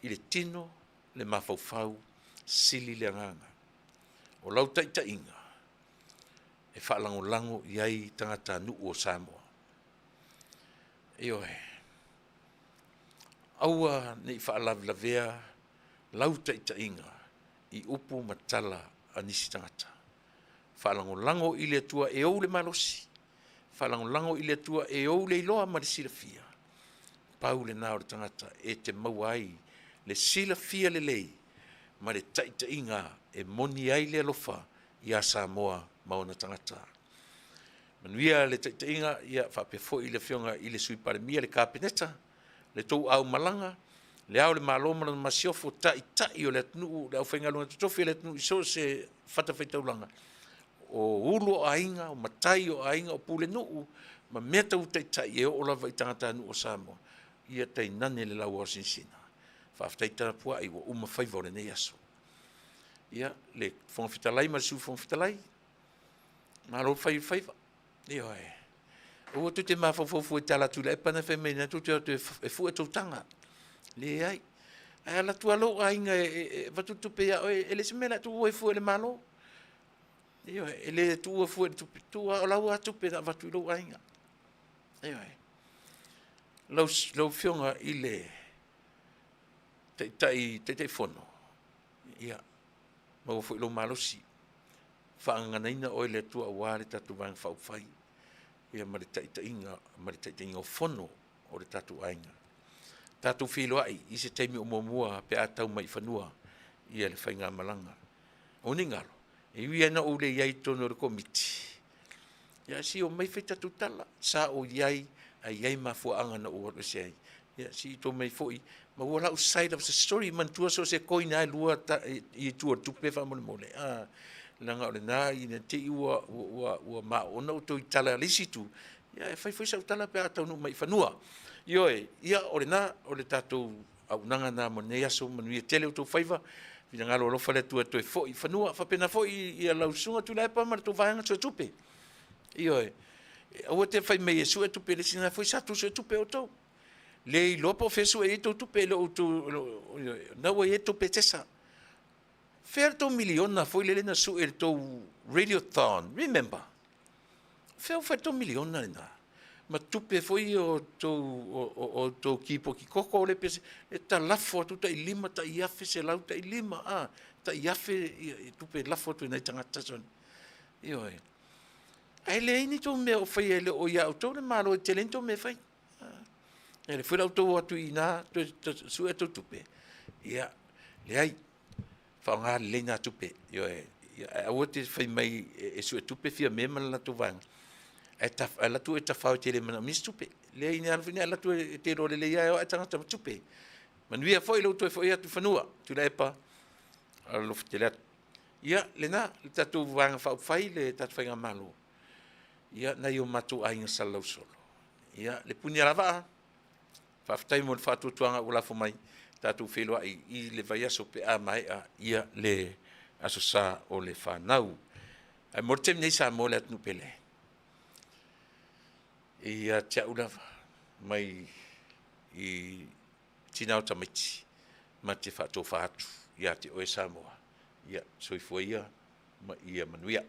i le tino, le mafaufau, sili le agaga. O lau taitaiga e faalagolago i ai tagatanuu o Samoa. Ioe. Aua ne i faalavelavea lau taitaiga i upu ma tala a nisi tagata. Faalagolago i le Atua e ou le malosi, faalagolago i le Atua e ou le iloa ma le silafia. Pau lena o le tagata e te maua ai le silafia lelei ma le taitaiga e moni ai le alofa iā Samoa ma ona tagata. Manuia le taitaiga, ia faapea foi le Afioga i le Sui Palemia, le Kapeneta, le tou aumalaga, le Ao o le Malo ma lana Masiofo, Taitai o le atunuu, le aufaigaluega totofi a le atunuu i so o se fatafaitaulaga, o ulu o aiga, o matai o aiga, o pulenuu ma mea tau taitai e oo lava i tagatanuu o Samoa, ia tainane le lauaosinasina. Faafetai tapuai ua uma faiva o lenei aso. Ia, le Fofoga Fetalai ma le Sui Fofoga Fetalai, malo le fai o le faiva. Ioe. Aua tou te mafaufau fua i tala a Tuilaepa na fai mai na tou te o atu e fue tou taga. Leai. Ae alu atu lava lou aiga e avatu le tupe ia oe, e le o se mea o le a tuua ai fua e le Malo. Ioe, e le tuua fua i le tupe, tuu lava o lau lava tupe na avatu i lou aiga. Ioe. Lau Afioga i le Taitai, Taitaifono, ia, maua foi lou malosi, faagaganaina oe e le Atua aua le tatou Vaega Faaupufai ia ma le taitaiga ma le taitaiga o fono o le tatou aiga. Tatou feiloai i se taimi o muamua pe a tau mai i fanua ia le faigamalaga. O ni galo, e ui lava ina ou le i ai i totonu o le Komiti, ia se i omai fai tatou tala, sa ou i ai ae i ai mafuaaga na ou alu ese ai. Ia se i tou mai foi maua lau side of the story. Manatua so o se coin lava e lua i tua o le tupe faamolemole, a, leaga o lena ina te i ua maona outou i tala a le isi itu, ia e fai foi sau tala pe a taunuu mai i fanua. Ioe, ia o lena, o le tatou auaunaga lena mo lenei aso, manuia tele outou faiva, finagalo alofa le Atua e toe foi i fanua. Faapena foi i lau Susuga Tuilaepa ma le tou vaega suetupe. Ioe, aua te fai mai e sue tupe e le isi, o lena foi sa tou suetupe outou. Le iloa po o fea e sue ai tou tupe, e le o outou, o lena ua i ai le tou Petesa. Fea le tou miliona foi lele na sue i le tou radiothon, remember? Fea ua fai le tou miliona lena? ma tupe foi ia o tou kipoti koko lea pe e talafo atu tai $5, tai $1,000, $100, tai $5, tai $1,000 tupe e lafo atu i nai tagata. Ioe. Ae leai ni tou mea o faia e le o ia outou le Malo e tele ai ni tou mea e fai. O lea foi o le a outou o atu i ina toe sue a outou tupe, ia, leai, faaaoga lelei na tupe, ioe. Ae aua e te fai mai e suetupe Fiame ma le latou vaega, ae alu atu oe e tafao e te le manaomia se tupe. Leai e alu atu e te iloa lelei lava e o atu tagata ma tupe. Manuia foi lou toe foi atu i fanua Tuilaepa. Alofa tele atu. Ia, lena, le tatou Vaega Faaupufai le tatou faigamalo, ia, nai o matou aiga salelausolo, ia, le Punialavaa, faafetai mo le faatuatuaga ua lafo mai tatou feiloai i le vaiaso pe a maea le Aso Sa o le fanau. Ae mo le taimi nei Samoa le atunuu pele, e ia te au lava, mai tina o tamaiti, ma te faatofa atu ia te oe Samoa, ia soifua ia ma ia manuia.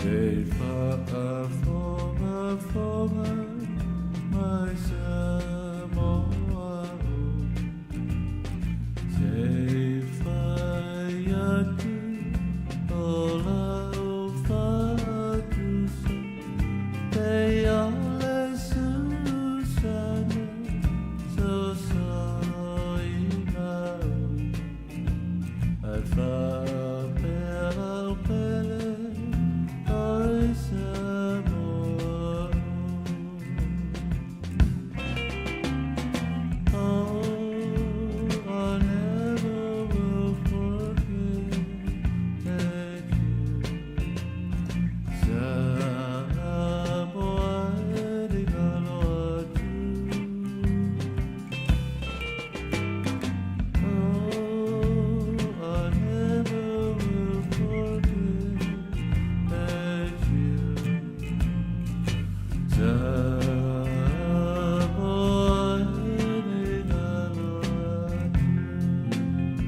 E faafogafoga.